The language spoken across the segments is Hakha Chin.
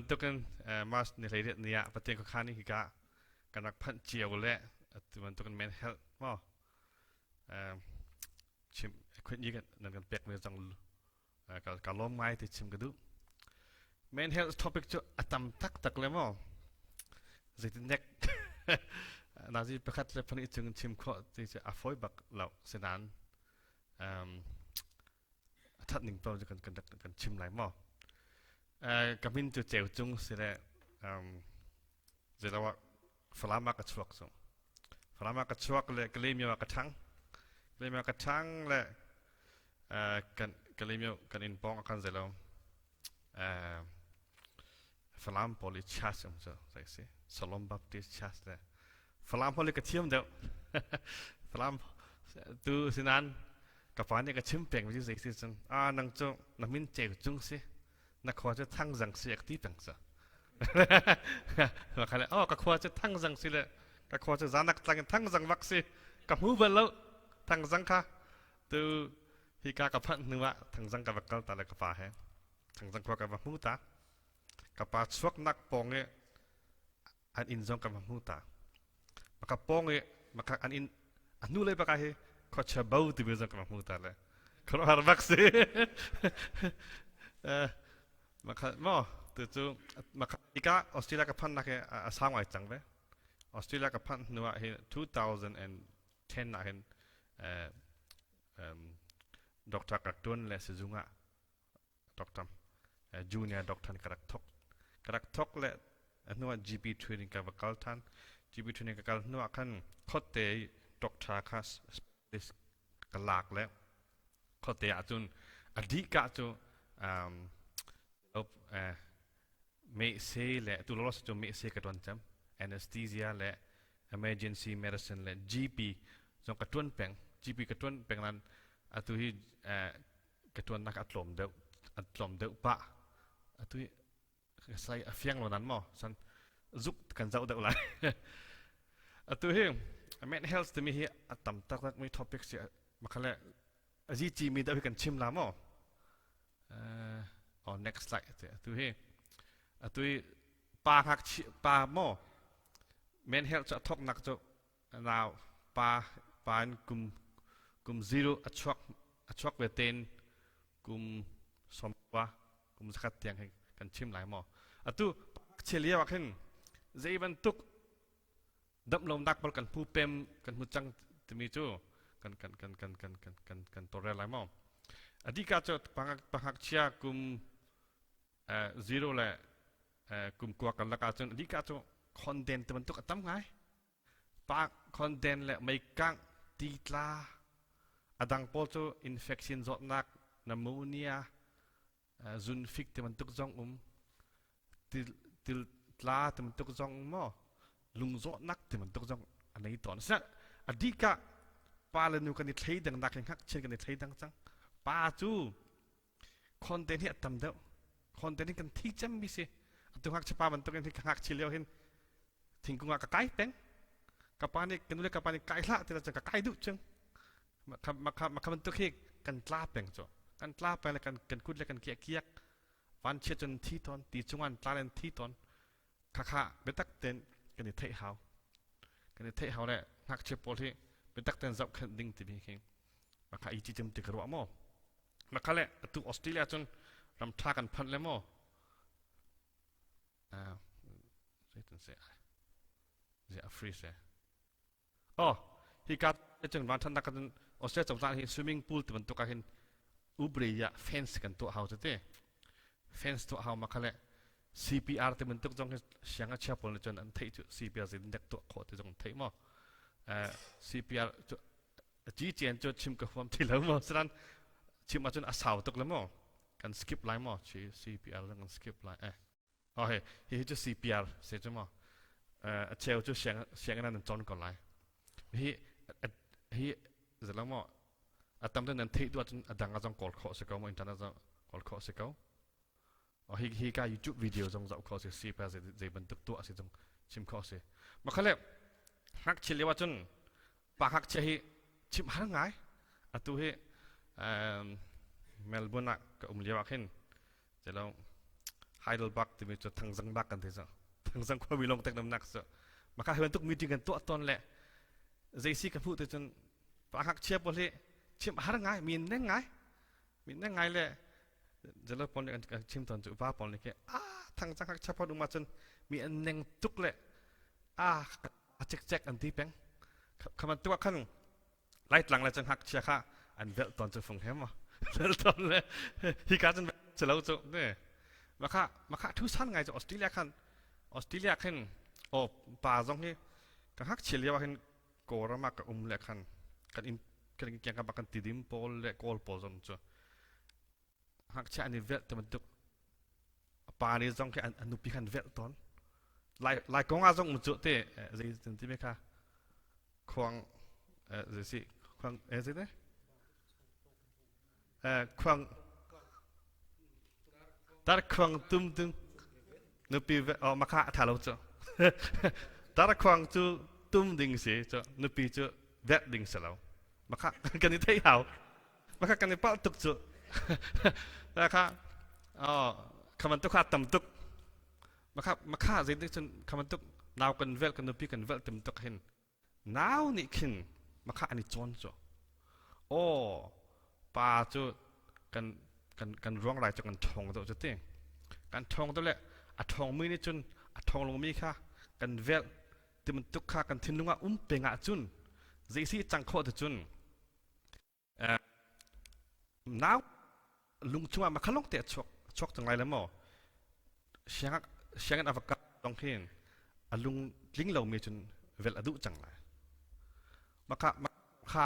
bantukin March ni 18 ni ah Pathian khuakhan hi hika kan rak phanh cio le atu bantukin men health maw chim khun yi nan kan pek mi zong ka lawm ngai ti chim ka duh. Main health topic cu a tam taktak le maw zeitin nek nazi pakhat le pahnih cung chim khawh ti cu a fawi bak lo. Sinain a that ning paoh cu kan kan kan chim lai maw. Ka min cu Ceu Cung si le zeiloah Falam ah ka chuak cu. Falam ah ka chuak le Kalaymyo ah ka ṭhang. Kalaymyo ah ka ṭhang le kan Kalaymyo kan inn pawng ah khan zeilo Falam pawl i church um cu zei si Salom Baptist Church le Falam pawl i ka thiam deuh. Falam tu sinan ka pa nih ka chim peng mi zei si cun a nang cu na min Ceu Cung si, na khua cu Thangzang si ak ti peng cu. Ka le oh, ka khua cu Thangzang si le ka khua cu zanak tlang in Thangzang vak si ka hmu bal lo Thangzang kha. Tu hi ka ka phanh hnu ah Thangzang ka va kal ta le ka pa he Thangzang khua ka va hmu ta. Ka pa chuaknak pawng i an inn zong ka va hmu ta. Maka pawng i maka an inn a hnu lei baka hi khuachia bo timi zong ka va hmu ta le khuaruahhar bak si. Maka mo tu cu maka ika Australia ka phan nak hi a sau ngai cang ve. Australia ka phanh hnu ah hin 2010 ah hin doctor ka tuan le sizung ah doctor junior doctor ka rak thok, ka rak thok le hnu ah GP training ka va kal than. GP training ka kal hnu ah khan khotte doctor kha specialist ka lak le khotte ahcun a dih ka cu me se le tu lo cu me se ka tuan cam, anesthesia le emergency medicine le GP zong ka tuan peng. GP ka tuan peng nan atu hi ka tuannak a tlawm deuh, a tlawm deuh pah. Atu hi sai a fiang lo nan maw san zuk kan zoh deuh lai. Atu hi men health timi hi a tam taktak mi topic si. Makhale azi chi mi deuh hi kan chim la maw. Oh, next slide. Atu hi atu hi pa ngak chi pa maw men health cu a thok nak cu nau pa pa in kum kum 0 a chuak, a chuak ve ten kum 10 kum 1 tiang hi kan chim lai maw. Atu chelia ah khin zei bantuk damlonak bal kan hmu pem kan hmu cang timi cu kan kan kan kan kan kan kan kan tawlrel lai maw. Adika cu pangakchia kum 0 le kum 9 kan lak ahcun adika cu khonden te bantuk a tam ngai. Pa khonden le meikangh, ti tla, adang pawl cu infection zawtnak, pneumonia, zunfik te bantuk zong um, til til tla te bantuk zong maw, lungzawtnak te bantuk zong a nei tawn. Sina adika pa le nu kan i thleidang nak in ngakchia kan i thleidang cang. Pa cu content hi a tam deuh. Content hi kan thi cem mi si. Atu ngakchia pa bantuk in hi ka ngakchia lio hin thingkung ah ka kai peng. Ka pa nih, ka nu le ka pa nih kai hlah ti cun ka kai duh cung. Maka maka bantuk hi kan tla peng cu. Kan tla peng le kan kan kut le kan kiak kiak van chia cun thi tawn, ti chung an tla len thi tawn. Khakha biatak ten kan i theih hau, kan i theih hau le ngakchia pawl hi biatak ten zohkhenh ding timi khi maka i cicem ti ka ruah maw. Maka le atu Australia cun ram tha kan phanh le maw. Zeitin se ze a free se. Oh, hi ka cun van than nak cun Australia cozah hi swimming pool ti bantuk ah hin ubre ya fence kan tuah hau te, fence tuah hau. Maka le CPR ti bantuk zong hi siang a chia pawl nih cun an theih cu. CPR zeitin dek tuah khawh ti zong an theih maw. CPR cu ci cian cu chim ka huam ti lo maw. Sanan chim ahcun a sau tuk le maw, kan skip lai maw. CPR zong kan skip lai. Oh, hi hi cu CPR se cu maw. A cheu cu siang sianginn nan cawn ko lai. Hi hi zelo maw, a tam nan theih duh ahcun a dang a zong kawl khawh si ko maw, internet zong kawl khawh si ko. Oh, hi hi ka YouTube video zong zoh khawh si. CPR zei bantuk tuah si zong chim khawh si. Makhale ngakchia lio ahcun pa ngakchia hi chim har ngai. Atu hi Melbourne ah ka um lio ah khin zelo. Heidelberg timi cu Thangzang bak kan ti cu. Thangzang khuami lawng tek namnak cu. Maka hi bantuk meeting kan tuah tawn le zeisi ka hmuh te cun pa ngakchia pawl hi chim har ngai min neng ngai min neng ngai le jalo pawl nih kan chim tawn cu upa pawl nih khi a thangzang ngakchia pawl um ahcun mi an neng tuk le a a cekcek an ti peng khaman tu ah khan Laitlang le cu ngakchia kha an velh tawn cu fung he maw velh tawn le hika cun si lo cu ne makha makha thu san ngai cu Australia khan Australia khin o pa zong hi ka ngakchia lio ah hin Kawlram ah ka um le khan kan in kan kiang ka kan tidim pawl le kawl pawl zong cu ngakchia an i velh te bantuk pa nih zong khi an nupi khan velh tawn lai lai kong ah zong um cu te zei ti me kha khuang zei si khuang zei te khuang tar khuang tum tum nupi oh makha tha lo cu tar khuang cu tum ding si cu nupi cu velh ding si lo makha kan i thei hau Maka kan i palh tuk cu. Kha oh khaman tuk kha tam tuk. Maka makha zeitik cun khaman tuk nau kan velh kan nupi kan velh tim tuk hin nau nih khin makha an i cawn cu. Oh pa cu kan kan kan ruang rai cu kan ṭhawng deuh cu ti. Kan ṭhawng deuh le a ṭhawngmi nih cun a ṭhawng lomi kha kan velh tibantuk kha kan thinlung ah um peng ahcun zeisi cang khawh ti cun Nau lung chungah ma khalong te a chuak chuak cang lai le maw siangak sianginn a va kal dong hin a lung tling lomi cun velh a duh cang lai maka kha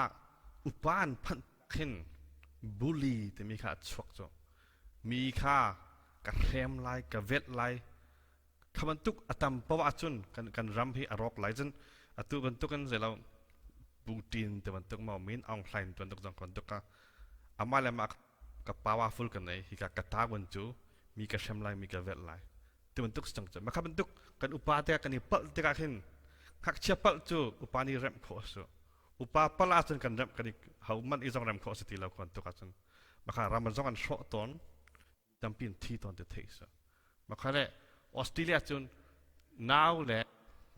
upan phanh khin bully timi kha a chuak cu mi kha ka hrem lai ka velh lai kha bantuk a tam poah ahcun kan kan ram hi a rawk lai cun atu bantuk in zeilo Putin te bantuk maw Min Aung Hlaing te bantuk zong bantuk ka amah le mah ka powerful ka nei hika ka tawan cu mi ka hrem lai mi ka velh lai ti bantuk si cang cu makha bantuk kan upa te kan i palh tikah khin ngakchia palh cu upa nih remh khawh a si upa palh ahcun kan remh kan i ho man i zong rem khawh a si ti lo kan tuk ahcun makha ram zong an hrawh tawn tampi in thi tawn ti theih si makha le Australia cun nau le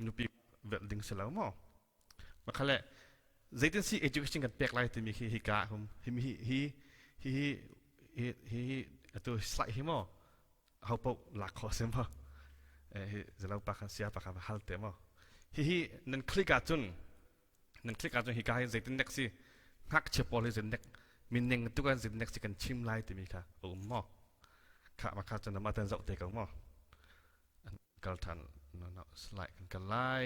nupi velh ding si lo maw makha le zeitin si education kan pek lai timi khi hi ka hum hi hi hi hi hi hi hi atu slide hi maw ho po lak kho si maw hi zalo pa khan sia pa khan hal te maw hi hi nan click ah cun Nan click ahcun hika hi zeitin nek si ngakchia pawl hi zeitin nek mineng tu kan zeitin nek si kan chim lai timi kha a um maw? Kha ma kha cun mah tan zoh te ko maw? An kal than no no slide kan kal lai.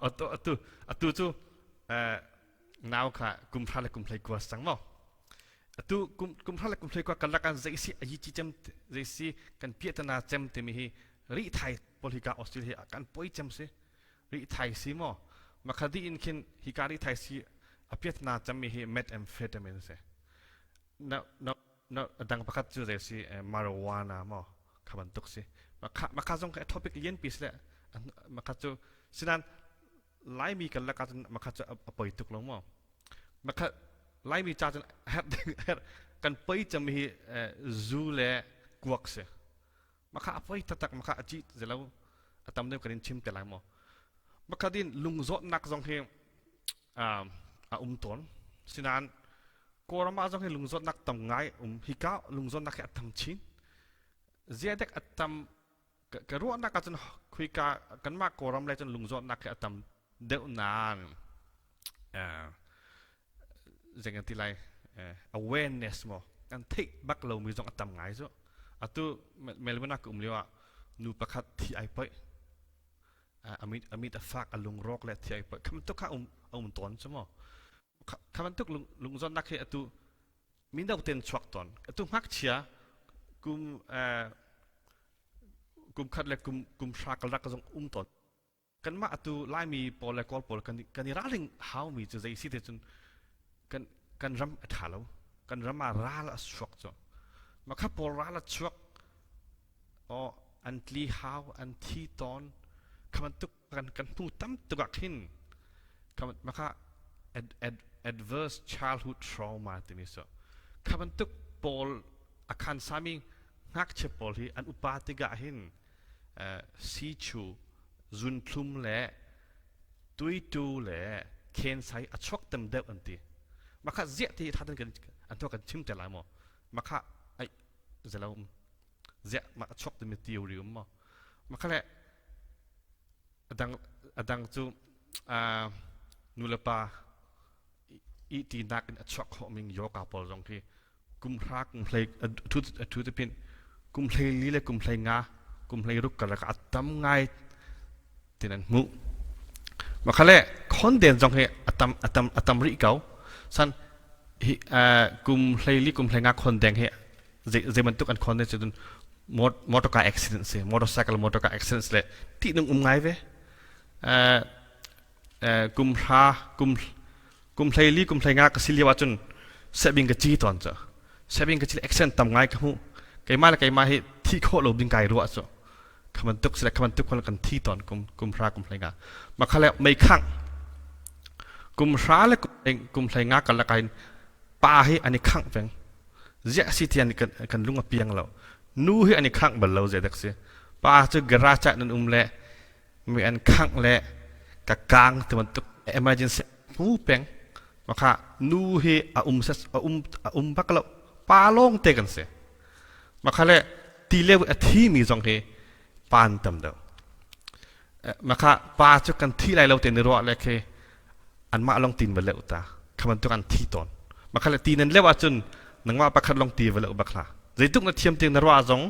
Atu atu atu cu nau kha kum hra le kum hlei kua sang maw? Atu kum kum hra le kum hlei kua karlak ah zei si ayi chi cem zei si kan piahtana cem timi hi rihthai pawl hika Australia hi kan poi cem si rihthai si maw makhadi in khin hika rihthai si a piahtana cem mi hi methamphetamine si na na na dang pakhat cu zei si marijuana maw kha bantuk si makha makha zong kha topic lian pi si le makha cu sinan Laimi kan lak ahcun makha cu a poi tuk lo maw makha Laimi ca cun herh herh kan poi cem hi zu le kuak si makha a poi taktak makha a ci zelo a tam deuh kan in chim te lai maw makha din lungzawtnak zong hi a um tawn sinain Kawlram ah zong hi lungzawtnak tam ngai um hika lungzawtnak hi a tam chin ziadek a tam ka ruahnak ahcun khuika kanmah Kawlram lei cun lungzawtnak hi a tam deuh nain zei kan ti lai awareness maw kan theih bak lomi zong a tam ngai cu atu Melbourne ah ka um lio ah nu pakhat thi ai poih amit amit a fak a lungrawk le thi ai poih kha bantuk kha um a um tawn cu maw kha bantuk lungzawtnak hi atu mino ten chuak tawn atu ngakchia kum kum khat le kum kum hra kalrak zong um tawn kanmah atu Laimi pawl le Kawl pawl kan kan i ralring haumi cu zei si te cun kan kan ram a ṭha lo kan ram ah ral a chuak cu makha pawl ral a chuak o an tli hau an thi tawn kha bantuk kan kan hnu tam tuk ah khin makha ad, ad, adverse childhood trauma timi so. Kha bantuk pawl a khan sami ngakchia pawl hi an upa tikah hin sichu zunthlum le tuitu le khensai a chuak tam deuh an ti. Makha ziah ti tha kan an thua kan chim te lai maw? Makha ai zelo um ziah ma a chuak timi theory um maw? Makha le adang adang cu nu le pa ihtinak in a chuak khawh ming yoga pawl zong khi kum hra kum hlei a thu te pin kum hlei li le kum hlei nga kum hlei ruk karlak a tam ngai tin an hmuh makhale khonden zong hi atam atam atam rih ko san hi kum hlei li kum hlei nga khondeng hi zei bantuk an khon cun motor car accident si motorcycle motor car accident le ti nung um ngai ve kum hra kum kum hleili kum hlei nga ka si lio ahcun sebing ka ci tawn cu sebing ka ci accident tam ngai ka hmuh keimah le keimah hi thi khawh lo ding kai ruah cu khaman tuk sile khaman tuk kan thi tawn kum kum hra kum hlei nga makhale mei khang kum hra le kum hlei nga kal lakain pa hi ani khang peng ziah si tian kan kan lung a piang lo nu hi ani khang bal lo ze dak si pa cu garage ah nan um le mi an khangh le ka kang ti bantuk emergency hmu peng makha nu hi a um a um a um bak lo pa lawng te kan si makha le ti leu a thi mi zong hi pan tam deuh makha pa cu kan thi lai lo te ni ruah le khi anmah long tin va leu ta kha bantuk an thi tawn makha le ti nan leu ahcun nangmah pakhat long ti va leu bak hla zeituk na thiam ting na ruah zong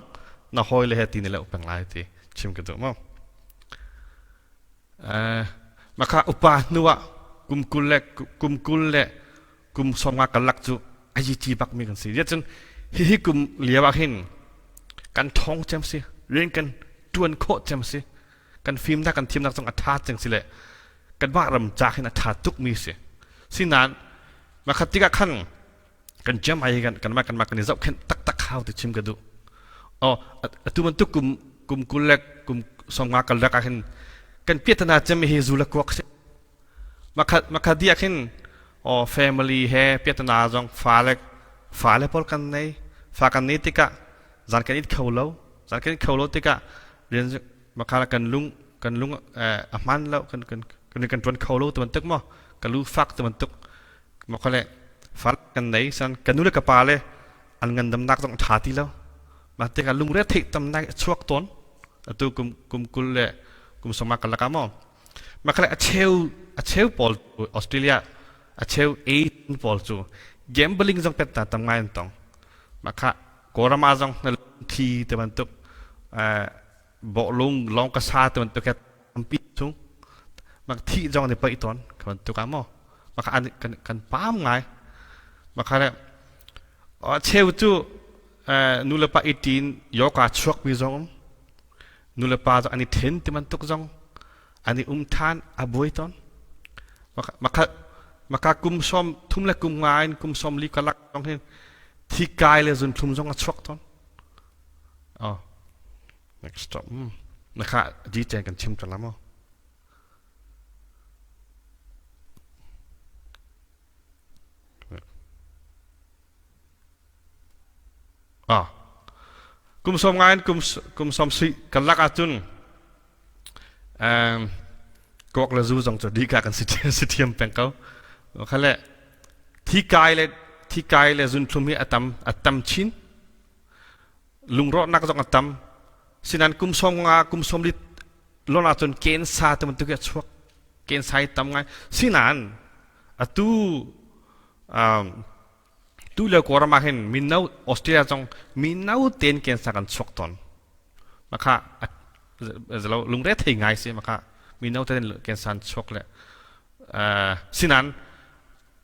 na hawi le he ti na leu peng lai ti chim ka duh mo makha upa hnu ah kum kul le kum kul le kum sawmnga karlak cu ayi ci bak mi kan si cun hihi kum lio ah hin kan thong cem si rian kan tuan khawh cem si kan fimnak kan thiamnak zong a tha ceng si le kanmah ram ca khin a tha tuk mi si sinan makhat tikah khan kan jam ai kan kanmah kanmah kan i zohkhenh taktak hau ti chim ka duh oh atu bantuk kum kum kul le kum sawmnga kal rak ah hin kan piatana cem hi zu le kuak si makhat makhat dia khin oh family he piatana zong fa le fa le pawl kan nei fa kan nei tikah zan kan it kho lo zan kan it kho lo tikah rian makhala kan lung kan lung a hman lo kan kan kan kan tuan kho lo ti bantuk maw ka lu fak ti bantuk makhale fal kan nei san kan nu le ka pa le an ngandamnak zong tha ti lo ma tikah lungre theih tam nai chuak tawn atu kum kum kul le kum soma kalaka maw makhale a cheu a cheu pawl Australia a cheu Asian pawl cu gambling zong pet ta tam ngai an tong makha Kawlram ah zong na thi ti bantuk bawhlung lawng ka sa ti bantuk tampi chung mak thi zong ni paih tawn ka bantuk ah maw maka an kan kan pam ngai maka le cheu cu nu le pa itin yoga chuak mi zong um nu le pa zong an i then ti bantuk zong an i um than a buai tawn maka maka kum som thum le kum nga in kum som li kalak zong hin thi kai le zun thlum zong a chuak tawn oh next stop na kha di chen kan chim ta la mo Ah. Kum som nga in kum kum som si kan lak ahcun um, kok le zu zong cu dika kan si si thiam peng ko. Khale thi kai le thi kai le zun thlum hi atam atam chin. Lungrawhnak zong atam. Sinan kum som nga kum som li lon ahcun ken sa te bantuk a chuak. Ken sai tam ngai. Sinan atu um, Tu lio Kawlram ah hin mino Australia zong mino tein cancer kan chuak tawn. Makha zalo lungre thei ngai si makha mino tein cancer an chuak le sinan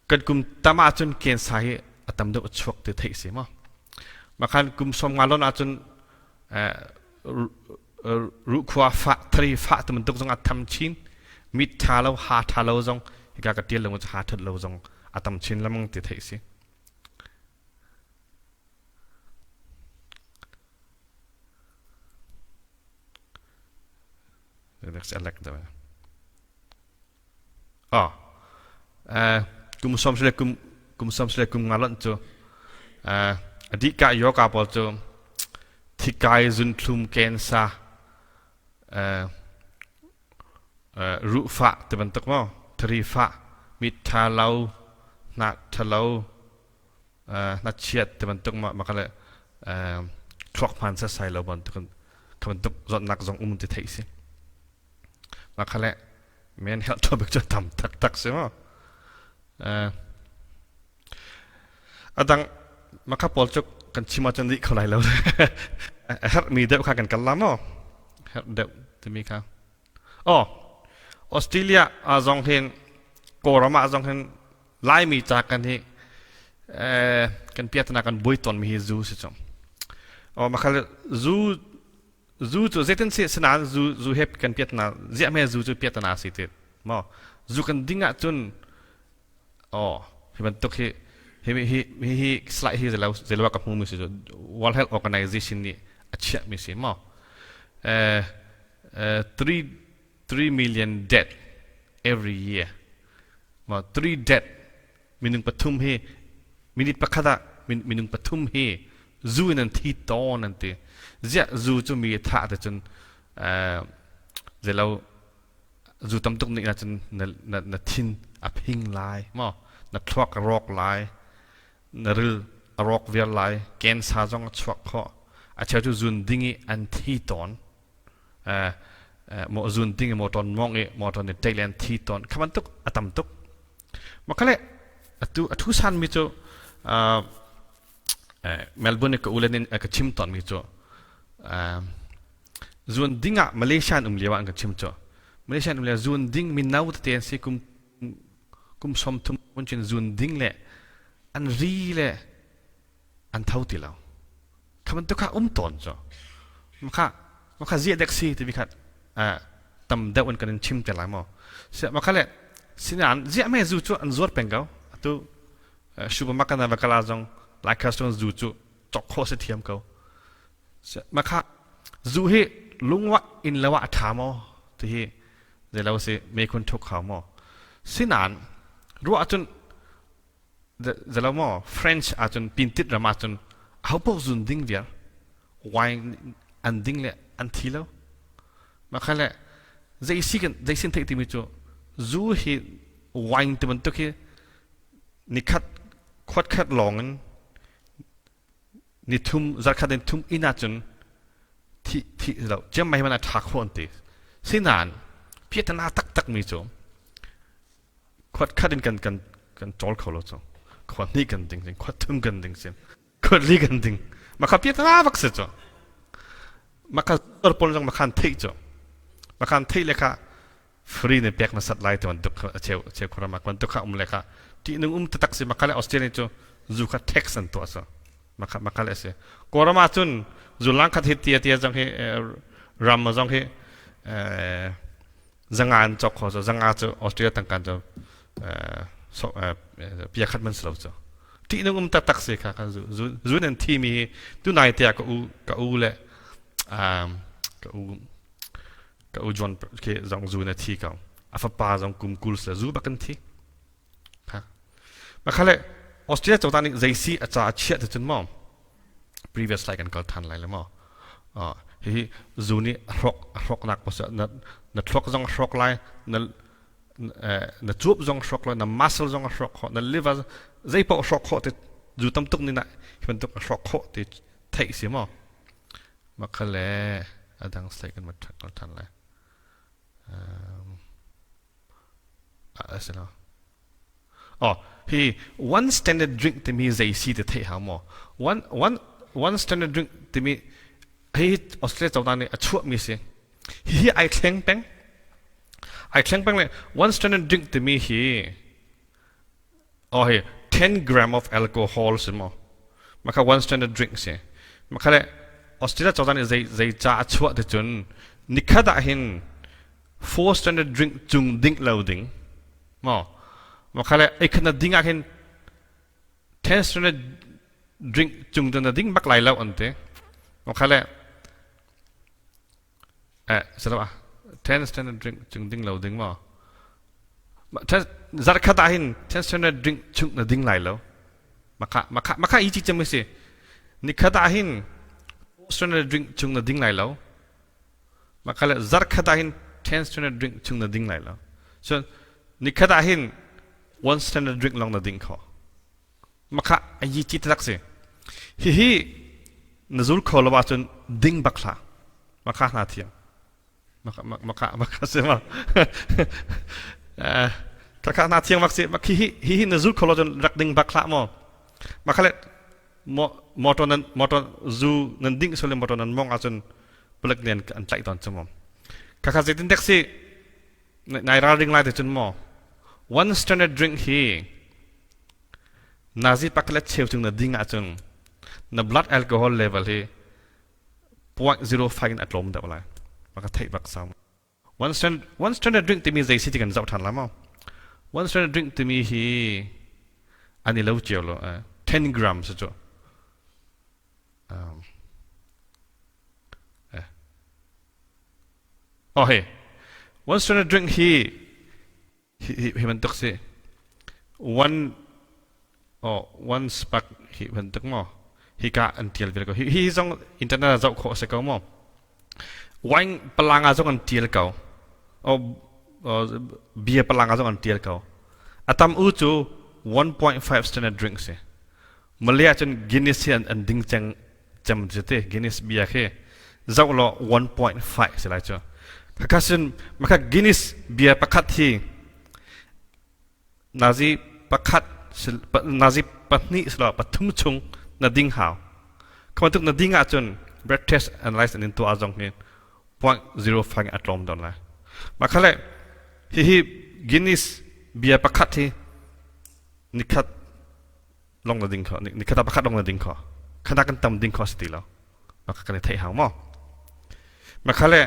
kan kum tam ahcun cancer hi a tam deuh a chuak ti theih si maw. Makhan kum som nga lon ahcun ruhkhua fah thari fah ti bantuk zong a tham chin mit tha lo ha tha lo zong hika ka tial lo ha that lo zong a tam chin lamang ti theih si Ah, kum som sile kum kum som sile kum nga lon cu. A dihka yoga pawl cu thikai zunthlum kensa ruhfah ti bantuk maw thari fah mit tha lo hnah tha lo hnachiat ti bantuk ma maka le thluak hman sasai lo bantuk kha bantuk zawtnak zong um ti theih si maka le men health topic cu tam taktak si maw adang maka pawl cu kan chim ahcun dih kho lai lo a herhmi deuh kha kan kal la maw herh deuh timi kha oh Australia zong hin Kawlram ah zong hin Laimi ca kan hi kan piatana kan buai tawnmi hi zu si cu. Oh makhal zu zu cu zeitin si sinain zu zu he kan piatana ziah me zu cu piatana si ti maw zu kan ding ahcun oh hi bantuk hi hi hi hi hi slide hi zelo zelo ka hmu mi si cu World Health Organization nih a chiah mi si maw 3 3 million dead every year ma 3 dead minung pathum hi minute pakhat ah minung pathum hi zu in an thi tawn an ti ziah zu cu mi thah te cun zelo zu tam tuk nih cun na na na thin a phing lai mo na thluak a rawk lai na ril a rawk viar lai cancer zong a chuak kho a cheu cu zun ding i an thi tawn maw zun ding i motor mong i motor nih ṭei le an thi tawn kha bantuk a tam tuk ma khale atu a thu san mi cu Melbourne ka ulen in ka chim tawn mi cu zun ding ah Malaysia um lio ah an ka chim cu Malaysia um lio zun ding mi nau tete an si kum kum 30 un chin zun ding le an ri le an tho ti lo kha bantuk kha um tawn cu makha makha zia dek si timi kha tam deuh in kan in chim te lai maw makha le sinan zia me zu cu an zuar peng ko atu supermarket na va kala zong lai custom zu cu chok kho se thiam ko makha zu hi lungwa in lawa a tha maw ti hi zeilo si me khun thuk hau maw sinan ruah cun zalo maw French ahcun pintit ram ahcun ahopaoh zun ding viar wine an ding le an thi lo makha le zei si kan zei sin theih timi cu zu hi wine ti bantuk hi nikhat khuat khat lawng in ni thum zarkhat in thum inn ahcun thi thi lo chiang mai man a tha kho an ti sinan piatana taktak mi cu khuat khat in kan kan kan cawl kho lo cu khuat hnih kan ding sin khuat thum kan ding sin khuat li kan ding makha piatana bak si cu makha zor pawl zong makhan theih cu makhan theih le kha free ne pek na sat lai te bantuk a cheu cheu khura mak bantuk kha um le kha ti nung um tatak si makha le Australia cu zu kha tax an tuah so makha makha le si Kawlram ah cun zu lang khat hi tia tia zong hi ram zong hi zanga an cawk kho cu zanga cu Australia tangkan cu pia khat man si lo cu ṭihnung um taktak si kha kan zu zu nan thi mi hi tunai te ah ka u ka u le ka u ka u John ke zong zu na thi ko a fapa zong kum kul se zu bak kan thi kha makhale Australia cozah nih zei si a ca a chiah te cun maw previous slide kan kal than lai le maw hihi zu nih a hrawk a hrawknak pasal na na thluak zong a hrawk lai na na cuap zong hrawk lai na muscle zong a hrawk khawh na liver zei paoh hrawk khawh ti zu tam tuk ni na hi bantuk a hrawk khawh ti theih si maw makhale a dang slide kan mat kal than lai a si lo Oh, hi one standard drink timi zei si ti theih hau maw? One one one standard drink timi hi Australia cozah nih a chuahmi si. Hihi ai thleng peng. Ai thleng peng le one standard drink timi hi oh hi 10 gram of alcohol si maw? Maka one standard drink si. Maka le Australia cozah nih zei zei ca a chuah ti cun nikhat ah hin four standard drink cung ding lo ding maw makhale ei khat na ding ah khin 10 standard drink cung na ding bak lai lo an ti makhale eh salo ah 10 standard drink cung ding lo ding maw zarkhat ah hin 10 standard drink chung na ding lai lo. Maka maka maka i chi cem si. Nikhat ah hin standard drink chung na ding lai lo. Maka le zarkhat ah hin 10 standard drink chung na ding lai lo. So nikhat ah hin one standard drink long na ding kho. Maka a yi chi tak si. Hihi na zul kho lo ahcun ding bak hlah. Maka hna thiam. Maka maka maka si ma. Kaka hna thiang bak si. Hi hi hi na zul kho lo cun rak ding bak hlah maw. Maka le motor nan motor zu nan ding sole motor nan mong ahcun palek nih an tlaih tawn cu maw. Kaka zeitin dek si nai ralring lai te cun maw. One standard drink hi nazi pakhat cheu chung na ding ahcun na blood alcohol level hi 0.05 in a tlawm deuh lai. Maka theih bak sam. One standard drink timi zei si ti kan zoh ṭhan la maw? One standard drink timi hi an i lo cio lo. 10 grams cu. Oh hey. One standard drink hi hi hi bantuk si. One oh one spark hi bantuk maw? Hika an tial vel ko. Hi hi zong internet ah zoh khawh a si ko maw? Wine palanga zong an tial ko. Oh, beer palanga zong an tial ko. A tam u cu 1.5 standard drink si. Malay cun Guinness hi an ding ceng cem cu te Guinness bia khi zoh law 1.5 si lai cu. Khakha sin makha Guinness bia pakhat hi nazi pakhat nazi pahnih silo pathum chung na ding hau. Khabantuk na ding ahcun breath test analyze an in tuah zong hi 0.05 a tlawm don lai. Makhale hihi Guinness bia pakhat hi nikhat long na ding kho nikhat ah pakhat long na ding kho khana kan tam ding kho si ti lo maka kan i theih hang maw makhale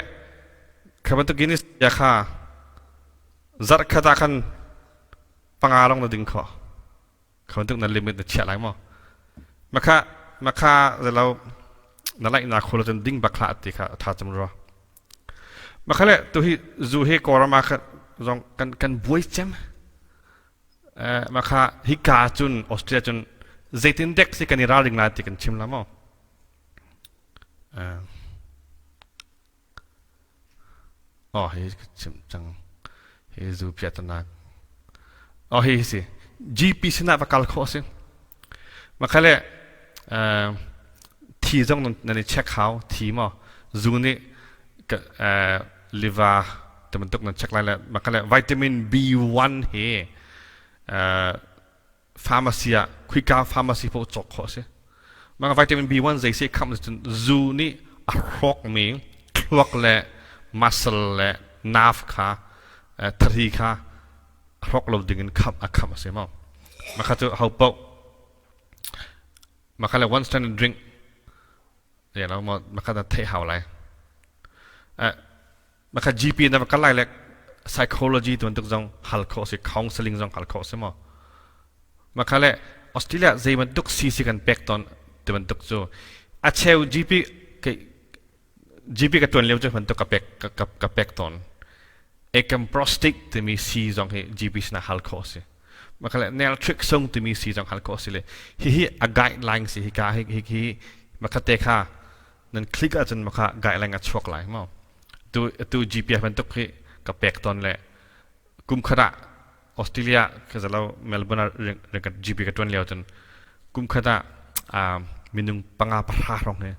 kha bantuk Guinness bia kha zarh khat ah khan panga long na ding kho kha bantuk na limit na chiah lai maw makha makha zelo na laih na kholo cun ding bak hlah ti kha tha cem rua makhale tu hi zu hi kawlram ah khan zong kan kan buai cem Mah hika cun Austria cun zeitindek si kan i ralring lai ti kan chim la maw? Oh, hi chim cang. Hi zu piatanak. Oh, hi si. GP sinah va kal khawh si. Makhale thi zong nan i check hau thi maw? Zu nih liver ti bantuk nan check lai le makale vitamin B1 hi pharmacy ah khuika pharmacy paoh cawk khawh a si. Mah vitamin B1 zei si khamh cun zu nih a hrawkmi thluak le muscle le nerve kha thari kha a hrawk lo ding in khamh a khamh a si maw. Mah kha cu ho paoh mah kha le one standard drink you know ma ma kha theih hau lai ma kha GP na va kal lai le psychology tu bantuk zong hal khawh si counseling zong hal khawh si maw ma kha le Australia zei bantuk si si kan pek ton ti bantuk cu a cheu GP ke GP ka tuan lio cu bantuk ka pek ka pek ton acamprostic timi si zong hi GP sina hal khawh si ma kha le naltrexone timi si zong hal khawh si le hihi a guideline si hika hi hi hi makha te kha nan click ahcun makha guideline a chuak lai maw tu tu GPS bantuk hi ka pek ton le kum khat ah Australia ka zalo Melbourne ah GP ka tuan lio cun kum khat ah minung panga pahra hrawng hi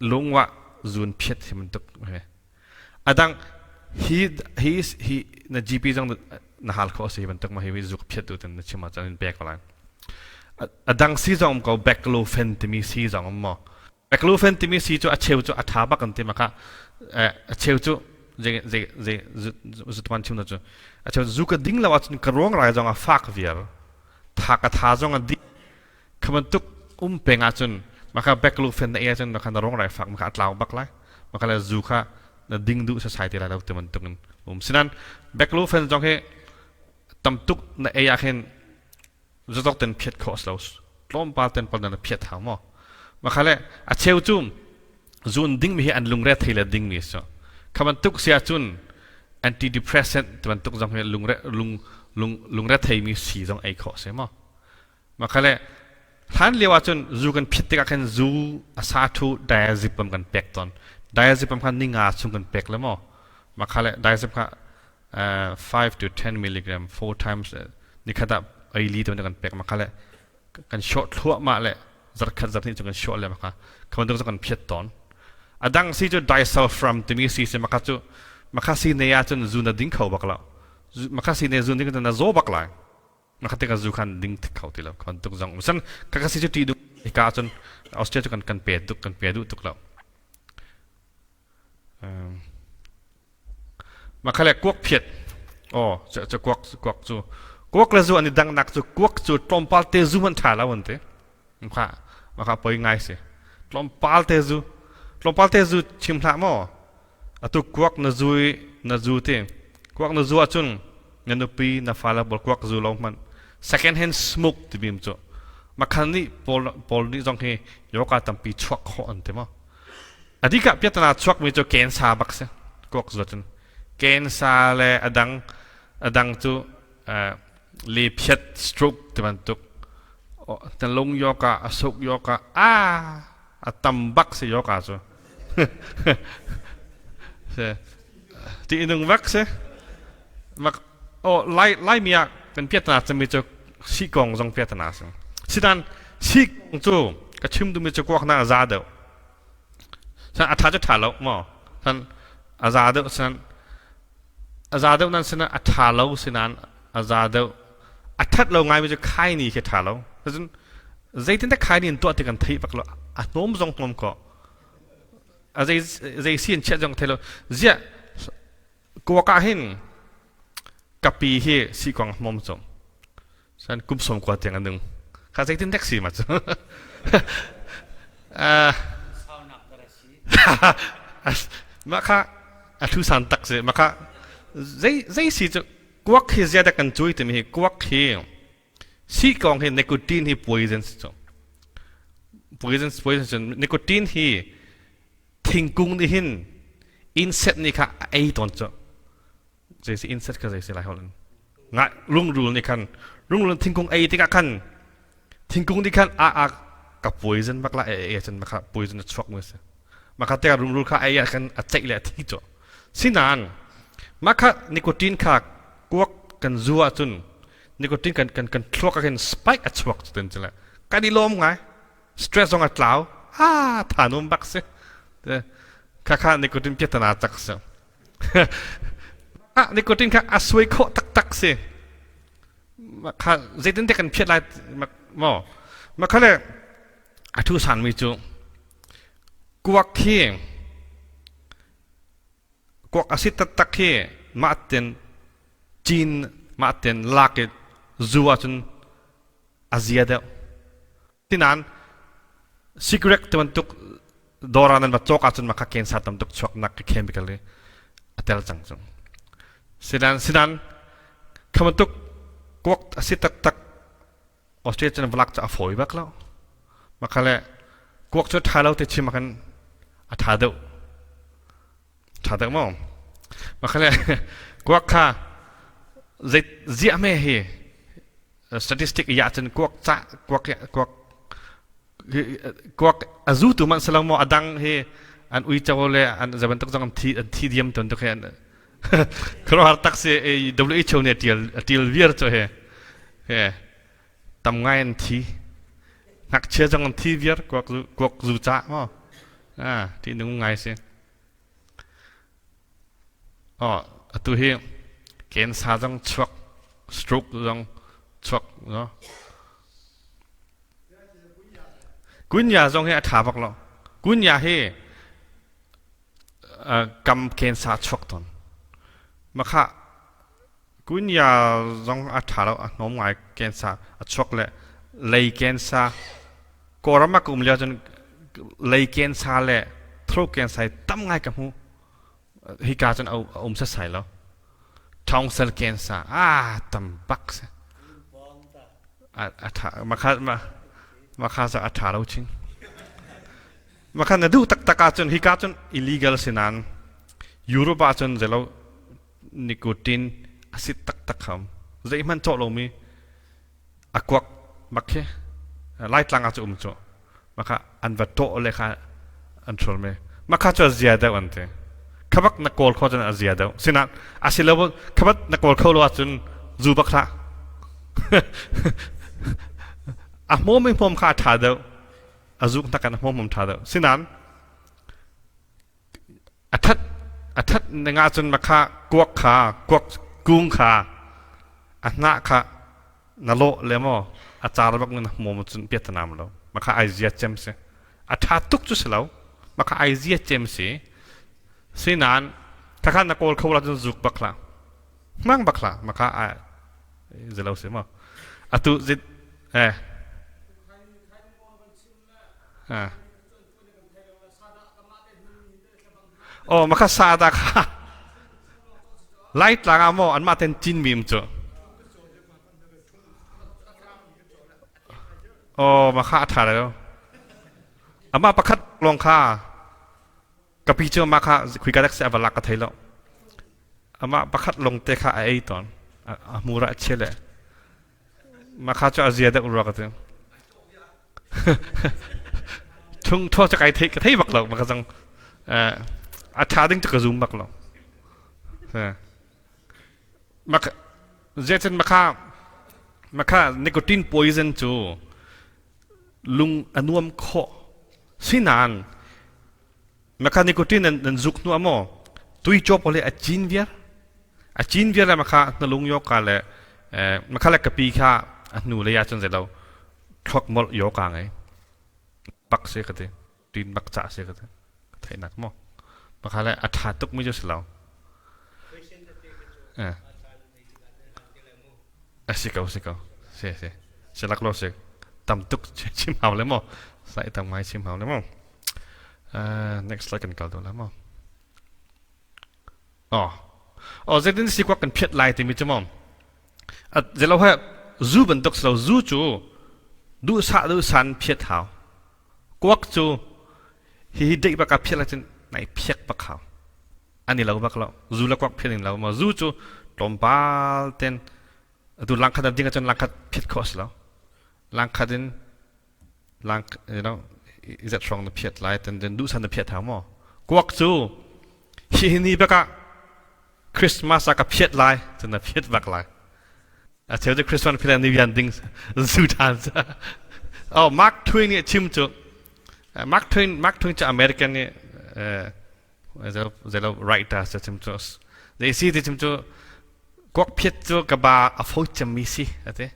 lungwa zun phiat hi bantuk he Adang hi hi hi na GP zong na hal khawh si bantuk ma hi zuk phiat tu ten na chim ahcun in pek lai. Adang si zong um ko baclofen timi si zong um maw. Baclofen timi si cu a cheu cu a tha bak an ti maka a cheu cu zei zei zei zutman chim na cu a cheu zu ka ding lo ahcun ka ruang rai zong a fak viar tha ka tha zong a di Kha bantuk um peng ahcun maka baclofen na ei ahcun maka na rawng rai fak maka a tlau bak lai. Maka le zu kha na ding duh sasai ti lai lo ti bantuk in um. Sinan baclofen zong hi tamtuk na ei ah khin zatok ten phiat khawh a si lo. Tlawmpal ten pal na phiat hau maw. Maka le a cheu cu zun dingmi hi an lungre thei le dingmi a si. Kha bantuk si ahcun antidepressant ti bantuk zong hi lungre lung lung lungre theimi si zong ei khawh a si maw. Mah kha le Hlan lio ahcun zu kan phit tikah khan zu a sa thu diazepam kan pek tawn. Diazepam kha ninga chung kan pek le maw? Mah kha le diazepam kha 5 to 10 milligram four times nikhat ah ei li te kan pek ma kha le kan short thluahmah le zarkhat zarhnih cu kan short le maka kha bantuk cu kan phiat tawn. Adang si cu disulfiram timi si si maka cu maka si ne ahcun zu na ding kho bak lo. Maka si ne zu ding na zaw bak lai. Maka te ka zu khan ding tik kho ti lo. Kha bantuk zong san ka ka si cu ti du hika ahcun Austria cu kan kan pe tuk kan pe duh tuk lo. Mah le kuak phiat. Aw, cu kuak kuak cu kuak le zu an i dangnak cu kuak cu tlawmpal te zu hmanh ṭha lo an ti. Maka maka poi ngai si. Tlawmpal te zu tlawmpal te zu chim hlah maw? Atu kuak na zu i na zu ti. Kuak na zu ahcun na nupi na fale pawl kuak zu lo hmanh second hand smoke timi cu makhan nih pawl pawl nih zong hi yoga tampi chuak khawh an ti maw? Adika piatana chuakmi cu kensa bak si. Kuak zuat cun kensa le adang adang cu le phiat stroke ti bantuk na lung yoka a suk yoka a a tam bak si yoka cu ti inung bak si mak oh lai lai mi ah kan piatana cami cu sikong zong piatana si sinan sikong cu ka chim dumi cu kuak na za deuh San a ṭha cu ṭha lo maw? San a za deuh san a za deuh nan sinah a ṭha lo sinan a za deuh a ṭhat lo ngaimi cu khaini khi ṭha lo. Cun zeitindah khaini in tuah ti kan theih bak lo. A hnawm zong hnawm ko. A zei zei si in chiah zong thei lo. Ziah kuak ah hin kapi hi sikong hmom cu. San kum 90 tiang a nung. Kha zeitin dek si ma cu. Mah kha a thu san tak si. Mah kha zei zei si cu kuak hi zia kan cui timi hi kuak hi si kong hi nicotine hi poison si cu. Poison poison cun nicotine hi thingkung nih hin insect nih kha a ei tawn cu. Zei si insect kha zei si lai holh in nga rungrul nih khan rungrul thingkung ei tikah khan thingkung nih khan a a ka poison bak la e e cun maka poison a chuak mu si maka te rungrul kha ei ah khan a ceih le a thi cu sinan maka nicotine kha kuak kan zu ahcun nicotine kan kan kan thluak ah khin spike a chuak cu tin cila kan i lawm ngai stress zong a tlau a tha num bak si kha kha nicotine piatana tak si. Ah, nicotine kha a suai khawh taktak si. Kha zeitin te kan phiat lai maw? Ma kha le a thu sanmi cu kuak khi kuak a si taktak khi mah ten cin mah ten lak i zu ahcun a zia deuh. Tinain cigarette ti bantuk dawr ah nan va cawk ahcun mah kha cancer tam tuk chuaknak chemical hi a tel cang cu. Sinan sinan kha bantuk kuak a si taktak Australia cun va lak cu a fawi bak lo. Mah kha le kuak cu ṭha lo ti chim ah khan a ṭha deuh. Ṭha deuh maw? Mah kha le kuak kha zei ziah hme hi statistic i ahcun kuak cah kuak kuak kuak a zutu manh si lo maw a dang hi an uico le an zei bantuk zong an thi an thi diam ton tuk hi an khuaruahhar tak si WHO nih a tial a tial viar cu he he tam ngai an thi ngakchia zong an thi viar kuak zu kuak zu cah maw ah ti nung ngai si. Aw, atu hi cancer zong chuak, stroke zong chuak, no? Kunya zong hi a ṭha bak lo. Kunya hi kam cancer chuak tawn. Makha kunya zong a ṭha lo, a hnawm ngai cancer a chuak le lei cancer Kawlram ah ka um lio cun lei cancer le throat cancer hi tam ngai ka hmu. Hika cun a um setsai lo. Tonsil cancer ah tam bak si. A tha makha makha cu a tha lo chin. Makha na duh taktak ahcun hika cun illegal si nain Europe ahcun zelo nicotine a sit taktak kham. Zeihmanh cawh lomi a kuak bak khi. Laitlang ah cu um cu. Maka an va tawh le kha an ṭhul me. Maka cu a zia deuh an ti. Khabak na kawl kho cun a zia deuh. Sinain asilo khabat na kawl kho lo ahcun zu bak hlah. A hmawm i hmawm kha a ṭha deuh. A zuk nakin a hmawm ṭha deuh. Sinain a that a that ning ahcun makha kuak kha kuak kung kha a hnah kha na lawh le maw a car bak na hmawm cun piatanam lo makha ai zia cem si a ṭha tuk cu si lo makha ai zia cem si sinan khakha na kawl kho la cun zuk bak hlah hmang bak hlah makha a zelo si maw atu zit eh ah Oh makha sa da kha Laitlang ah maw anmah ten cinmi um cu. Oh makha a ṭha lo. Amah pakhat lawng kha kapi cu amah kha khuika dek si a va lak ka thei lo. Amah pakhat lawng te kha a ei tawn. A hmur ah a chia le. Makha cu a zia deuh rua ka ti. Thung thaw cu kai thei ka thei bak lo maka zang a tha ding cu ka zum bak lo. Maka zeicun makha makha nicotine poison cu lung a nuam khawh sinan Makha nicotine nan, nan zuk hnu maw tui cawp le a cin viar a cin viar le makha na lung yo ka le makha le kapi kha a hnu le ya cun zelo thluak molh yo ka ngai pak se ka ti tin bak cha se ka ti thai nak mo makha le a tha tuk mi ju silo eh a si ko si ko si si si lak lo si tam tuk chim hau le mo sai tam ngai chim hau le mo Next slide kan kal deuh lai maw? Oh. Oh, zeitin si kuak kan phiat lai timi cu maw? Zelo he zu bantuk si lo zu cu duhsah duhsan phiat hau. Kuak cu hihi deih bak ah phiat ahcun nai phiak bak hau. Ani lo bak lo. Zu le kuak phiat in lo maw? Zu cu tlawmpal ten atu langkhat an ding ahcun langkhat phiat khawh si lo. Langkhat in lang you know izat hrawng na phiat lai ten den duhsan na phiat hang maw kuak cu hi ni bak ah Christmas ah ka phiat lai cun na phiat bak lai a cheu cu Christmas phiat ni vian ding zu than oh Mark Twain nih chim cu Mark Twain Mark Twain cu American nih zelo writer sa chim cu zei si ti chim cu kuak phiat cu ka ba a fo cemmi si ate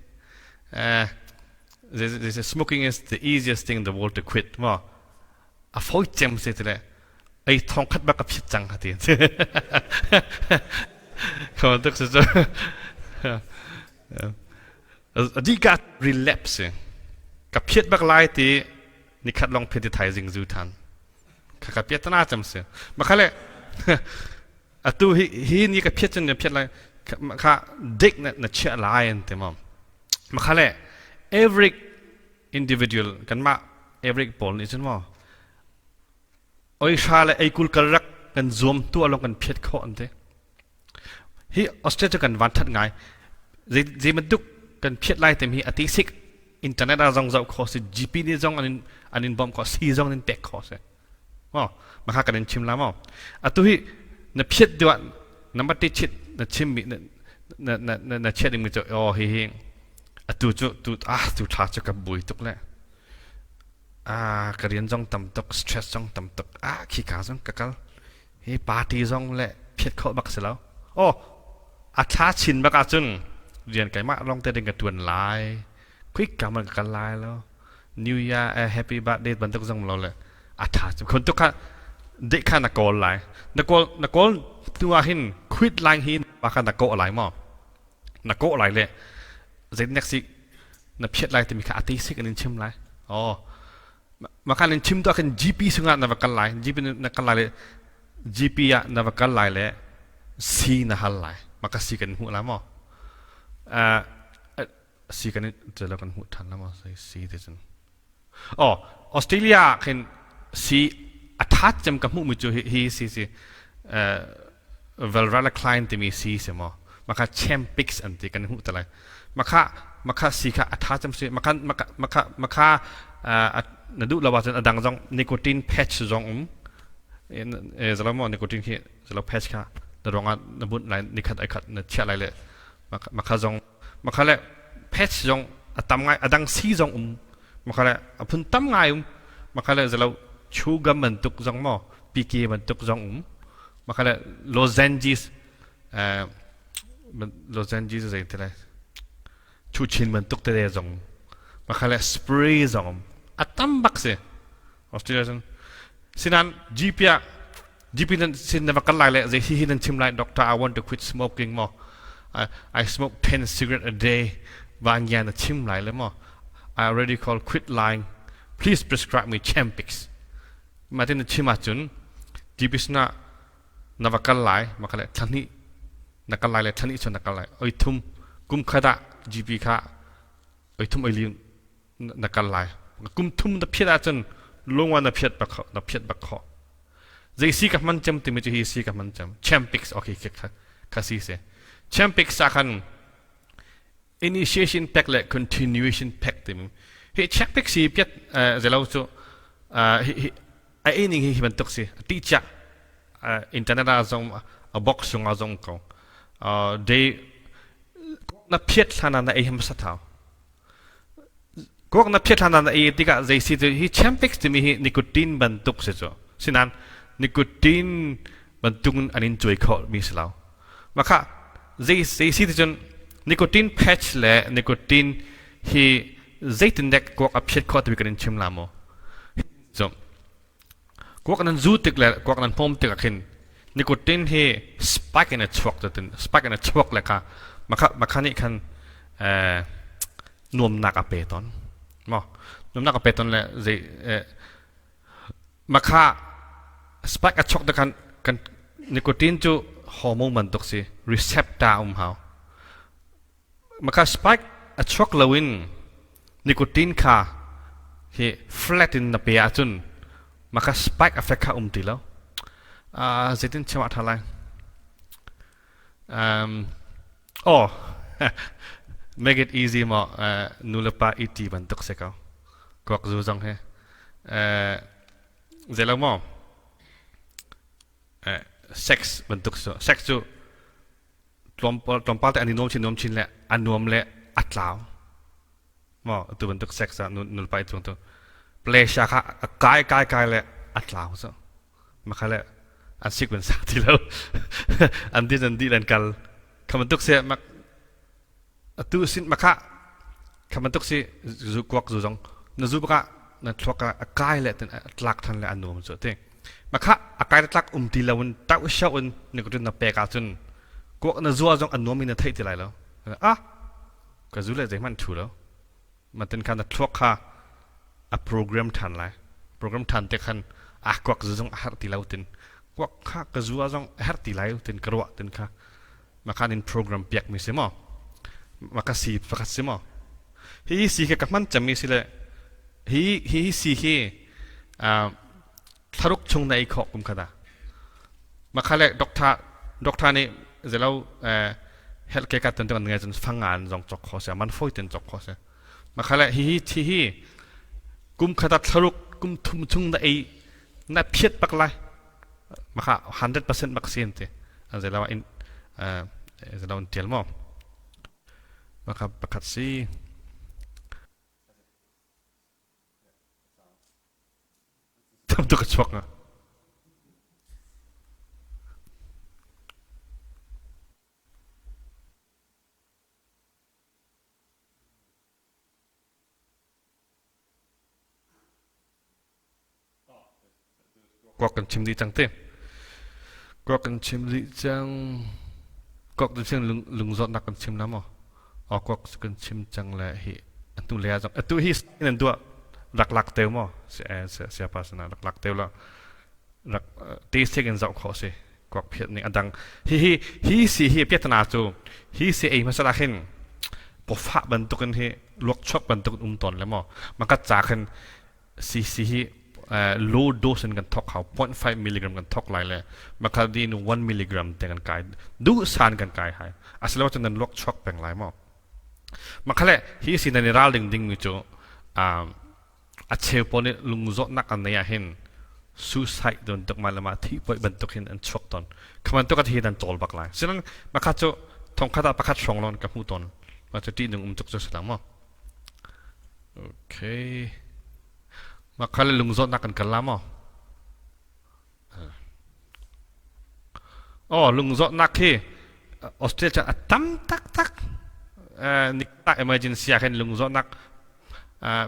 they say smoking is the easiest thing in the world to quit ma a fawi cem se tile ei thong khat bak ka phit cang hati ko tuk se cu adika relapse ka phiat bak lai ti nikhat long phiat ti thaizing zu than ka ka piat na cem se makhale atu hi hi ni ka phiat cun na phiat lai kha dik na na chia lai an ti mom Makhale every individual kanmah every pawl nih cun maw oi hra le ei kul kal rak kan zuam tu along kan phiat khawh an ti. Hi Australia cu kan van that ngai. Zei zei bantuk kan phiat lai tem hi ati sik internet ah zong zoh kho si GP nih zong an in an in bawmh khawh si zong in pek khawh si. Maw makha kan in chim la maw. Atu hi na phiat duah na mate chit na chim mi na na na na chiat ding mi cu oh hi hi atu cu tu ah tu thla cu ka bui tuk le ah ka rian zong tam tuk stress zong tam tuk ah khi ka zong ka kal hi party zong le phiat khawh bak si lo oh a thla chin bak ahcun rian keimah lawng te ding ka tuan lai quick ka man ka kal lai lo new year happy birthday bantuk zong lo le a tha cu khon tuk kha deh kha na kawl lai na kawl na kawl tu ah hin quit lai hi pa kha na kawh lai maw na kawh lai le zei nek si na phiat lai timi kha a te sik in chim lai oh makan in chim tu ah khin GP sungah na va kal lai GP na kal lai le GP ah na va kal lai le si na hal lai maka si kan hmuh la maw si kan celo kan hmuh ṭhan la maw si ti cun oh Australia khin si a ṭhat cem ka hmuh mi cu hi si si Valralacline timi si si maw maka Champix an ti kan hmuh te lai maka Makha si kha a tha cem si. Makha makha makha makha na duh lo ahcun a dang zong nicotine patch zong um. Zalo maw nicotine khi zalo patch kha na ruang ah na bunh lai nikhat ai khat na chiah lai le makha zong makha le patch zong a tam ngai a dang si zong um makha le a phun tam ngai um makha le zalo chew gum bantuk zong maw PK bantuk zong um makha le lozenges lozenges zei te lai chuchin bantuk te zong makha le spray zong um a tam bak si Australia cun sinan GP ah GP nan sin na va kal lai le zei hi hi nan chim lai doctor I want to quit smoking mo I smoke 10 cigarette a day van ya na chim lai le mo I already call quit lying please prescribe me Champix ma tin na chim ahcun GP sinah na va kal lai ma kha le thla na kal lai le thla chun na kal lai oi thum kum khat ah GP kha oi thum oi li na kal lai kum thum na phiat ahcun lungwa na phiat bak na phiat bak kho zei si ka hman cem timi cu hi si ka hman cem Champix okay kha kha si se Champix ah khan initiation pack le continuation pack timi hi Champix hi piat zelo cu hi hi a ening hi hi bantuk si ti chia internet ah zong a box chung ah zong ko day na phiat hlan ah na ei hmasa thau Kuak na phiat hlan ah na ei tikah zei si cu hi Champix timi hi nicotine bantuk si cu. Sinan nicotine bantuk in an in cuai khawh mi si lo. Mah kha zei zei si ti cun nicotine patch le nicotine hi zeitindek kuak a phiat khawh timi kan in chim la maw? So kuak nan zu tik le kuak nan hmawm tik ah khin nicotine hi spike in a chuak tin spike in a chuak le kha makha makha nih khan nuamnak a pe ton maw nuamnak a pe ton le zei makha spike a chuak te khan kan nicotine cu hormone bantuk si receptor um hau Maka spike a chuak loin nicotine kha hi flat in na pe ahcun maka spike effect kha um ti lo. Zeitin chim ah ṭha lai? Oh, make it easy maw nu le pa i ṭi bantuk si ko. Kuak zu zong hi. Zei lo maw? Sex bantuk sex cu tlawmpal te an i nuam chin nuam chin le a nuam le a tlau maw tu bantuk sex ah nulpa i cung tu pleasure kha a kai kai kai le a tlau so makha le an sik ban sak ti lo an din an di lan kal kha bantuk se mak atu sin makha kha bantuk si zu kuak zu zong na zu baka na thluak a kai le ten a tlak than le a nuam chu te makha a kai tlak um ti lo in tau shau in ni ko na pek ahcun kuak na zua zong a nuam in na theih ti lai lo ah ka zu le zeihmanh thu lo matin khan na thluak kha a program than lai program than te khan a kuak zu zong a har ti lo tin kuak kha ka zua zong a har ti lai tin ka ruah tin kha makhan in program piak mi si maw maka si pakhat si maw hi si khi ka hman cemmi si le hi hi si hi thlaruk chung na ei khawh kum khata makha le doctor doctor nih zelo health care ka tan tan ngai cun fangan zong chok kho se man foi ten chok kho se makha le hi hi thi hi kum khata thlaruk kum thum chung na ei na phiat pak lai maka 100% bak sin ti zelawa in zelawan tial mo maka pakhat si tam tuk a chuak nga Kuak kan chim dih cang ti. Kuak kan chim dih cang. Kuak kan chim lungzawtnak kan chim na maw? O kuak kan chim cang le hi atu le zong atu hi nan duah rak lak teu maw? Siapa sana rak lak teu la rak te sek in zoh khawh si kuak phiat ning adang hi hi hi si hi piatana cu hi si ei hmasa la khin pawfah bantukin hi luakchuak bantukin um tawn le maw makat ca khin CC hi low dose in kan thok hau 0.5 milligram kan thok lai le makadin 1 milligram te kan kai du san kan kai hai asilo cun nan luak chuak peng lai maw. Makhale hi si nan i ral ding ding mi cu a cheu pawl nih lungzawtnak an nei ah hin suicide don tuk ma lama thi poi bantuk hin an chuak ton khaman tuk hi nan cawl bak lai sinan makha cu thongkhat ah pakhat hrawng lon ka hmu ton ma cu ti nung um tuk cu salang mo okay makha le lungzawtnak kan kal la mo Oh, lungzawtnak hi Australia a tam taktak. Niktak emergency ah khin lungzawtnak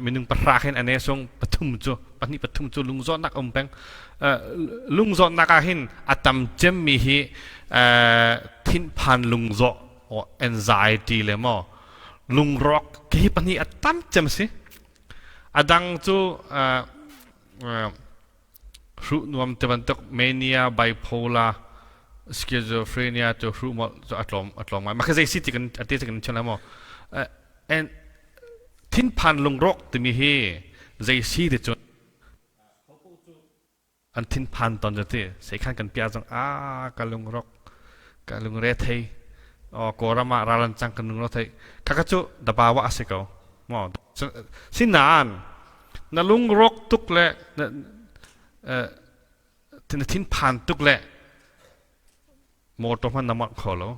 minung pahra khin ane sung pathum cu pahnih pathum cu lungzawtnak um peng. Lungzawtnak ah hin a tam cemmi hi thinphan lungzawh or anxiety le maw lungrawk hi pahnih a tam cem si. A dang cu Hruh nuam ti bantuk mania, bipolar, schizophrenia cu hruh molh cu a tlawm a tlawm ngai. Mah khi zei si ti kan a ti kan chim lai maw? And thinphan lungrawk timi hi zei si ti cun an thinphan ton cu ti seikhan kan piah zong a ka lungrawk ka lungre thei o kawlram ah ral an cang kan lungrawk thei khakha cu dabawa a si ko maw sinain na lungrawk tuk le na thinphan tuk le motor hmanh na mawngh kho lo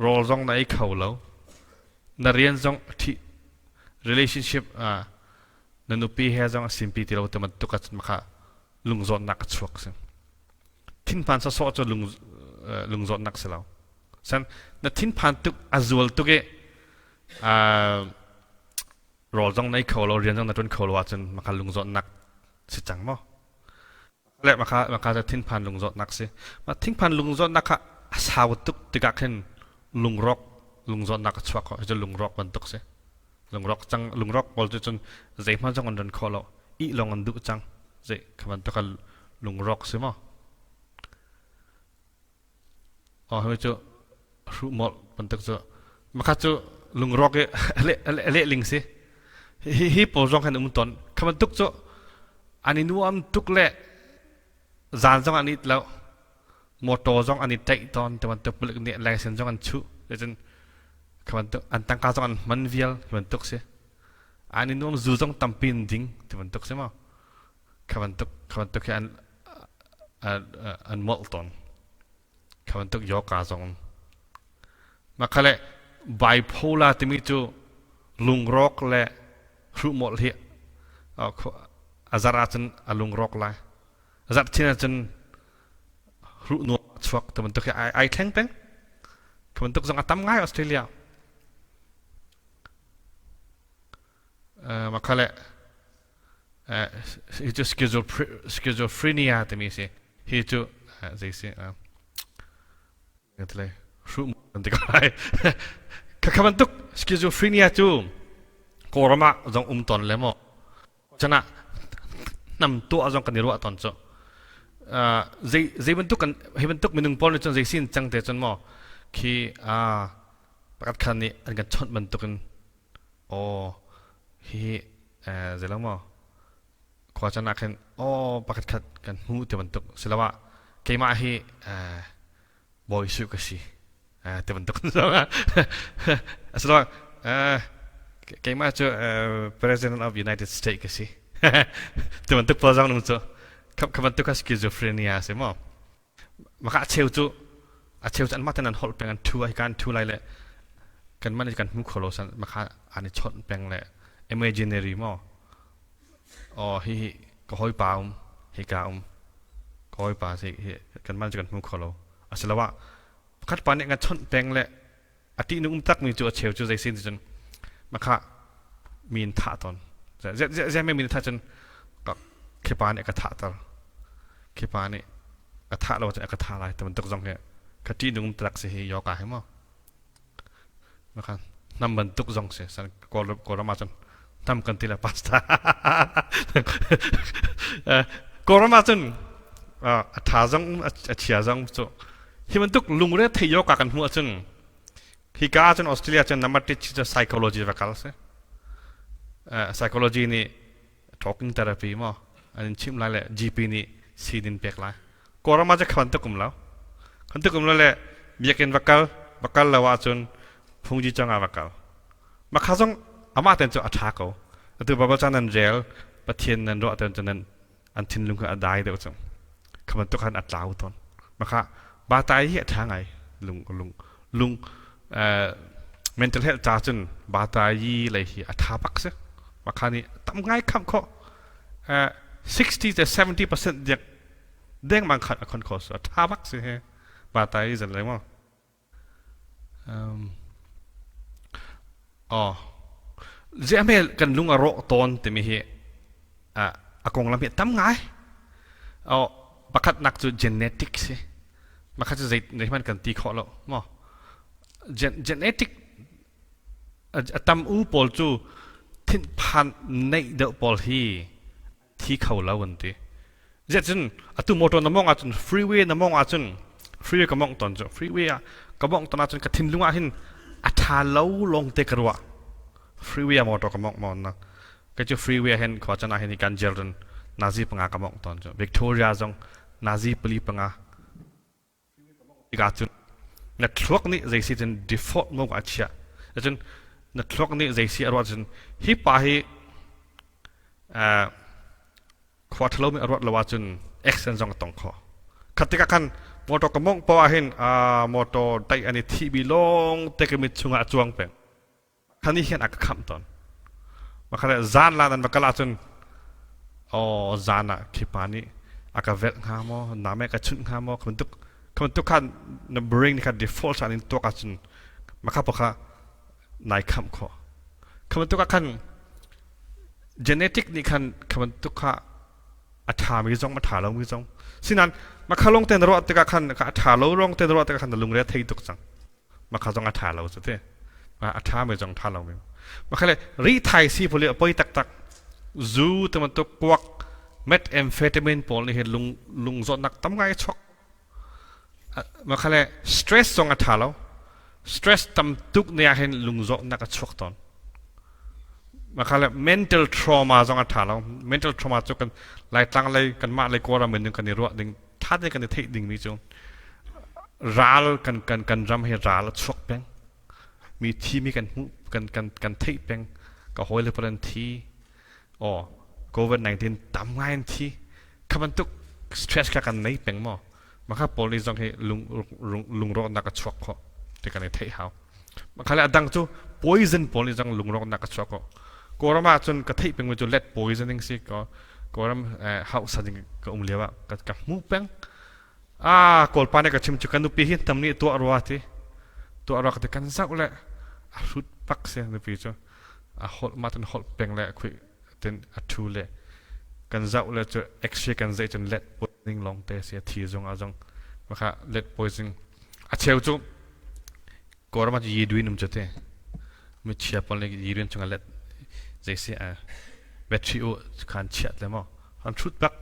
rawl zong na ei kho lo na rian zong thi relationship na nupi he zong a simpi ti lo te bantuk ah cun makha lungzawtnak a chuak si thinphan sawsawh cu lung lungzawtnak si lo san na thinphan tuk a zual tuk i rawl zong na ei kho lo rian zong na ṭuan kho lo ahcun maka lungzawtnak si cang maw le maka maka cu thinphan lungzawtnak si ma thinphan lungzawtnak kha a sau tuk tikah khin lungrawk lungzawtnak a chuak kho cu lungrawk bantuk si lungrawk cang lungrawk pawl cu cun zeihmanh zong an ran kho lo ih lawng an duh cang zei kha bantuk lungrawk si maw Oh hoi cu hruh molh bantuk cu makhat cu lungrawk i a leh ling si hi hi pawl zong khan um ton kha bantuk cu an i nuam tuk le zan zong an it lo motor zong an i ṭaih tawn te bantuk palik nih license zong an chuh cun kha bantuk an tangka zong an hman vial hi bantuk si an i nuam zu zong tampi in ding ti bantuk si maw kha bantuk kha bantuk hi an an molh tawn. Kha bantuk yoga zong. Mah kha le bipolar timi cu lungrawk le hruhmawlh hi a zarh ahcun a lungrawk lai. A zarh chin ahcun hruh nuam a chuak ti bantuk hi ai thleng peng. Kha bantuk zong a tam ngai Australia. Mah kha le hi cu schizophrenia timi si hi cu zei si hruh an ti ko lai khakha bantuk schizophrenia cu kawlram ah zong um ton le maw cana nam tuah zong kan i ruah ton cu zei zei bantuk kan hi bantuk minung pawl nih cun zei sin cang te cun maw khi pakhat khan nih an kan chawnh bantukin Aw hihi zeilang maw khua can ah khin aw pakhat khat kan hmu ti bantuk siloah keimah hi Bawi Jesuh ka si ti bantuk asiloah keimah cu President of United States ka si ti bantuk pawl zong cu kha bantuk kha schizophrenia a si maw Maka a cheu cu a cheu cu anmah ten an holh peng an thu ai kan thu lai le kanmah nih kan hmu kho lo san maka an i chawnh peng le imaginary maw oh hi hi ka hawipa um hika um ka hawipa si hi kanmah cu kan hmu kho lo asiloah pakhat pa nih kan chawnh peng le a ṭihnung um takmi cu a cheu cu zei sin cun makha mi in thah tawn zei min thah cun khipa nih ka thahter khipa nih a thah lo cun a ka thah lai ti bantuk zong hi ka ṭihnung um tak si hi yoga hi maw makha hnam bantuk zong si san kawlram ah cun hnam kan ti le pasta kawlram ah cun a ṭha zong a chia zong cu Hi bantuk lungre thei yoga kan hmuh ahcun hika ahcun Australia cun number teach cu psychology va kal si. Psychology nih talking therapy maw an in chimh lai le GP nih sii din pek lai. Kawlram ah cu kha bantuk um lo. Khan tuk um lo le biakinn va kal, va kal lo ahcun phungji cang ah va kal. Makha zong amah ten cu a ṭha ko. Atu Bible ca nan rel, Pathian nan ruah ten cu nan an thinlung kha a dai deuh cang. Kha bantuk khan a tlau tawn. Makha batai hi a ṭha ngai. Lung lung lung mental health ca cun batai lei hi a ṭha bak si. Makha nih tam ngai khamh khawh. 60 to 70% dek dengmang khat a khon kho su a ṭha bak si he. Batai zan le maw? Aw. Ziahme kan lung a rawh tawn timi hi a konglam hi a tam ngai. Aw, pakhatnak cu genetic si. Pakhat cu zei hmanh kan ti khawh lo maw? Genetic a tam u pawl cu thinphan neih deuh pawl hi thi kho lo an ti. Ziahcun atu motor na mawngh ahcun freeway na mawngh ahcun freeway ka mawngh tawn cu freeway ah ka mawngh tawn ahcun ka thinlung ah hin a ṭha lo lawng te ka ruah. Freeway ah motor ka mawngh maw na kei cu freeway ah hin khua can ah hin kan jel run nazi panga ka mawngh tawn cu Victoria zong nazi pali panga Tikah cun na thluak nih zei si cun default mode ah a chiah. Cun na thluak nih zei si a ruah cun hi pa hi khua ṭhalo mi a ruat lo ahcun accident zong a tong kho. Khat tikah khan motor ka mawngh poah ahhin motor daih an i thih bi lawng te ka mit chungah a cuang peng. Khan nih hin a ka khamh tawn. Makhat zan la nan va kal ahcun aw zan ah khi pa nih a ka velh hnga maw name ka chunh hnga maw kha bantuk kha bantuk khan na brain kha default san in tuak ahcun makha pakha nai khamh khawh. Kha bantuk ah khan genetic nih khan kha bantuk kha a ṭhami zong a ṭha lomi zong sinan makha lawng te na ruah tikah khan a ṭha lo lawng te na ruah tikah khan na lungre a thei tuk cang. Makha zong a ṭha lo cu ti. A ṭha mi zong ṭha lo mi. Makha le rithai si pawl hi a poi taktak. Zu te bantuk kuak methamphetamine pawl nih hin lung lung zawtnak tam ngai a chuak. Makha le stress zong a ṭha lo. Stress tam tuk ne ah hin lung zawtnak a chuak tawn. Makha le mental trauma zong a ṭha lo. Mental trauma cu kan Laitlang lei kanmah lei Kawlram in kan i ruah ding ṭha tein kan i theih dingmi cu ral kan kan kan ram hi ral a chuak peng mi thi mi kan hmuh kan kan kan theih peng ka hawile pawl an thi aw COVID-19 tam ngai an thi kha bantuk stress kha kan nei peng maw makha pawl nih zong hi lung lungrawknak a chuak khawh ti kan i theih hau makha le adang cu poison pawl nih zong lungrawknak a chuak khawh Kawlram ah cun ka theih peng mi cu lead poisoning si ko Kawlram hausa ding ka um lio ah ka hmu peng ah Kawlpa nih ka chim cu kan nupi hi tam nih tuah rua ti tuah rua ka ti kan zoh le a hrut pak si nupi cu a holh ma tan holh peng le khui tin a thu le kan zoh le cu x-ray kan zei cun lead poisoning lawng te si a thi zong a zong makha lead poisoning a cheu cu Kawlram ah yiduin um cu te mi chia pawl nih yiduin chungah let zei si a battery u khan chiat le maw an hrut bak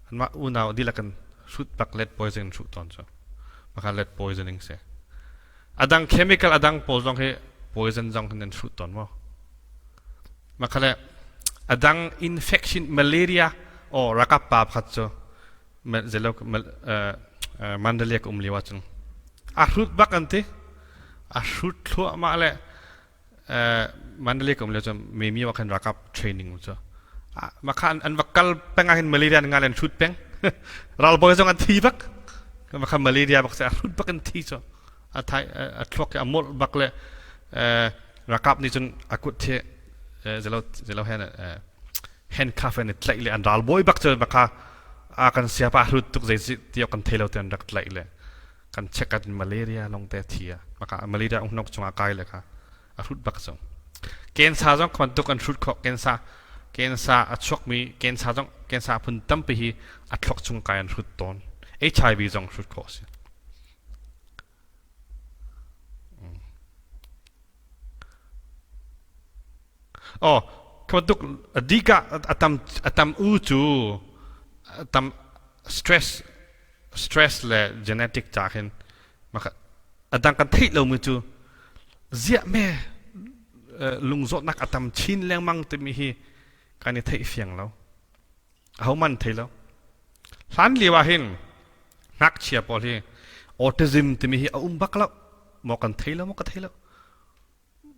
anmah unau dihlak in hrut bak lead poisoning hruh tawn cu maka lead poisoning si adang chemical adang pawl zong hi poison zong hin an hrut tawn maw maka le adang infection malaria o rakap pa pakhat cu zelo Mandalay ka um lio ahcun a hrut bak an ti a hrut thluahmah le Mandalay ka um lio cu Memi ah khan rakap training cu makha an va kal peng ah hin malaria ngal an hrut peng ralbawi zong an thi bak makha malaria bak se a hrut bak an thi cu a thai a thluak a molh bak le rakap nih cun a kut the zelo zelo hen handcuff in tlaih le an ralbawi bak cu baka a kan siapa hlut tuk zei ti kan thei lo te an rak tlaih le kan check at malaria long te thi a maka malaria ung nok chungah kai le kha a hrut bak cu kensa zong khan tuk an hrut kho kensa kensa a chuak mi kensa zong kensa phun tampi hi a thluak chung kai an hrut tawn HIV zong hrut kho si Aw, kha bantuk a dik ah a tam u cu a tam stress stress le genetic ca khin a dang kan theih lomi cu ziah me lungzawtnak a tam chin lengmang timi hi kan i theih fiang lo. Ahohmanh thei lo. Hlan lio ah hin ngakchia pawl hi autism timi hi a um bak lo. Maw kan thei lo maw ka thei lo.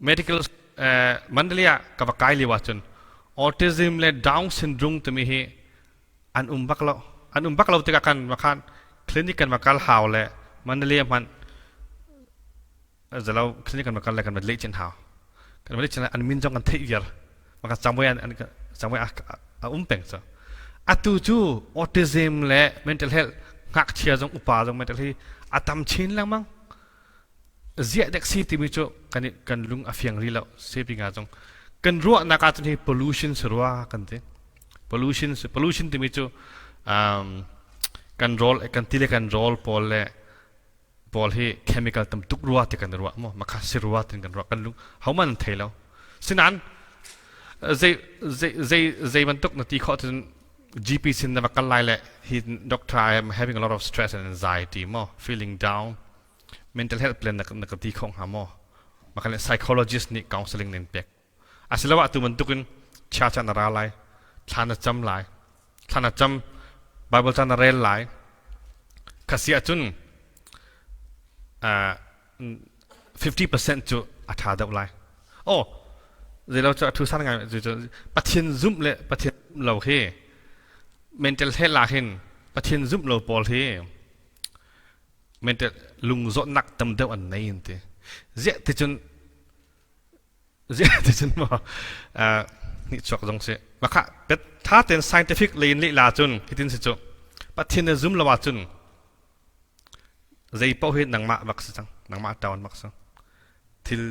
Medical Mandalay ah ka va kai lio ahcun autism le Down syndrome timi hi an um bak lo. An um bak lo tikah kan va khan clinic kan va kal hau le Mandalay hmanh zalo clinic kan va kal le kan va leh chin hau. Kan va leh chin an min zong kan theih viar. Maka camway an camway a um peng cu. Atu cu autism le mental health ngakchia zong upa zong mental hi a tam chin lengmang. Ziah dek si timi cu kan kan lung a fiang rih lo. Sepi nga zong kan ruahnak ahcun hi pollution si rua kan ti. Pollution pollution timi cu kan rawl kan ti le kan rawl pawl le pawl hi chemical tam tuk rua ti kan ruah maw makha si rua tin kan ruah kan lung homan an thei lo. Sinan zei zei zei zei bantuk na ti khawh cun GP sin na va kal lai le hi doctor I am having a lot of stress and anxiety mo feeling down mental health plan na ka ti kho hnga maw? Makhan le psychologist nih counseling nin pek. Asiloah tu bantukin chia cha na ra lai, thla na cam lai, thla na cam, Bible ca na rel lai. Khasi ahcun 50% cu a ṭha deuh lai. Oh, zeilo cu a thu san ngai cu Pathian zumh le Pathian lo hi mental health ah hin Pathian zumh lo pawl hi mental lungzawtnak tam deuh an nei an ti. Ziah ti cun ziah ti cun maw nih chuak zong si. Makha pet tha ten scientific lei in leh la cun hitin si cu Pathian na zum lo ahcun zei paoh hi nangmah bak si cang nangmah ṭawn bak si thil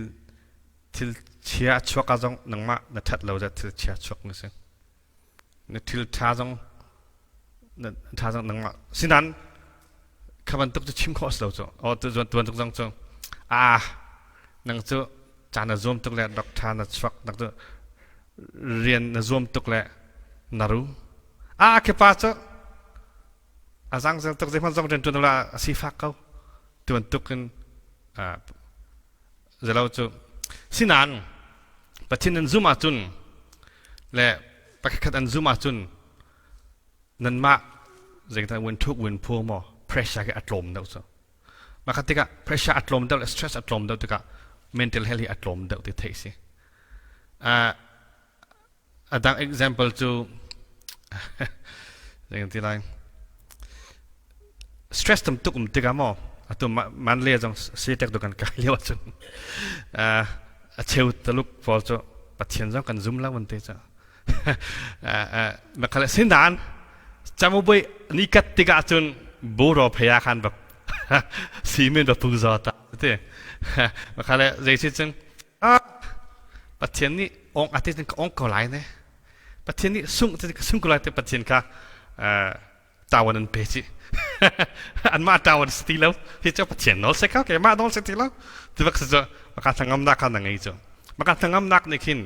thil chia chuak ah zong nangmah na ṭhat lo zat thil chia chuak na si na thil ṭha zong na ṭha zong nangmah sinan kha bantuk cu chim khawh a si lo cu aw tu bantuk zong cu ah nang cu caan na zuam tuk le doctor na chuak nak cu rian na zuam tuk le na ru ah khi pa cu a zang zel tuk zeihmanh zong rian ṭuan lo a sifak ko tu bantuk in zelo cu sinan Pathian nan zum ahcun le pakhatkhat an zum ahcun nanmah zeitin wen thuk wen phu maw pressure khi a tlawm deuh cu makhat tikah pressure a tlawm deuh le stress a tlawm deuh tikah mental health hi a tlawm deuh ti theih si a dang example cu zeitin ti lai stress tam tuk um tikah maw atu man le zong sitek tu kan kai lio ahcun a cheu taluk pawl cu Pathian zong kan zum lo an ti cu makhale sinan camubui ni kat tikah cun buro phaya khan bak simin ba pu zo ta ti makhale zei si cun Pathian nih ong ate cun ka ong ko lai ne Pathian nih sung te ka sung ko lai te Pathian kha tawan an pe ci anmah tawan si ti lo hi cu Pathian nawl se kha keimah nawl si ti lo ti bak si cu maka thlangam nak kha na ngei cu maka thlangam nak nih khin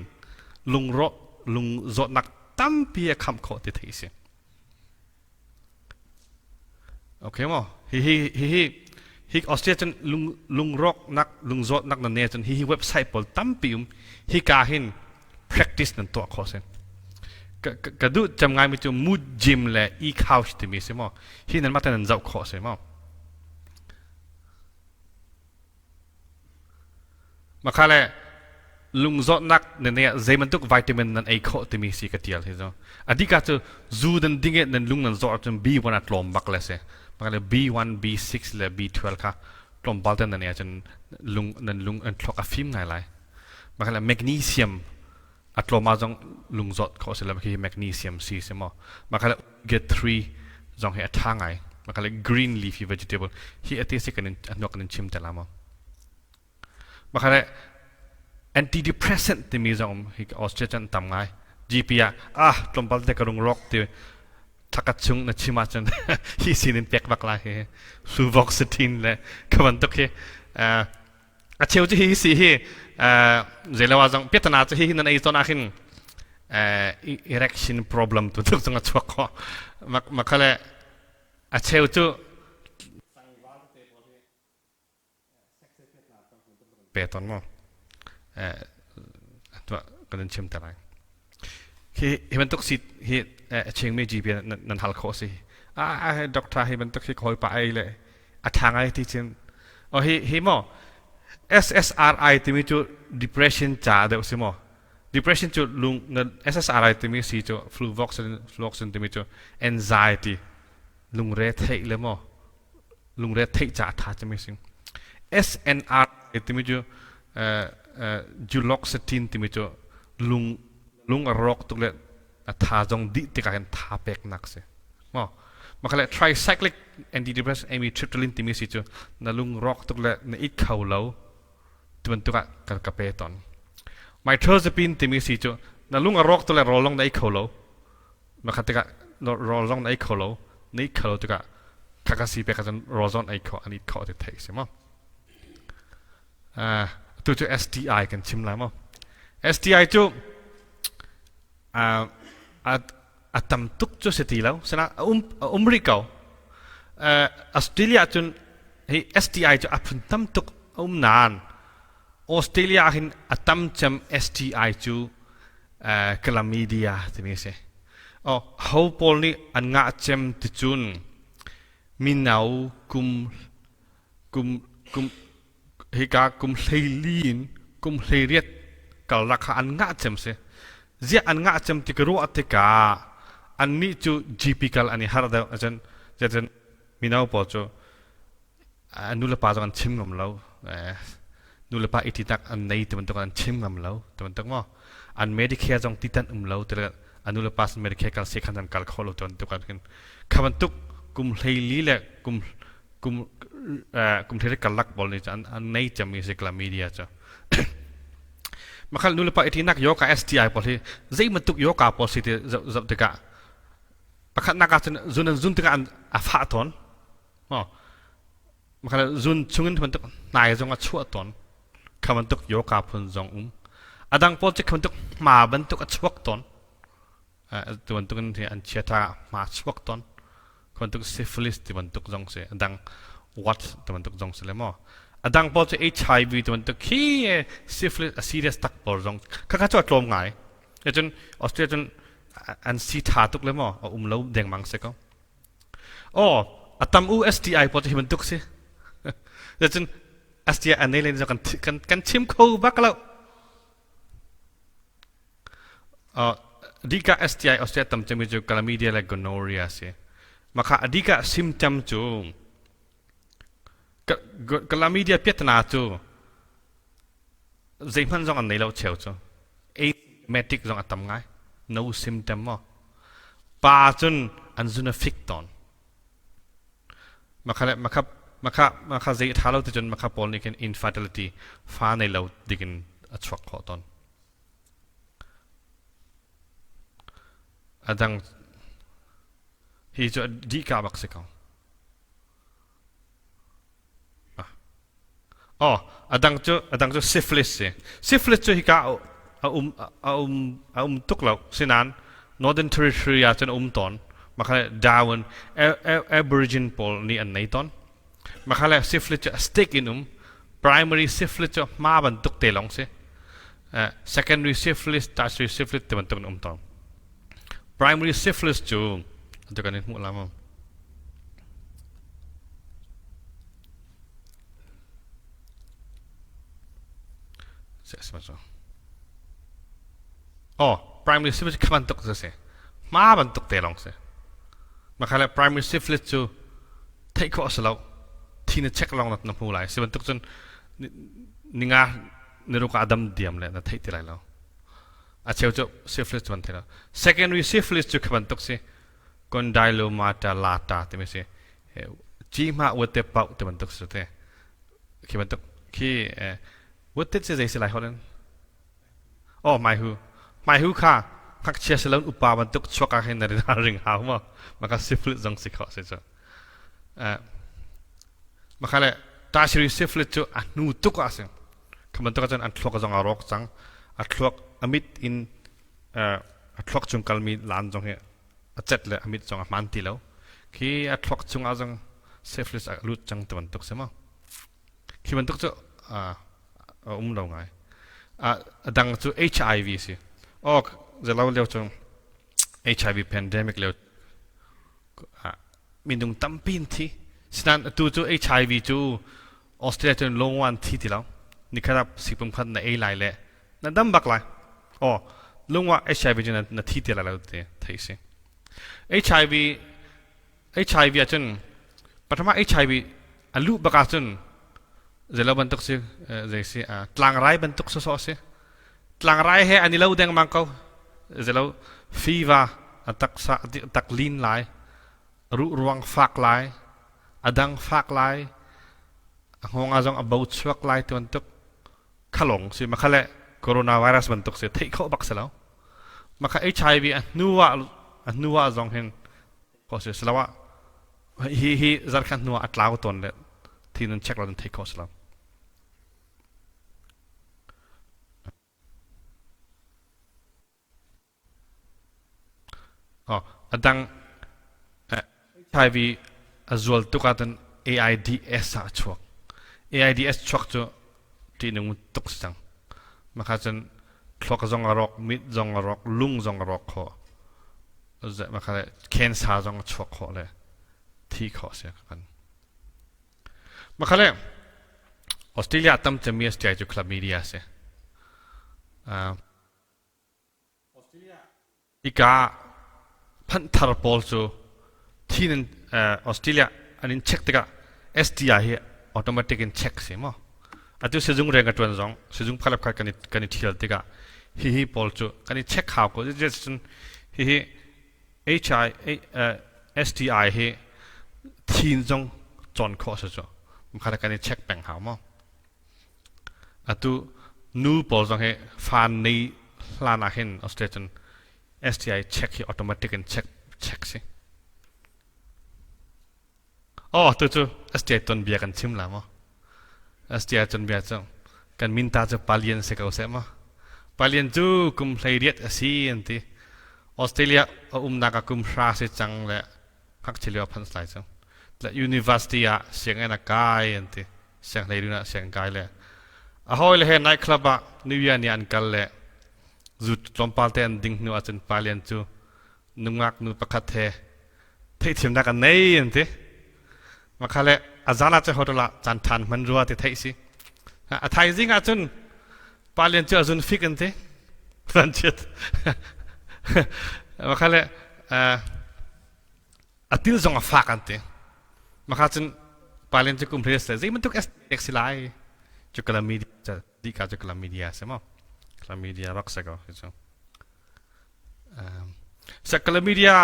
lungrawh lung zawtnak tampi a khamh khawh ti theih si Okay maw? Hi hi hi hi hi Austria cun lung lungrawknak lungzawtnak na ne cun hi hi website pawl tampi um hi ka hin practice nan tuah khawh si. Ka ka duh cam ngai mi cu mood gym le e-couch timi si maw? Hi nan mah te nan zoh khawh si maw? Makha le lungzawtnak na ne zei bantuk vitamin nan ei khawh timi si ka tial hi cu. Adika cu zu nan ding i nan lung nan zawh ahcun B1 a tlawm bak le si. Maka le B1, B6 le B12 kha tlawmpal te nan ei ahcun lung nan lung an thluak a fim ngai lai. Maka le magnesium a tlawm ah zong lungzawt khawh si le khi magnesium si si maw. Maka le get 3 zong hi a ṭha ngai. Maka le green leafy vegetable hi ate si kan in a kan in chim te la maw. Maka le antidepressant timi zong hi Austria cun tam ngai. GP ah ah tlawmpal te ka rung rawk ti thlakat chung na chim ahcun hi sin in pek bak lai hi fluvoxetine le ka bantuk hi a cheu cu hi si hi zeilo ah zong piatana cu hi nan ei ton ah khin erection problem tu tuk zong a chuak kho makhale a cheu cu pe ton mo kan in chim te lai hi hi bantuk si hi a ching mi GP nan hal kho si a doctor hi bantuk hi khoi pa ai le a tha ngai ti chin o hi hi mo. SSRI timi cu depression ca deuh si maw? Depression cu lung SSRI timi si cu fluvoxamine fluvoxamine timi cu anxiety lungre theih le maw lungre theih ca tha cami si. SNRI timi cu duloxetine timi cu lung lung a rawk tuk le a tha zong dih tikah hin tha peknak si. Maw makale tricyclic antidepressant amitriptyline timi si cu na lung rawk tuk le na it kho lo ti bantuk ah ka ka pe ton. Mitrozepine timi si cu na lung a rawk tuk le rawl zong na ei kho lo. Makhat tikah rawl zong na ei kho lo. Na it kho lo tikah khaka si pek ahcun rawl zong ei kho an it kho ti theih si maw. Tu cu STI kan chim lai maw? STI cu a tam tuk cu si ti lo. Sina a um a um rih ko. Australia cun hi STI cu a phun tam tuk a um nain Australia ah hin a tam cem STI cu chlamydia timi a si. Oh, ho pawl nih an ngah cem ti cun mino kum kum kum hika kum 14 in kum 18 karlak kha an ngah cem si. Ziah an ngah cem ti ka ruah tikah annih cu GP kal an i harh deuh ahcun cun mino pawl cu nu le pa zong an chim ngam lo. Nu le pa i titak an nei ti bantuk an chim ngam lo ti bantuk maw an Medicare zong titan um lo ti a nu le pa sin Medicare kal se khan an kal kho lo ti bantuk ah khin kha bantuk kum 14 le kum kum kum thiri karlak pawl nih an an nei cemmi si chlamydia cu makhal nu le pa itinak yoga STI pawl hi zei bantuk yoga pawl si ti zoh tikah pakhatnak ah cun zun an zun tikah an a fah tawn makhal zun chungin bantuk hnai zong a chuah tawn kha bantuk yoga phun zong um adang pawl cu kha bantuk hma bantuk a chuak tawn tu bantuk in an chiata hma chuak tawn bantuk syphilis ti bantuk zong si adang what ti bantuk zong si le maw adang pawl cu HIV ti bantuk khi syphilis a serious tak pawl zong kha kha cu a tlawm ngai cun Australia cun an si tha tuk le maw a um lo dengmang si ko oh a tam u STI pawl cu hi bantuk si cun STI an nei len kan kan kan chim kho bak lo Adika STI Australia tam cemmi cu chlamydia le gonorrhea a si. Mah adika symptom cu chlamydia piatana cu zeihmanh zong an nei lo cheu cu. Asymptomatic zong a tam ngai. No symptom maw. Pa cun an zun a fik tawn. Makha le makha makha makha zei a ṭha lo ti cun makha pawl nih khin infertility fa nei lo dingin a chuak khawh tawn. A dang hi cu dihka bak si ko. Oh, a dang cu syphilis si. Syphilis cu hika a um a um a um tuk lo. Sinan Northern Territory ah cun a um tawn. Makha Darwin Aborigine pawl nih an nei tawn. Makha le syphilis cu a stick in um. Primary syphilis cu hma bantuk te lawng si. Secondary syphilis, tertiary syphilis ti bantuk in um tawn. Primary syphilis cu atu kan in hmuh la maw? Oh, primary syphilis kha bantuk cu si. Hma bantuk te lawng si. Makha le primary syphilis cu theih khawh a si lo. Thi na check lawng na hmu lai. Si bantuk cun ninga niruk ah dam diam le na theih ti lai lo. A cheu cu syphilis cu ban thei lo. Secondary syphilis cu kha bantuk si. Condylomata lata timi si. Ci hma uate pau ti bantuk si te. Khi bantuk khi uate ci zei si lai holin? Oh mai hu. Mai hu kha ngakchia si lo upa bantuk chuak ah hin na ring hau ma. Maka syphilis zong si kho si cu. Maka le tertiary syphilis cu a hnu tuk ah si. Kha bantuk ahcun an thluak zong a rawk cang. A thluak a mit in a thluak chung kalmi laan zong hi a cet le a mit zong a hmaan ti lo. Khi a thluak chung ah zong syphilis a lut cang ti bantuk si maw? Khi bantuk cu a um lo ngai. A dang cu HIV si. Ok, zelo lio cu HIV pandemic lio minung tampi in thi. Sinan atu cu HIV cu Australia cun lungwan thi ti lo. Nikhat ah sipum khat na ei lai le na dam bak lai. Oh, lungwa HIV cu na thi te lai lo ti thei si. HIV HIV ahcun pathama HIV a luh bak ahcun zeilo bantuk si zei si tlangrai bantuk sawsawh si. Tlangrai he an i lo dengmang ko. Zeilo fever a taksa tak lin lai, ruh ruang fak lai, a dang fak lai, a hngawng ah zong a bo chuak lai ti bantuk khalong si makha le coronavirus bantuk si theih khawh bak si lo. Makha HIV a hnu ah a hnu ah zong hin ko si silo ah hi hi zarkhat hnu ah a tlau tawn le thi nun check lo thei khawh si lo. Oh, a dang HIV a zual tuk ahcun AIDS ah a chuak. AIDS chuak cu ṭihnung tuk si cang. Maka cun thluak zong a rawk, mit zong a rawk, lung zong a rawk khawh. Maka le cancer zong a chuak khawh le thi khawh si kan. Maka le Australia tam cemmi STI cu chlamydia a si. Hika phanh thar pawl cu thi nan Australia an in check tikah STI hi automatic in check si maw? Atu sizung rian ka ṭuan zong sizung phalap kha kan i kan i ṭhial tikah hihi pawl cu kan i check hau ko. Cun hihi HI STI hi thin zong cawn khawh si cu. Mkhat kan i check peng hau maw? Atu nu pawl zong hi fa nei hlan ah hin Australia cun STI check hi automatic in check check si. Oh, tu cu STI tuanbia kan chim la maw? STI tuanbia cu kan min ta cu Palian si ko seh maw? Palian cu kum 18 a si an ti. Australia a umnak ah kum hra si cang le ngakchia lio phan lai cu. Le university ah sianginn a kai an ti. Sianghleirun ah sianginn kai le a hawi le he night club ah New Year ni an kal le zu tlawmpal te an ding hnu ahcun Palian cu nungak nu pakhat he theihthiamnak an nei an ti. Makha le a zan ah cu hotel ah caan ṭhan hman rua ti theih si. A thaizing ah cun Palian cu a zun fik an ti. Ran chiat. Makha le a til zong a fak an ti. Makha cun Palian cu kum hle le zei bantuk ek si lai cu chlamydia di ka cu chlamydia si maw? Chlamydia rak si ko hi cu. Sa chlamydia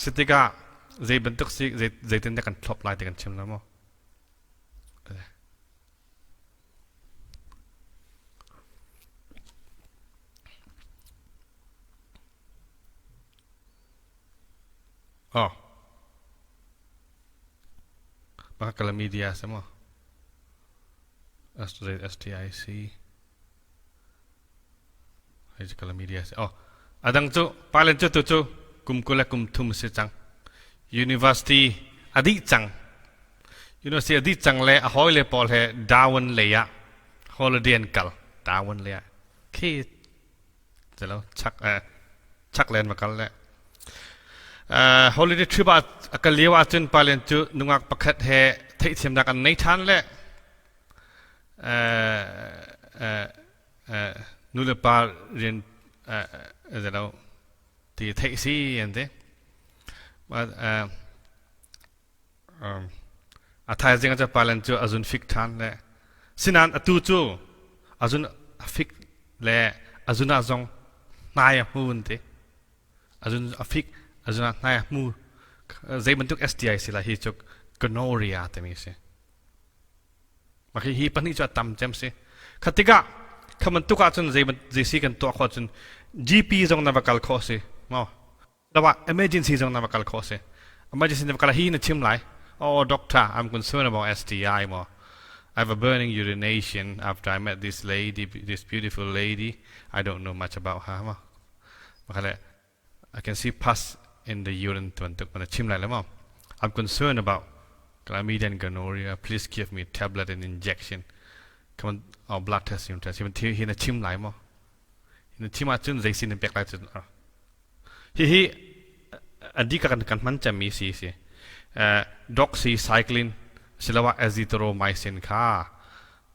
si tikah zei bantuk si zeitin dah kan thlop lai ti kan chim la maw? Oh. Baka chlamydia si maw? STIC. Hei cu chlamydia si. Oh. Adang cu palen cu tu cu kum 20 le kum 30 si cang. University a dih cang. University a dih cang le a hawile pawl he Darwin lei ah holiday an kal. Darwin lei ah. Khi Zelo chak chak len va kal le holiday trip ah a kal lio ahcun palian cu nungak pakhat he theihthiamnak an nei ṭhan le nu le pa rian zelo ti theih si an ti. A thaizing ah palian cu a zun fik ṭhan le sinain atu cu a zun a fik le a zun ah zong hnai a hmu an ti. A zun a fik a zun ah hnai a hmu. Zei bantuk STI si la hi cu gonorrhea timi si. Mah hi pahnih cu a tam cem si. Kha tikah kha bantuk ahcun zei zei si kan tuah khawh cun GP zong na va kal khawh si. Maw? Dawa emergency zong na va kal khawh si. Emergency na va kal hi na chim lai. Oh doctor, I'm concerned about STI mo. I have a burning urination after I met this lady, this beautiful lady. I don't know much about her mo. Makale I can see pus in the urine bantuk na chim lai le mo. I'm concerned about chlamydia and gonorrhea. Please give me tablet and injection. Come on, oh, blood test yung test. Hi na chim lai mo. Na chim ahcun zei sin in pek lai cun hihi a dika kan kan hman cemmi si si doxycycline siloah azithromycin kha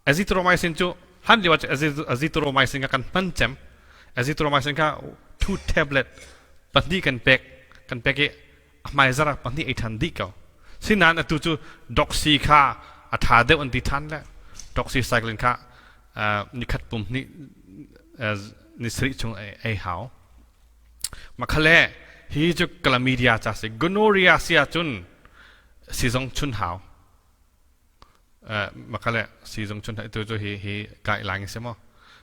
azithromycin cu Hlan lio ah azithromycin kha kan hman cem. Azithromycin kha two tablet pahnih kan pek kan pek i a hmaizar ah pahnih ei ṭhan dih ko. Sinain atu cu doxy kha a ṭha deuh an ti ṭhan le doxycycline kha nikhat pum hnih ni sarih chung ei hau. Makhale hi cu chlamydia ca si gonorrhea si ahcun sizong chun hau. Makhale sizong chun tu cu hi hi guideline si maw.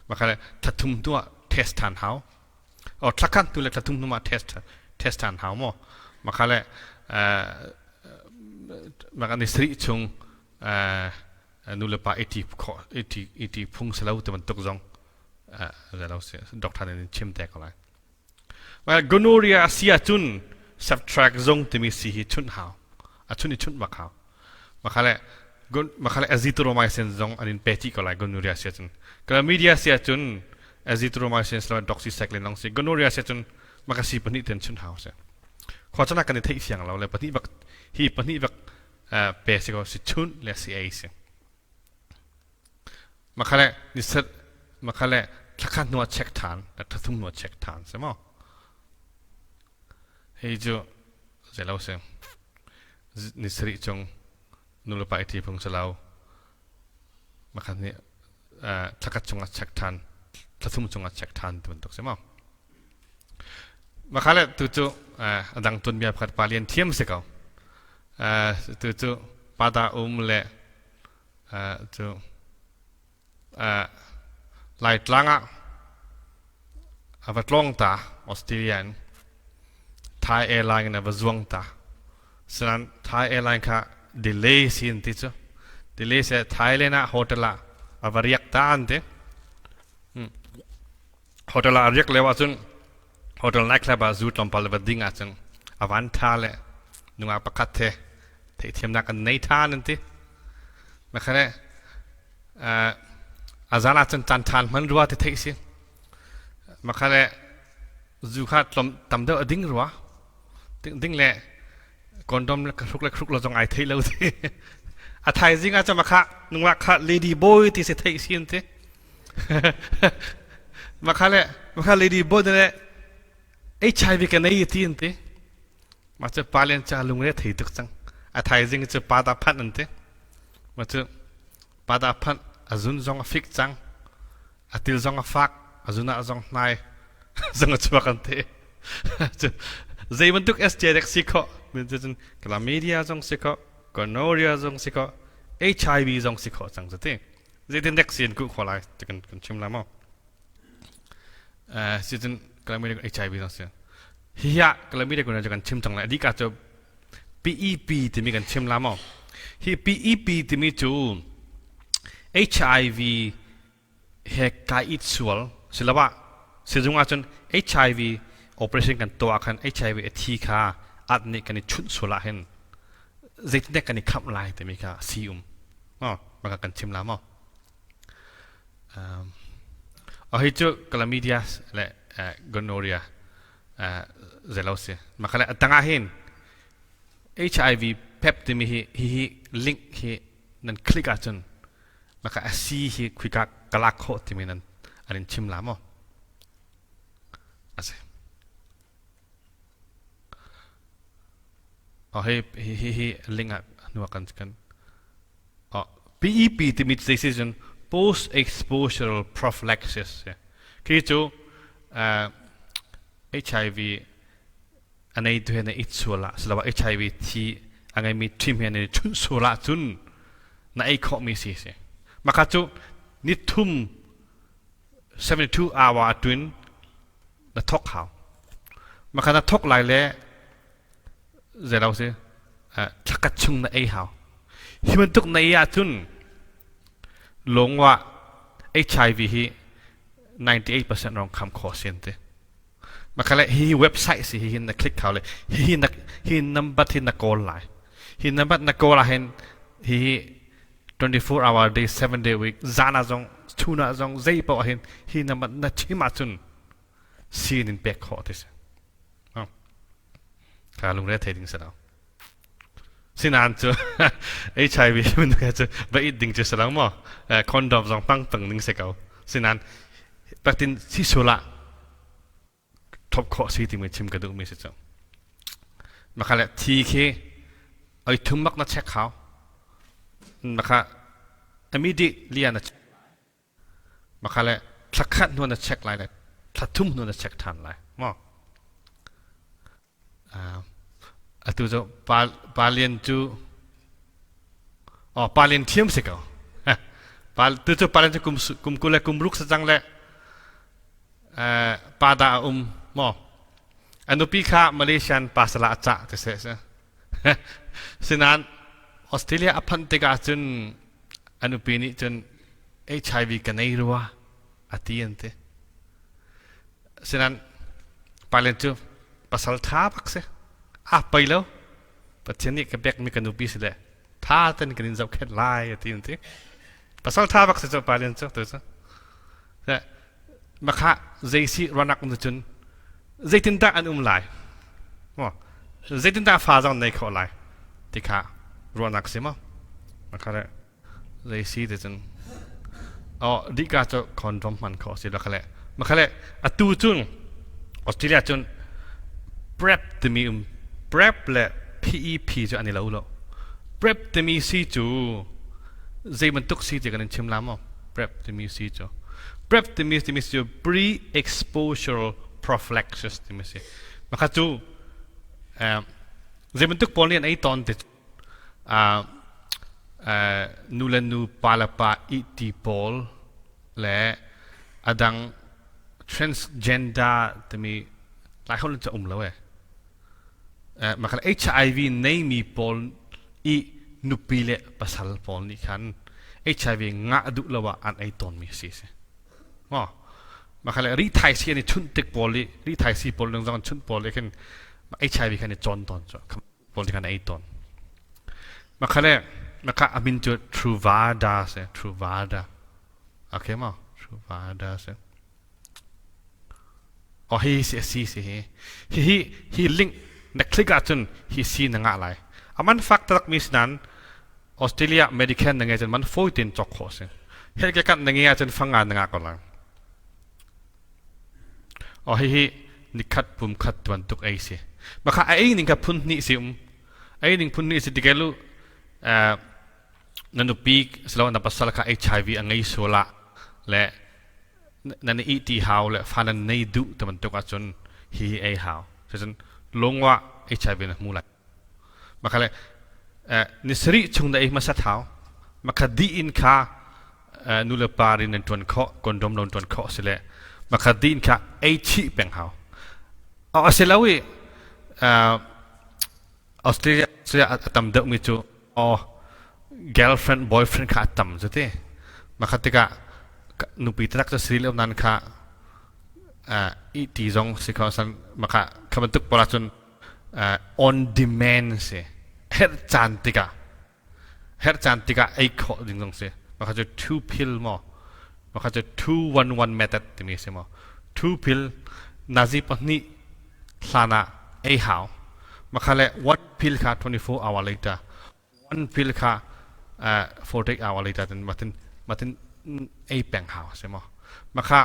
Makhale thathum tu ah test than hau. Or thlakhat tu le thlathum hnu ah test test than hau maw. Makhale maka ni sarih chung nu le pa iti kho iti iti phung selo ti bantuk zong zelo si doctor nih chim te ko lai. Gonorrhea a si ahcun subtract zong timi si hi chunh hau. A chunh i chunh bak hau. Makhale makhale azithromycin zong an in pe chih ko lai gonorrhea si ahcun. Chlamydia si ahcun azithromycin silo doxycycline long si. Gonorrhea si ahcun maka si pahnih ten chunh hau si. Khua cana kan i theih fiang lo le pahnih bak hi pahnih bak pe si ko si chunh le si ei si. Makhale nisat makhale thlakhat hnu ah check than thathum hnu ah check than si maw hei cu zeilo si ni sarih chung nulepa i thi phung si lo makhat nih thlakhat chung ah check than thlathum chung ah check than ti bantuk si maw makhale tu cu a dang tuanbia pakhat pa lian thiam si ko tu cu pada um le cu Laitlang ah a va tlawng ta Australia in Thai airline in a va zuang ta. Sinain Thai airline kha delay si an ti cu. Delay se Thailand ah hotel ah a va riak ta an ti. Hotel ah a riak lio ahcun hotel nightclub ah zu tlawmpal va ding ahcun a van tha le nungak pakhat he theihthiamnak an nei than an ti. Makhane a zan ahcun caan than hman rua ti theih si. Makhane zu kha tlawm tam deuh a ding rua. Ding le condom le hruk le hruk lo zong ai thei lo ti. A thaizing ah cun makha nungak kha lady boy ti si theih si an ti. Makha le makha lady boy le HIV ka nei ti an ti. Mah cu pa len ca lungre thei tuk cang. A thaizing cu pa da phanh an ti. Mah cu pa da phanh a zun zong a fik cang. A til zong a fak, a zun ah zong hnai zong a chuak an ti. Zei bantuk SJ dek si kho. Min cun chlamydia zong si kho, gonorrhea zong si kho, HIV zong si kho cang cu ti. Zeitin dek si in kuh kho lai ti kan kan chim la maw? Si cun chlamydia HIV zong si. Hihi ah chlamydia kun kan chim cang lai. Adika cu PEP timi kan chim la maw? Hi PEP timi cu HIV he kai it sual siloah sizung ahcun HIV operation kan tuah khan HIV a thi kha at nih kan i chunh sual ah hin zeitindah kan i khamh lai timi kha si um. Oh, maka kan chim la maw? Oh, hi cu chlamydia le gonorrhea zelo si. Maka le atangah hin HIV PEP timi hi hi link hi nan click ahcun maka a si hi khuika kalak khawh timi nan an in chim la maw? Asi. Oh, hi hi hi link ah hnu kan kan oh, PEP timi decision post exposure prophylaxis khi cu HIV a nei tu he na it sual ah siloah HIV thi a ngeimi ṭhim he na i chunh sual ahcun na ei khawhmi si si. Maka cu ni thum 72 hour a tuin na thok hau. Maka na thok lai le zeilo si thlakat chung na ei hau. Hi bantuk na ei ahcun lungwa HIV hi 98% rong kham khawh si an ti. Makale hi website si hi na click kho le hi na hi number hi na call lai. Hi number na call ah hin hi 24 hour day 7 day week zana zong chuna zong zei paoh hin hi number na chim ahcun sin in pek khawh ti si. Ka lungre thei ding si lo. Sinan cu HIV minung he cu va it ding cu si lo maw? Condom zong hmang peng ding si ko. Sinan patin si sual ah thop khawh si timi chim ka duhmi si cu. Maka le thi khi oi thum bak na check hau. Maka immediately na Maka le thla khat hnu na check lai le thla thum hnu na check ṭhan lai. Maw? Atu cu pa lian cu oh pa lian thiam si ko. Pa tu cu pa lian cu kum kum 20 le kum ruk sa cang le pa da a um maw? A nupi kha Malaysian pasal ah a cah ti seh. Sinain Australia a phanh tikah cun a nupi nih cun HIV ka nei rua a ti an ti. Sinain Palian cu pasal ṭha bak si. A pei lo. Pathian nih ka pekmi ka nupi si le ṭha ten kan in zohkhenh lai a ti an ti. Pasal ṭha bak si cu Palian cu tu cu. Makha zei si ruahnak um cun zeitindah an um lai? Maw zeitindah fa zong nei khawh lai ti kha ruahnak si maw? Makha le zei si ti cun oh dika cu condom hman khawh si lo kha le makha le atu cun Australia cun PrEP timi um PrEP le PEP cu an i lo lo. PrEP timi si cu zei bantuk si ti kan in chim la maw? PrEP timi si cu PrEP timi timi si cu pre-exposure prophylaxis timi si. Makha cu zei bantuk pawl nih an ei tawn ti nu le nu pa le pa ihti pawl le adang transgender timi lai holh in cu um lo e. Makha HIV neimi pawl i nupi le pasal pawl nih khan HIV ngah duh lo ah an ei tawnmi a si si. Maw? Makha le rithaisi an i chunh tik pawl i rithaisi pawl ning zong an chunh pawl i khin HIV khan i cawn tawn cu pawl khan ei tawn. Makha le makha a min cu Truvada si Truvada. Okay maw? Truvada si. Oh hi si si si hi. Hi hi link na click ahcun hi si na ngah lai. Aman fak taktak mi sinan Australia Medicare na ngei cun man fawi tein cawk khawh si. Healthcare card na ngei ahcun fanga na ngah ko lai. Oh hihi nikhat pum khat tuan tuk ei si. Maka a ei ning kha phun hnih si um. Ei ning phun hnih si tikelu na nupi silo na pasal kha HIV a ngei sual ah le nan i ti hau le fa nan nei duh ti bantuk ahcun hi hi ei hau. Cucun lungwa HIV na hmu lai. Maka le ni sarih chung na ei hmasat hau. Maka di in kha nu le pa rin nan ṭuan khawh, condom lo ṭuan khawh si le maka di in kha ei chih peng hau. A si lo i Australia a tam deuhmi cu oh girlfriend boyfriend kha a tam cu ti. Maka tikah nupi taktak cu si lo nan kha i ti zong si kho san maka kha bantuk pawl ahcun on demand si herh caan tikah herh caan tikah ei khawh ding zong si pakhat cu two pill maw pakhat cu 211 method timi si maw two pill nazi pahnih hlan ah ei hau makha le one pill kha 24 hour later one pill kha 48 hour later tin matin matin ei peng hau si maw makha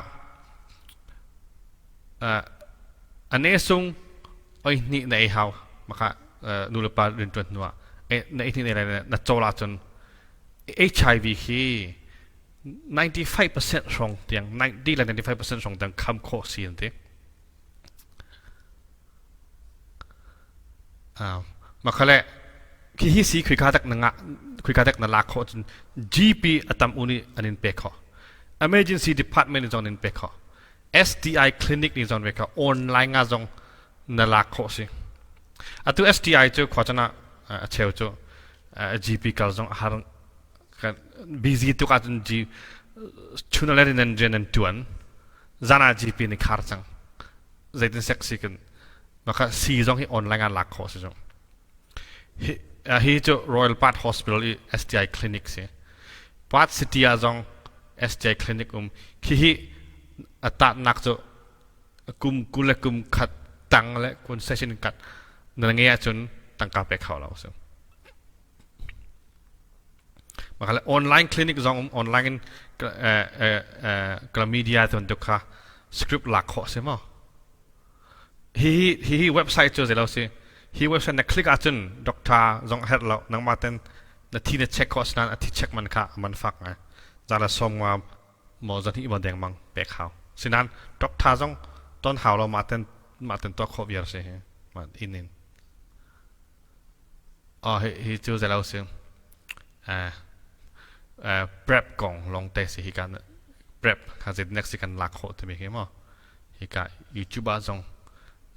ane sung oi hnih na ei hau maka nu le pa rianṭuan hnu ah na ei hnih na ei lai na cawl ahcun HIV hi 95% hrawng tiang 90 le 95% hrawng tiang kham khawh si an ti. Makhale khi hi si khuika tak na nga khuika tak na lak khawh cun GP atam u nih an in pek khawh. Emergency department in zong in pek khawh. STI clinic nih zong ve kha online nga zong na lak khawh si. Atu STI cu khua chan ah a cheu cu GP kal zong a har busy tuk ahcun G chun le nan rian nan tuan zan ah GP ni khar cang zeitin sek si kan maka si zong hi online ah lak khawh si zong hi hi cu Royal Perth Hospital i STI clinic si Perth City ah zong STI clinic um khi hi a tatnak cu kum 20 le kum khat tang le kun session kat na ngei ahcun tangka pek hau lo so. Makale online clinic zong um online in chlamydia te bantuk kha script lak khawh si maw? Hi hi hi website cu zei lo si. Hi website na click ahcun doctor zong a herh lo. Nangmah ten na thi na check khawh asinain a thi check man kha a man fak ngai. Zala som nga maw zahnih maw dengmang pek hau. Sinain doctor zong ton hau lo mah ten mah ten tuah khawh viar si hi. Mah inn in. Oh hi hi cu zei lo si. Prep kong lawngte si hika prep kha zei next si kan lak khawh timi khi maw hika YouTube ah zong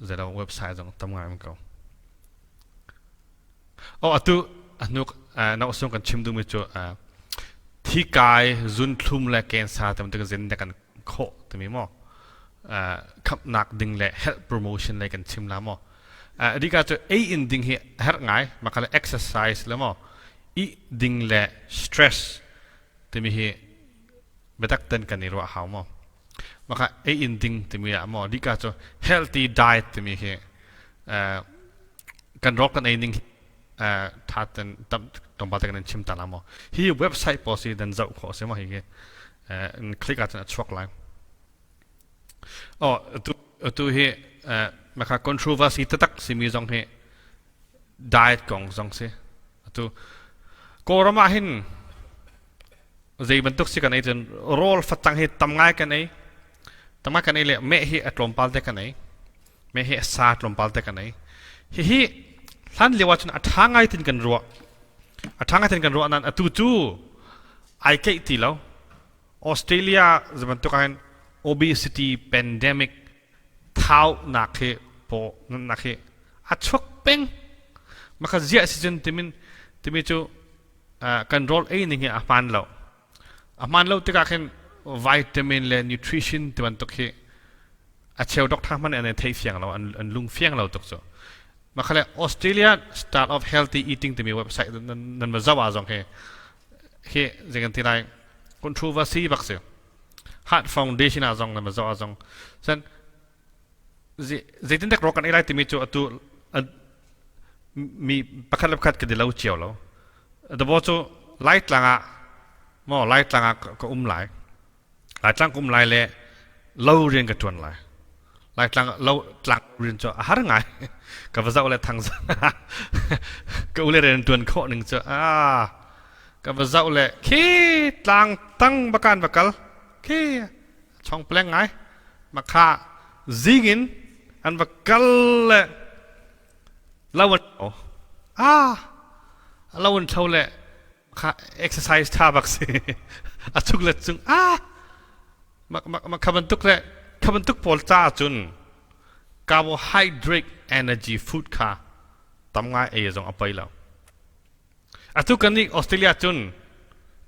zeilo website zong tam ngai um ko. Oh atu hnuk na usung kan chim duhmi cu thi kai zunthlum le cancer tam tik zin kan khawh timi maw khamnak ding le health promotion le kan chim la maw adika cu ei in ding hi herh ngai makale exercise le maw i ding le stress timi hi biatak ten kan i ruah hau maw maka ei in ding timi ah maw dika cu healthy diet timi hi kan rawk kan ei ning tha ten tam tongpa te kan chim ta la maw hi website pawl si dan zoh khawh si maw hi hi click ahcun a chuak lai oh tu tu hi maka controversy tatak simi zong hi diet kong zong si atu kawlram ah hin zei bantuk si kan ei cun rawl facang hi tam ngai kan ei tam ngai kan ei le meh hi a tlawmpal te kan ei meh hi a sa tlawmpal te kan ei hihi hlan lio ahcun a ṭha ngai tin kan ruah a ṭha ngai tin kan ruah nain atu cu ai keih ti lo Australia bantuk ahhin obesity pandemic thau nak hi paw nak hi a chuak peng maka ziah si cun timin timi cu kan rawl ei ning hi a hmaan lo a hmaan lo tikah khin vitamin le nutrition ti bantuk hi a cheu doctor hmanh an thei fiang lo an lung fiang lo tuk cu makhale Australia Start of Healthy Eating timi website nan ma zoh ah zong hi hi zei kan ti lai controversy bak si Heart Foundation ah zong nan ma zoh ah zong sen zeitin dek rawk kan ei lai timi cu atu mi pakhat le pakhat kan i lo cio lo dabo cu Laitlang ah maw Laitlang ah ka um lai Laitlang ka um lai le lo rian ka ṭuan lai Laitlang lo tlang rian cu a har ngai ka va zoh le thang ka u le rian ṭuan khawh ning cu a ka va zoh le khi tlang tang bakan va kal khi chong pleng ngai makha zing in an va kal le lo an ah lo an thlo le kha exercise tha bak si a chuk le cung ah mak mak mak kha bantuk le kha bantuk pawl ca cun carbohydrate energy food kha tam ngai ei zong a poi lo Atu kan nih Australia cun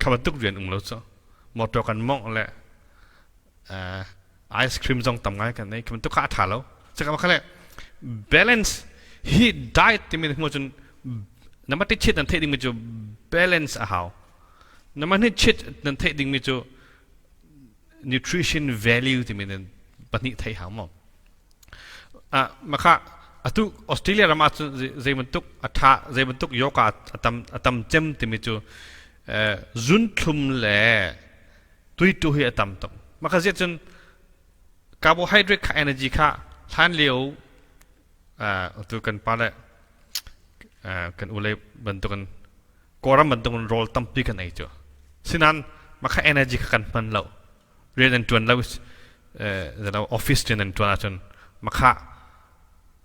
kha bantuk rian um lo cu motor kan mongh le ice cream zong tam ngai kan ei kha bantuk kha a ṭha lo. Cakam kha le balance hi diet timi hmu cun nama ti chit nan theih dingmi cu balance a hau. Nama ni chit nan theih dingmi cu nutrition value timi nan pahnih theih hau maw. Maka atu Australia ram ahcun zei bantuk a ṭha zei bantuk yoga a tam cem timi cu zunthlum le tuitu hi a tam tuk. Maka ziah cun carbohydrate kha energy kha hlan lio atu kan pa le kan ule bantukin Kawlram bantukin rawl tampi kan ei cu. Sinan maka energy kha kan hman lo. Rian an ṭuan lo office rian an ṭuan ahcun makha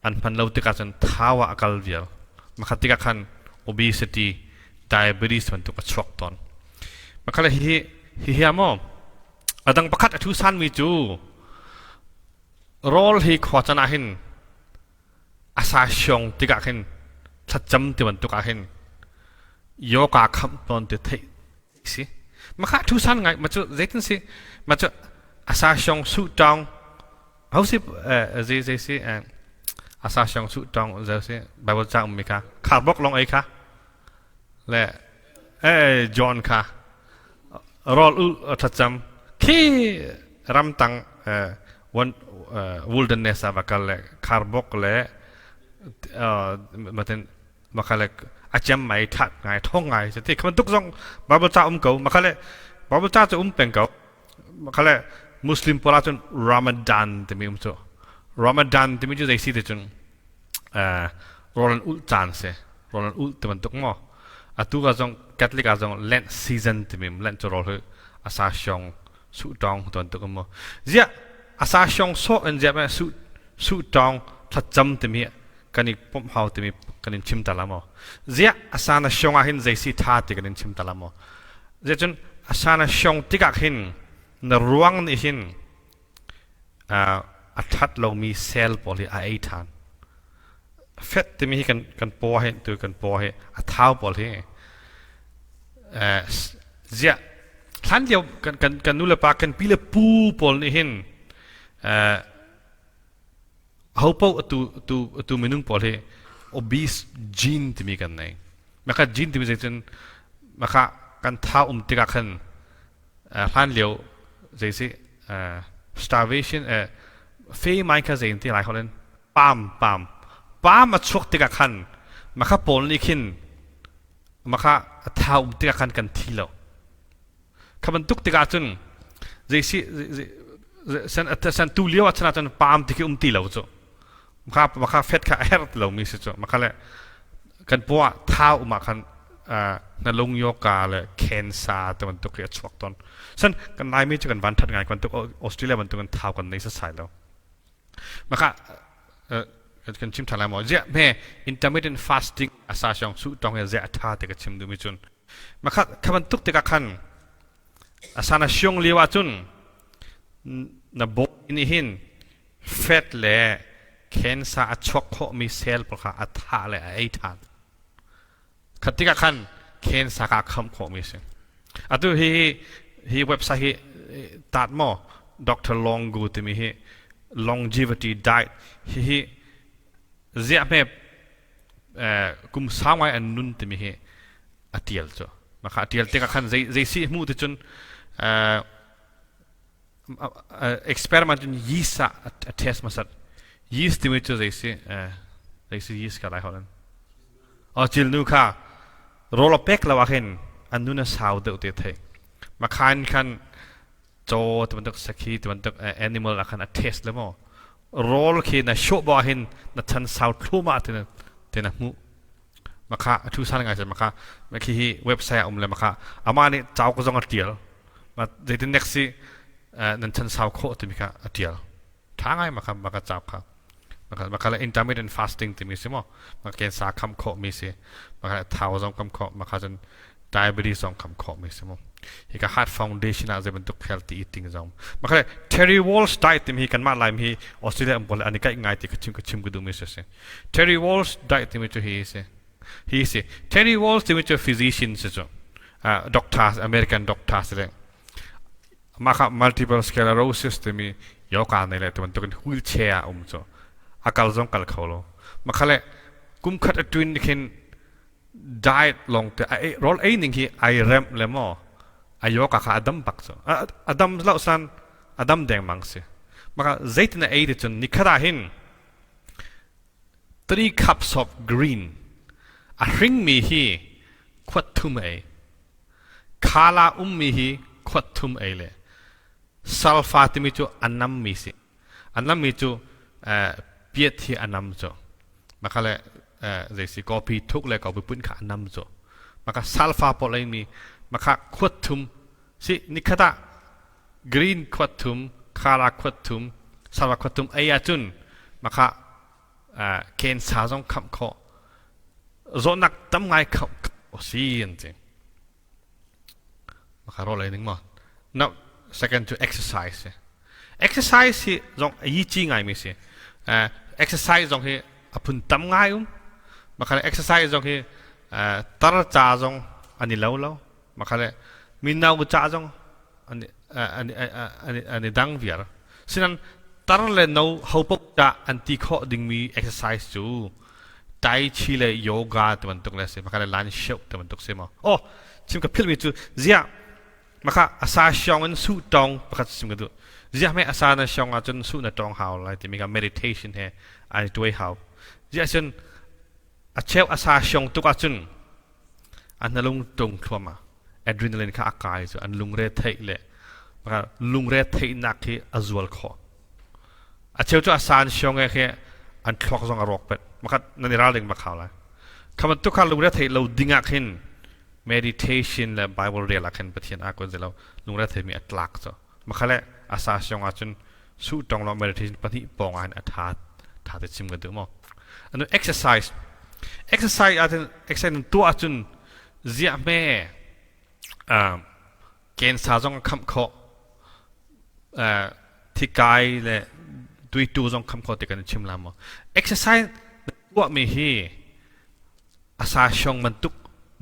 an hman lo tikah cun thau ah a kal vial makha tikah khan obesity diabetes bantuk a chuak tawn makha le hihi hihi ah maw a dang pakhat a thu sanmi cu rawl hi khua can ah hin a sa siong tikah khin thlacam ti bantuk ah hin yoga khamh tawn ti theih si makha thu san ngai ma cu zeitin si ma cu asa siong su tong ho si zei zei si asa siong su tong zeu si bible ca ummi kha kharbok long ei kha le eh John kha rol u thacham khi ramtang one wilderness a vakal le kharbok le maten makha le A cem mai that ngai thong ngai se ti khaman tuk zong Bible ca um ko makhale Bible ca cu um peng ko makhale Muslim pawl ahcun Ramadan timi um cu Ramadan timi cu zei si te cun rawl an ulh caan si rawl an ulh ti bantuk maw atu ka zong Catholic ah zong Lent season timi Lent cu rawl hi asa siong su tawng ti bantuk maw ziah asa siong sawh in ziah su su tawng thlacam timi kan i pumh hau timi kan in chim ta la maw ziah asana siong ah hin zei si tha ti kan in chim ta la maw ziah cun asana siong tikah hin na ruang nih hin a ṭhat lomi cell pawl hi a ei ṭhan. Fat timi hi kan kan paw hi tu kan paw hi a thau pawl hi ziah hlan lio kan kan kan nu le pa kan pi le pu pawl nih hin ho paoh atu atu atu minung pawl hi obese gene timi kan nei. Maka gene timi zei cun maka kan thau um tikah khan hlan lio zei si starvation fe mai kha zei ti lai holin pam pam pam a chuak tikah khan makha pawl nih khin makha a thau um tikah khan kan thi lo kha bantuk tikah cun zei si san san tu lio ah chan cun pam ti khi um ti lo cu makha makha fet kha a her ti lo mi si cu makha le kan puah thau um ah khan na lung yoka le cancer te bantuk hi a chuak ton san kan laimi cu kan van that ngai bantuk Australia bantuk in thau kan nei sasai lo maka kan chim than lai maw zia me intermittent fasting asa siong su tong ya zia tha te ka chim du mi chun maka khaban tuk te ka khan asana siong liwa chun na bo ni hin fat le cancer a chuak kho mi cell pawl kha a tha le a ei than Khat tikah khan cancer ka kham khawhmi a si. Atu hi hi website hi tat maw Dr. Longu timi hi longevity diet hi hi ziah hme kum sau ngai an nun timi hi a tial cu. Maka a tial tikah khan zei zei si hmu ti cun experiment in yeast ah a test hmasat yeast timi cu zei si zei si yeast ka lai holh in o cilnu kha rawl a pek lo ah khin an nun a sau deuh te thei makhan khan caw ti bantuk sakhi ti bantuk animal ah khan a test le mo rawl khi na show bo hin na chan sau thluma te te na hmu makha a thu san ngai se makha makhi hi website um le makha ama nih chau ko zong a tial ma zeitin nek si nan chan sau khawh timi kha a tial tha ngai makha maka chau kha maka maka le intermittent fasting timi si mo maka ken sa kham khawh mi si maka thau zong kham khawh maka cun diabetes zong kham khawh mi si mo hi ka heart foundation ah zei bantuk healthy eating zong maka le Terry Walsh diet timi hi kanmah laim hi Australia am pawl an i kaih ngai ti ka chim ka chim ka duh mi si si Terry Walsh diet timi cu hi si hi si Terry Walsh timi cu physician si cu doctor American doctor si le mah kha multiple sclerosis timi yoga nei le ti bantukin wheelchair ah um cu a kal zong kal kho lo makha le kum khat a twin khin diet long te rawl ei ning hi ai remh le maw a yoga kha a dam bak cu a dam lo san a dam deng mang si maka zeitin a ei ti cun nikhat ah hin 3 cups of green a hringmi hi khuat thum ei khala ummi hi khuat thum ei le sulfa timi cu a nammi si a nammi cu piat hi a nam cu maka le zei si coffee thuk le coffee pun kha a nam cu maka sulfa pawl ei mi maka khuat thum si nikhat ah green khuat thum khala khuat thum sulfa khuat thum ei ahcun maka cancer zong khamh khawh zawtnak tam ngai khamh si an ti maka ro lei ning maw no second to exercise exercise hi zong yi chi ngai mi si exercise zong hi a phun tam ngai um maka exercise zong hi tar ca zong ani lo lo maka le minau ca zong an an an an i dang viar sinan tar le no ho pok dah an ti khawh dingmi exercise cu tai chi le yoga ti bantuk le si maka le lan sheu ti bantuk si maw oh chim ka philmi cu zia maka asa siong in su tong pakhat sim ka du zia me asa na siong ah cun su na tong hau lai timi ka meditation he ai tuai hau zia cun a cheu asa siong tuk ah cun An lung tung thluahmah. Adrenaline kha a kai cu an lungre theih le lungre theihnak khi a zual khawh. A cheu cu a san siong e khi an thluak zong a rawk pet. Makhat nan i ralring bak hau lai. Kha bantuk kha lungre theih lo ding ah khin meditation le Bible rel ah khin Pathian a kun lo lungre theimi a tlak cu. Makhale a sa siong ah cun su tong lo meditation pahnih pawng ah hin a tha tha te chim ka duh maw. Anu exercise exercise ah exercise tuah ahcun ziah hme kensa zong a khamh khawh thikai le tuitu zong khamh khawh ti kan chim la maw exercise tuahmi hi a sa siong bantuk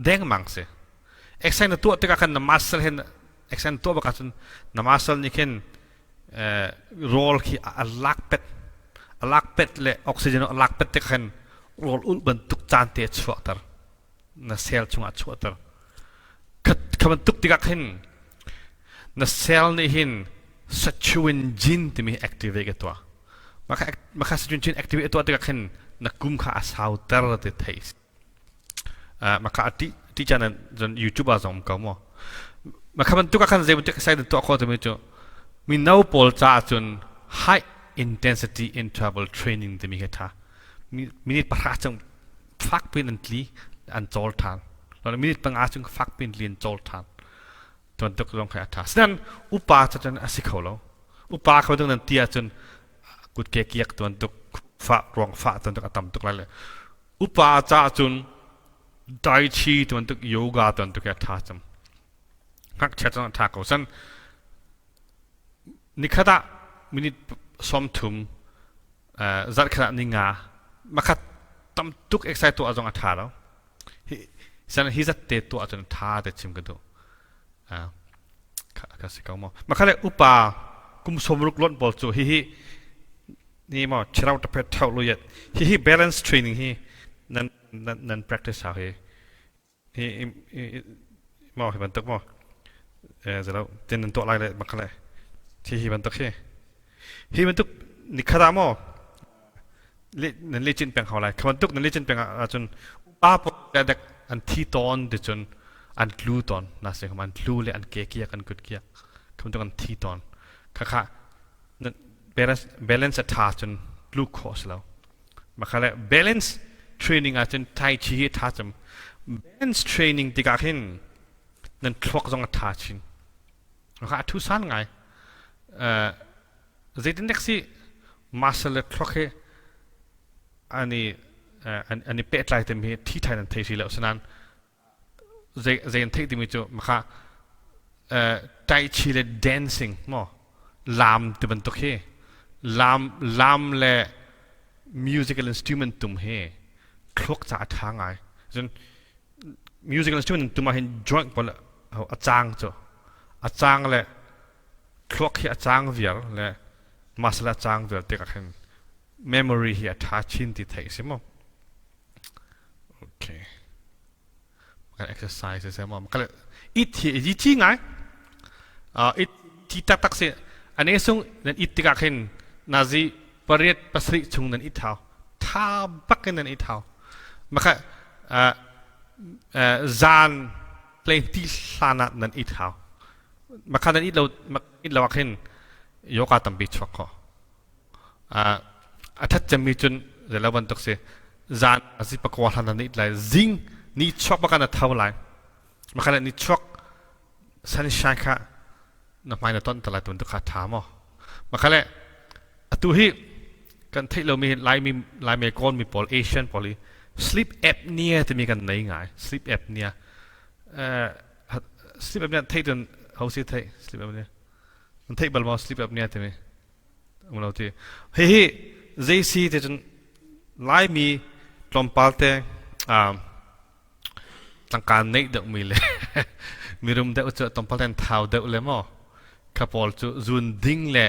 dengmang si exercise na tuah tikah khan na muscle hin exercise na tuah bak ahcun na muscle nih khin rawl khi a lak pet a lak pet le oxygen a lak pet tik khan rawl ulh bantuk caan te a chuahter na cell chungah chuahter kha bantuk tikah khin na cell nih hin sirtuin gene timi activate a tuah maka sirtuin gene activate a tuah tikah khin na kum kha a sauter ti theih maka ti ti chan zon YouTube ah zong ko mo maka bantuk ah khan zei bantuk sai tuah kho timi cu mino pawl ca cun high intensity interval training timi hi tha minute 10 chung fak pin an tli an cawl than minute 5 chung fak pin tli an cawl than tuan tuk zong kha a tha sinan upa ca cun a si kho lo upa kho ding nan ti ahcun kut ke kiak tuan tuk fa ruang fa tuan tuk a tam tuk lai le upa ca cun tai chi tuan tuk yoga tuan tuk a tha cam ngakchia cun a tha ko san Nikhat ah minute 30, zarhkhat ah ninga, makhat tam tuk exercise tuah zong a ṭha lo. Hi san hi zat te tuah cun ṭha te chim ka duh. Ka si ko maw. Makhat le upa kum 60 lonh pawl cu hihi ni maw chirau taphet thau lu yet hihi balance training hi nan nan nan practice hau hi Hi maw hi bantuk maw zelo tin nan tuah lai le bak le thi hi bantuk hi hi bantuk nikhat ah maw nan le chin peng hau lai kha bantuk nan le chin peng ahcun upa pawl dek an thi tawn ti cun an tlu tawn na se an tlu le an ke kiak an kut kiak kha bantuk an thi tawn kha kha balance balance a tha cun tlu khawh si lo Makhale balance training ahcun tai chi hi a ṭha cem. Balance training tikah khin nan thluak zong a ṭha chin. Kha a thu san ngai. Zeitin dek si muscle le thluak hi ani an i pehtlai timi hi thi thai nan thei si lo sanan zei zei an theih timi cu makha tai chi le dancing maw lam ti bantuk hi lam lam le musical instrument tum hi thluak ca a ṭha ngai cun musical instrument tum ah hin joint pawl a cang cu a cang le thluak hi a cang viar le muscle a cang viar tikah khin memory hi a ṭha chin ti theih si maw Okay. Kan exercise se mo kale it hi yi chi ngai. It ti tak tak si ane sung nan it tikah khin nazi pariat pasarih chung nan it thau. Tha bak in nan it thau. Maka zan plane ti hlan ah nan it hau. Maka nan it lo it lo ah khin yoga tampi chuak kho. A that cemmi cun zeilo bantuk si zan a si pakua hlan na it lai zing ni chuak bak na tho lai makhan ni chuak sunshine kha na hmai na ton ta lai tun kha tha maw makhale atu hi kan theih lomi laimi laimi kawl mi pawl Asian pawl hi sleep apnea timi kan nei ngai sleep apnea sleep apnea theih tun ho si thei sleep apnea an theih bal maw sleep apnea timi Um lo ti. Hihi zei si ti cun Laimi tlawmpal te tangka neih deuhmi le mirum deuh cu tlawmpal te an thau deuh le maw kha pawl cu zun ding le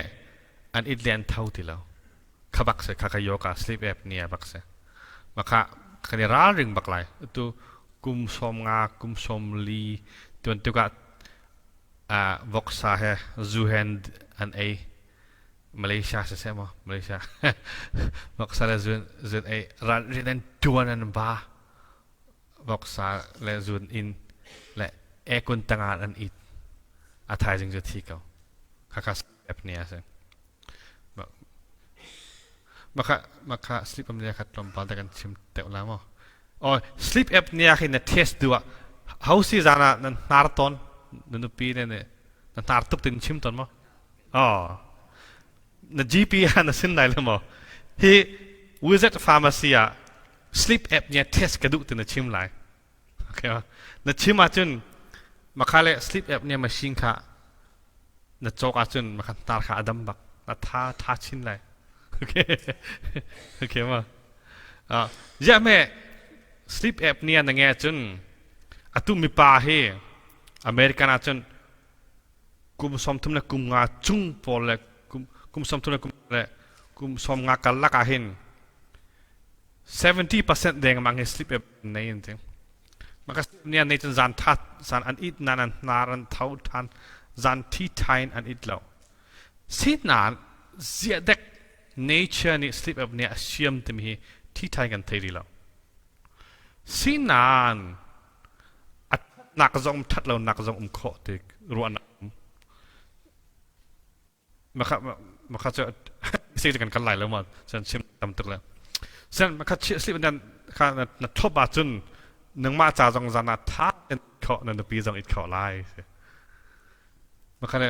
an it le an tho ti lo. Kha bak si kha kha yoga sleep apnea bak si. Maka kan i ralring bak lai. Tu kum 50 kum 40 tuan tukah voksa he zu he an ei Malaysia siseh maw Malaysia voksa le zu an ei rian an tuan an ba Voksa le zun in le ekun tangah an it. A thaizing cu thi ko. Khakha sleep apnea a si. Maka maka sleep apnea kha tlawmpal te kan chim deuh la maw? Oh, sleep apnea khi na test duh ah ho si zan ah nan hnar tawn na nupi ne ne na hnar tuk tin chim tawn maw? Oh, na GP ah na sin lai le maw? Hi Wizard Pharmacy ah sleep apnea test ka duh ti na chim lai. Okay, na chim ahcun makha le sleep apnea machine kha na cawk ahcun makha hnar kha a dam bak na tha tha chin lai. Okay. Okay ma. Uh, ziah me sleep apnea na nge cun atu mipa hi American ahcun kum 30 le kum nga cung pawl le kum kum 30 le kum le kum 50 karlak ah hin 70% dengmang hi sleep apnea nei an ti. Maka sleep apnea nei cun zan tha zan an it nan an hnar an tho than zan thi thain an it lo. Sinain ziah dek nature nih sleep apnea a siam timi hi thi thai kan thei rih lo. Sinain a thatnak zong that lo nak zong um khawh ti ruahnak um. Maka maka cu si kan kan lai lo ma san chim tam tuk le sen maka chi sleep nan kha na thop ahcun nangmah ca zong zan ah tha in kho na nupi zong it kho lai maka le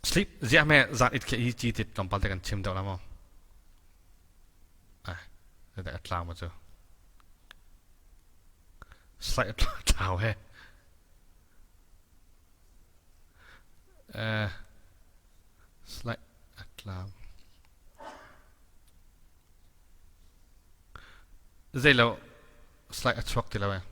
sleep ziah me zan it khe hi chi tit tlawmpal te kan chim deuh la mo ai da tlang ma chu slide tlau he Slide a tlau. Zeilo slide a chuak ti lo eh.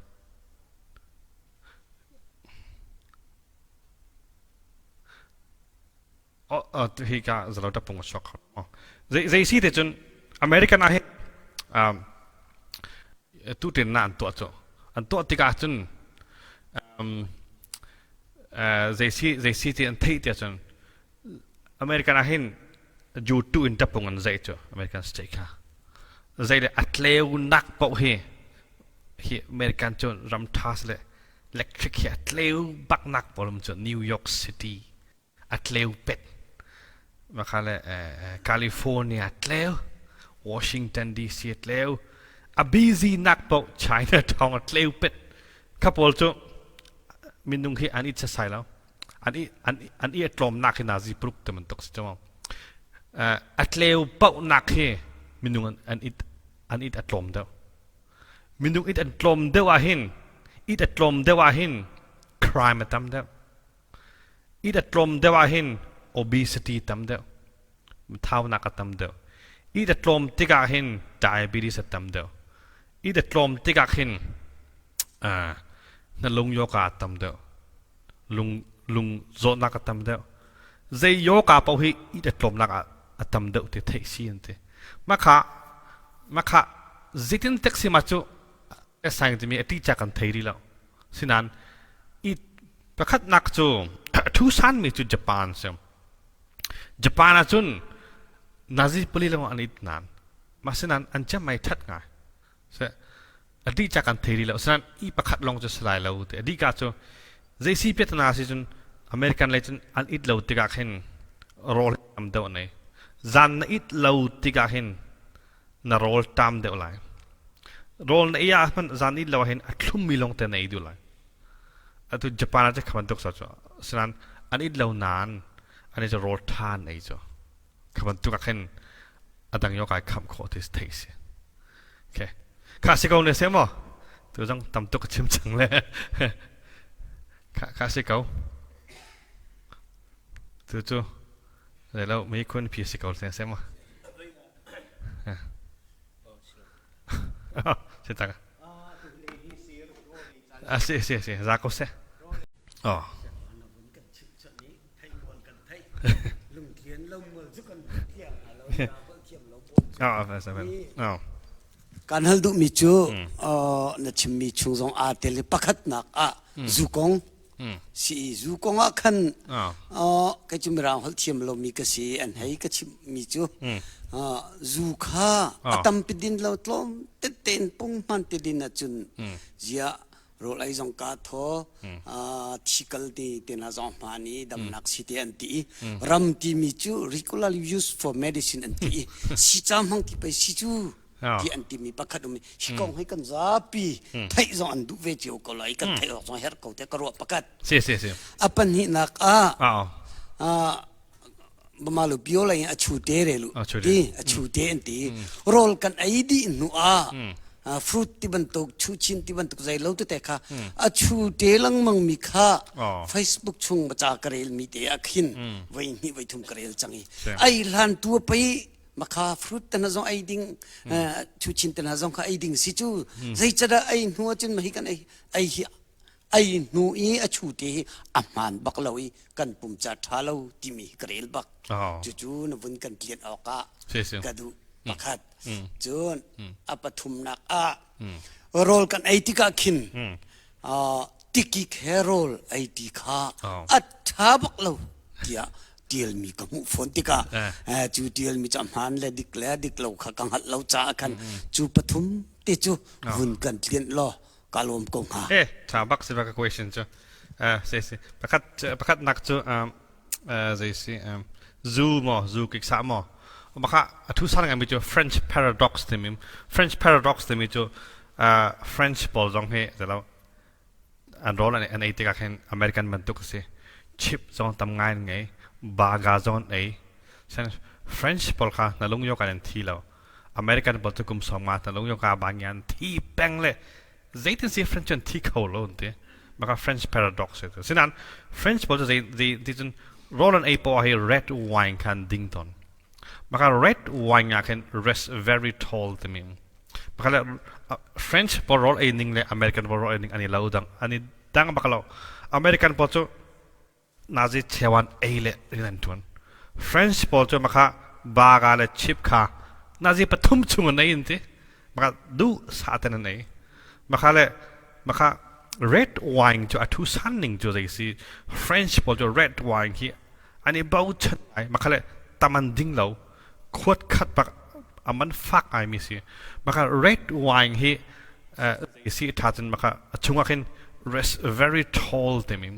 Oh, oh hi ka zalo ta pung a chuak kho. Zei zei si te cun American ah hin um, tu tin na an tuah cu. An tuah tikah cun um, zei si zei si ti an theih tiah cun American ah hin ju tu in tapung an zei cu American state kha zei le a tleu nak paoh hi hi American cu ram tha le electric hi a tleu bak nak pawl cu New York City a tleu pet makha le California tleu Washington DC tleu a busy nak paoh Chinatown a tleu pet kha pawl cu minung hi an i chasai lo an i an an i tlawmnak hi nazi pruk te bantuk si chamo a tleu paohnak hi minung an it an it a tlawm deuh minung it an tlawm deuh ah hin it a tlawm deuh ah hin crime a tam deuh it a tlawm deuh ah hin obesity tam deuh thaunak a tam deuh it a tlawm tikah hin diabetes a tam deuh it a tlawm tikah hin na lung yoga a tam deuh lung lung zawtnak a tam deuh zei yoga paoh hi it a tlawmnak ah a tam deuh ti theih si an ti makha makha zeitin tek si ma cu sang timi a ti cha kan thei rih lo sinan i pakhatnak cu thu san mi cu Japan si Japan ah cun Nazi pali lawng an it nan mah sinan an cem mai that ngai se a dih ca kan thei rih lo sinan i pakhat lawng cu si lai lo ti a dih ka cu zei si piatana si cun American lei cun an it lo tikah khin rawl tam deuh nei zan na it lo tikah hin na rawl tam deuh lai rawl na ei ah hmanh zan it lo hin a thlummi lawng te na ei duh lai atu Japan ah kha bantuk sa cu sinan an it lo nain an i cu rawl tha an ei cu kha bantuk ah khin a dang yo kai kham khawh ti theih si okay kha si ko ne se maw tu zong tam tuk ka chim cang le kha kha si ko tu cu le lo mi khun phi si ko se se maw si tak a si si si za ko se oh Kan hal duhmi cu na chimmi chung zong aa tel i pakhatnak ah zu kong. Si zu kong ah khan kei cu mirang holh thiam lomi ka si an hei ka chimmi cu zu kha a tampi din lo tlawm tete in punghman te din ahcun ziah rawl ei zong ka thaw thi kal ti te hna zong hmaan i damnak si te an ti i ram timi cu regularly used for medicine an ti i si ca hmang ti pei si cu ti an timi pakhat um hi kong hi kan zapi theih zong an duh ve cio ko lai kan theih awk zong herh ko te ka ruah pakhat si si si a pahnihnak ah bamalu pio lai a chu te re lu ti a chu te an ti rawl kan ei dih hnu ah fruit ti bantuk chu chin ti bantuk zei lo te te kha a chu te lengmang mi kha Facebook chung baca ka rel mi te a khin voi hnih voi thum ka rel cang i ai hlan tu pei makha fruit te na zong ei ding chu chin te na zong kha ei ding si cu zeicadah ei hnu ahcun mahi kan ei ei hi ei hnu i a chu te hi a hmaan bak lo i kan pum ca ṭha lo timi ka rel bak cucu na vun kan tlian awk ah ka duh pakhat cun a pathumnak ah rawl kan ei tikah khin tikik he rawl ei ti kha a ṭha bak lo tiah ṭialmi ka hmuh fawn tikah cu ṭialmi cu a hmaan le dik le dik lo kha ka hngalh lo caah khan cu pathum te cu vun kan tlianh law ka lawm ko hnga. Eh, ṭha bak si bak question cu. Si si. Pakhat pakhat nak cu zei si zu maw zu kik sa maw maka a thu san ngai mi cu French paradox timi French paradox timi cu French pawl zong hi zelo an rawl an ei tikah khin American bantuk a si. Chip zong tam ngai an ngei, baga zong an ei. French pawl kha na lung yo kan an thi lo. American pawl cu kum 50 na lung yo ka ba ngi an thi peng le zeitin si French an thi kho lo an ti. Maka French paradox e. Sinan French pawl cu zei zei ti cun rawl an ei poah hi red wine khan ding ton. Maka red wine ah khin resveratrol timi Maka le French pawl rawl ei ning le American pawl rawl ei ning an i lo dang an i dang bak lo. American pawl cu nazi chewan ei le rian an ṭuan. French pawl cu maka baga le chip kha nazi pathum chung an ei an ti. Maka duh sa ten an ei. Maka le maka red wine cu a thu san ning cu zei si French pawl cu red wine hi an i bochan ai maka le taman ding lo khuat khat bak a man fak ngai mi si maka red wine hi zei si tha cun maka a chungah khin resveratrol timi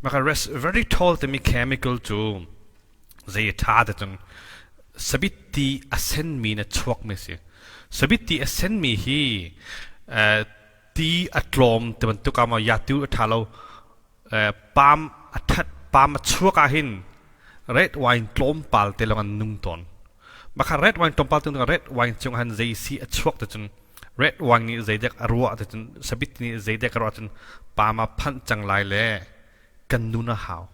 maka resveratrol timi chemical cu zei tha te cun sabitti a senmi na chuak mi si sabitti a senmi hi ti a tlawm ti bantuk ah maw ya tu a tha lo Palm a ṭhat palm a chuak ahhin red wine tlawmpal te lawng an nung tawn. Mah kha red wine tlawmpal te red wine cung han zei si a chuak te cun red wine nih zeidek a ruah te cun sabit nih zeidek a ruah cun palm a phanh cang lai le kan nun a hau.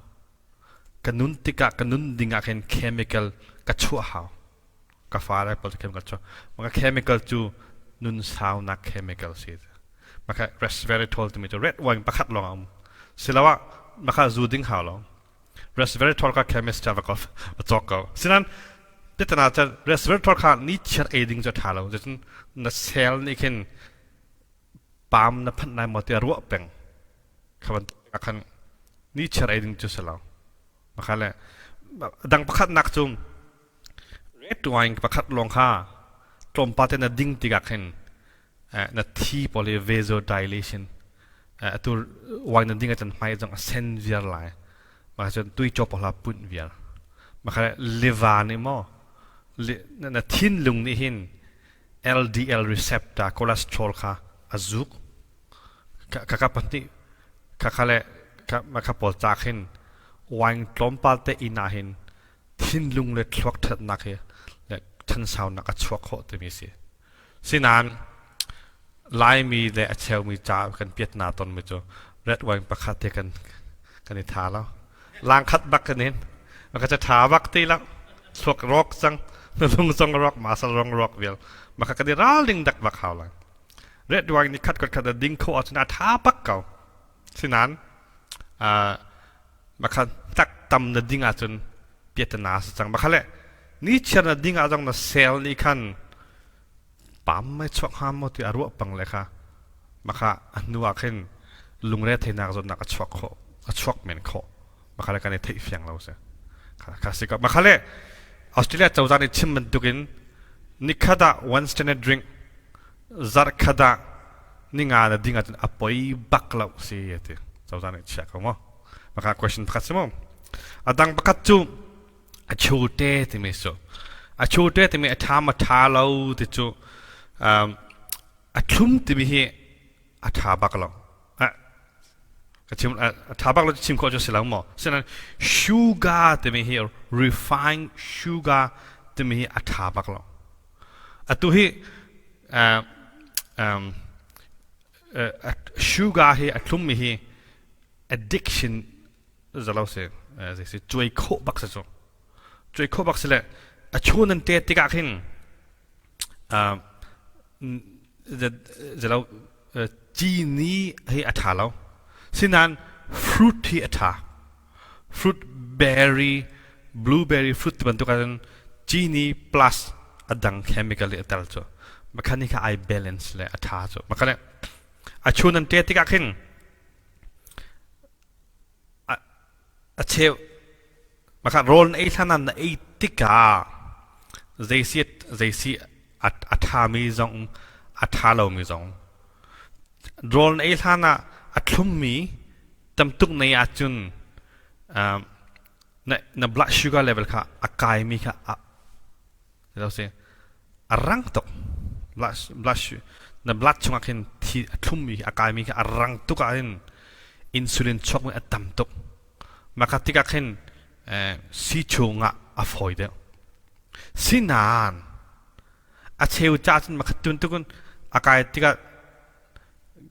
Ka nun tikah ka nun ding ah khin chemical ka chuah hau. Ka fa le pawl chemical cu maka chemical cu nun saunak chemical si maka resveratrol timi cu red wine pakhat lawng a um siloah maka zu ding hau lo resveratrol kha chemist va ko cawk ko sinan tetana cu resveratrol kha ni chiar ei ding cu tha lo cun na cell nih khin pam na phanh lai maw tiah ruah peng kha bantuk khan ni chiar ei ding cu si lo maka le dang pakhat nak cu Red wine pakhat lawng kha tlawmpal te na ding tikah khin na thi pawl hi vasodilation atu wine na ding ahcun hmai zong a sen viar lai. Mah cun tui cawp hla punh viar. Mah kha liva nih maw na thinlung nih hin LDL receptor cholesterol kha a zuk. Ka ka pahnih ka kha le ka kha pawl ca khin wine tlawmpal te inn ah hin thinlung le thluak ṭhatnak hi le ṭhansaunak a chuak khawh timi si. Sinain Laimi le a cheumi ca kan piatna tonmi cu red wine pakhat te kan kan i tha lo. Lang khat bak kan in. Maka ca tha bak ti lo. Thluak rawk cang. Na lung zong rawk, masal rong rawk vial. Maka kan i ralring dak bak hau lai. Red wine ni khat khat khat a ding kho ahcun a tha bak ko. Sinain Makha tak tam na ding ahcun piatana si cang. Makha le ni chiar na ding ah zong na sel nih khan pam mai chuak hnga maw ti a ruah pang le kha makha a hnu ah khin lungre theinak zawtnak a chuak khawh. A chuak men khawh. Makha le kan i theih fiang lo si. Kha si ko. Makha le Australia cozah nih chim bantukin nikhat ah one standard drink zarh khat ah ninga na ding ahcun a poi bak lo si ti cozah nih chia ko maw. Maka question pakhat si maw. A dang pakhat cu a chute timi cu a chute timi a ṭha ma ṭha lo ti cu a thlum timi hi a ṭha bak lo. Ka chim a ṭha bak lo chim khawh cu si lo maw. Sinain sugar timi hi refined sugar timi hi a ṭha bak lo. Atu hi sugar hi a thlummi hi addiction zalo si si cuai khawh bak si cu cuai khawh bak si le a chun an te tikah khin zalo cini hi a ṭha lo sinain fruit hi a ṭha fruit berry blueberry fruit ti bantuk ahcun cini plus a dang chemical i a tel cu makhan hi kha ai balance le a ṭha cu makhan a chun an te tikah khin a cheu makha rawl na ei hlan ah na ei tikah zeisi zeisi a ṭhami zong a ṭha lomi zong rawl na ei hlan ah a thlummi tamtuk nei ahcun na na blood sugar level kha a kaimi kha a si a rang tuk blood blood na blood chungah khin thi a thlummi a kaimi kha a rang tuk ah hin insulin chuakmi a tam tuk maka tikah khin si chungah a fawi deuh sinan a cheu ca cun makhat tun tukun a kai tikah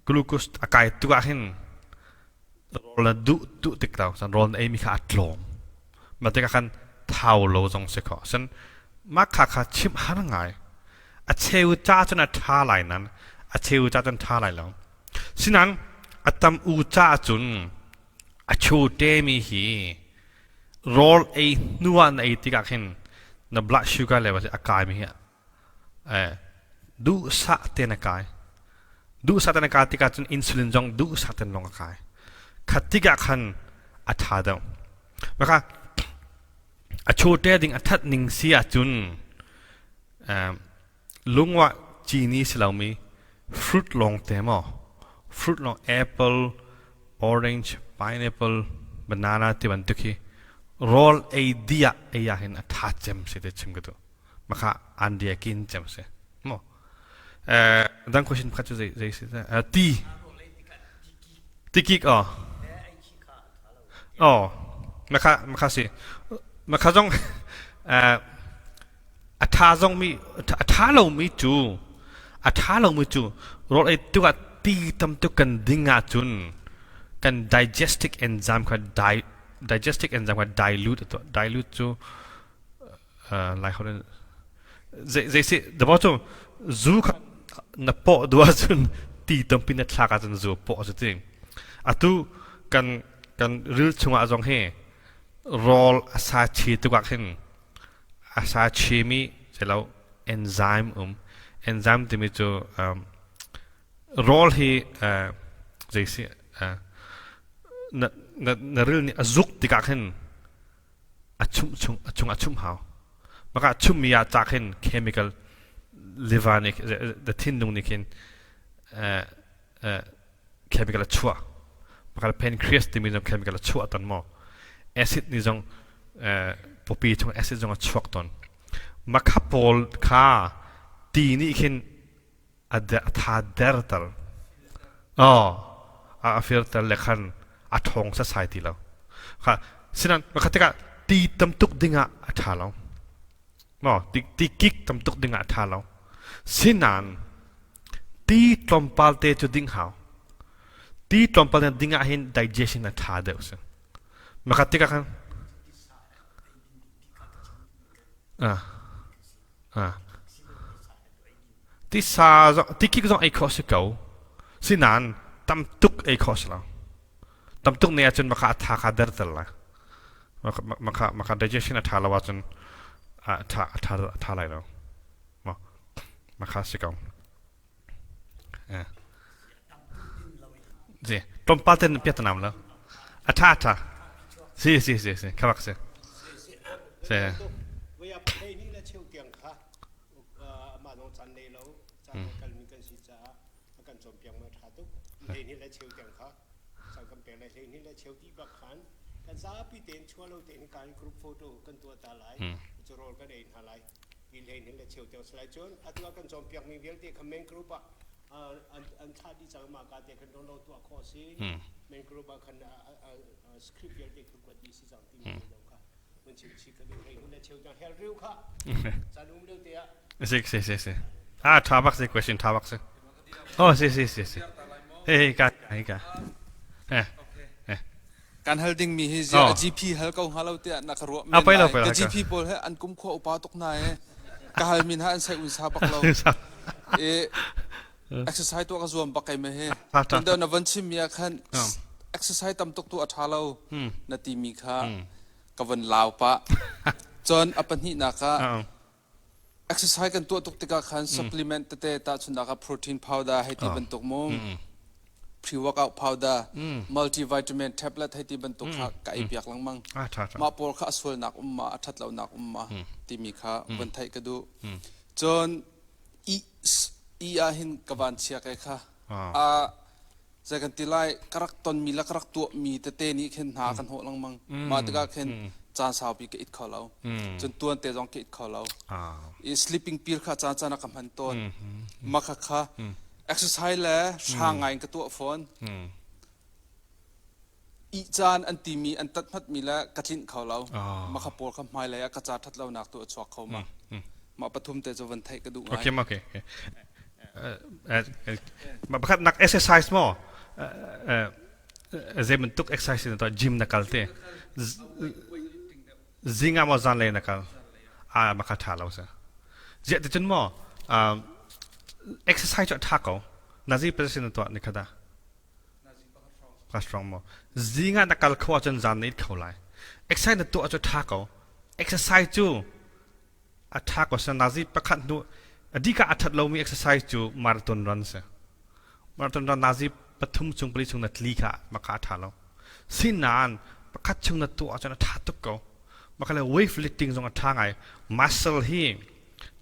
glucose a kai tuk ah hin rawl na duh duh tik lo san rawl na ei mi kha a tlawm ma tikah khan thau lo zong si kho san mah kha kha chimh har ngai a cheu ca cun a ṭha lai nan a cheu ca cun ṭha lai lo sinan a tam u ca cun a chu te mi hi rawl ei hnu ah na ei tikah khin na blood sugar level hi a kai mi hi duhsah tein a kai. Duhsah tein a kai tikah cun insulin zong duhsah tein lawng a kai. Khat tikah khan a ṭha deuh. Maka a chawte ding a that ning si ahcun lungwah cini si lomi fruit lawng te maw fruit lawng apple orange pineapple banana ti bantuk hi rawl ei dih ah ei ah hin a ṭha cem si te chim ka duh. Maka an dia kin cem si. Mo. Dang question pakhat cu zei zei si ti. Tikik oh. Oh. Maka maka si. Maka zong a tha zong mi a tha lo mi cu a tha lo mi cu rawl ei tuk ah ti tam tuk kan ding ahcun kan digestic enzyme kha di digestic enzyme kha dilute dilute cu lai holh in zei si dabo cu zu kha na pawh duh ahcun ti tampi na thlak ahcun zu pawh cu ti atu kan kan ril chungah zong hi rawl a sa chi tuk ah khin a sa chi mi lo enzyme um enzyme timi cu rawl hi zei si na na na ril nih a zuk tikah khin a chumh chung a chung a chumh hau maka chummi ah ca khin chemical liver nih the thinlung nih khin chemical a chuah maka pancreas timi zong chemical a chuah ton maw acid nih zong popi chung acid zong a chuak ton makha pawl kha ti nih khin a tha derter oh a firter le khan a ṭhawng sasai ti lo kha sinan makhat tikah ti tam tuk dingah a ṭha lo no ti ti kik tam tuk dingah a ṭha lo sinan ti tlawmpal te cu ding hau ti tlawmpal te dingah hin digestion a ṭha deuh si makhat tikah khan ah ah Tisa zong tikik zong ei khawh si ko. Sinain tam tuk ei khawh si lo. Tam tuk ne ahcun maka a tha kha derter lai. Maka maka digestion a tha lo ahcun a tha a tha a tha lai lo. Maka si ko. Zi tlawmpal ten piat nam lo. A tha tha. Si si si si. Khabak si. Si. An thlah dih cang ma ka te khan download tuah khawh si main group ah khan script vialte kha kuat dih si cang ti mi lo kha mun chim chi ka duh hei hun le cheu jang hel riu kha chan um leu te ah. Si si si si, ah, tha bak si, question tha bak si. Oh, si si si si, hey hey, ka hey ka eh eh. Kan hal ding mi hi zia GP hal ko hnga lo tiah na ka ruah men lai. Ka GP pawl he an kum khua upa tuk na e ka hal min ha an sai un sa bak lo e. Exercise tuah ka zuam bak kai me he tun na van chim mi ah khan exercise tam tuk tu a tha lo na ti mi kha ka van lau pa. Cun a pahnih nak ah, exercise kan tuah tuk tikah khan supplement tete, tahchunhnak ah protein powder hei ti bantuk mu, pre-workout powder, multivitamin tablet hei ti bantuk kha ka ei piak lengmang. Mah pawl kha a sualnak um ma, a ṭhat lonak um ma timi kha van theih ka duh. Cun i i ah hin ka van chia kai kha a zei kan ti lai, ka rak tonmi le ka rak tuahmi tete nih khin hna kan hawh lengmang. Mah tikah khin caan saupi ka it kho lo, cun tuan te zong ka it kho lo i sleeping pill kha caan caan ah ka hman tawn. Mah kha kha exercise le hrang ngai in ka tuah fawn. Ih caan an timi an tathmatmi le ka tlinh kho lo. Mah kha pawl kha hmailei ah ka ca ṭhat lonak tu a chuak kho ma? Mah pathum te cu van theih ka duh ngai. Okay. Pakhat nak, exercise mo zei bantuk exercise na tuah? Gym na kal te zinga maw, zanlei na kal? Ah, maka ṭha lo sa. Ziah ti cun maw, exercise cu a ṭha ko. Nazi position na tuah ni khata ka strong maw? Zing ah na kal kho ahcun zan na it kho lai. Exercise na tuah cu ṭha ko. Exercise cu a ṭha ko sa. Nazi pakhat hnu adika a ṭhat lomi exercise cu marathon run si. Marathon run nazi pathum chung, pali chung na tli kha maka a ṭha lo. Sinain pakhat chung na tuah ahcun a ṭha tuk ko. Maka le weight lifting zong a ṭha ngai. Muscle hi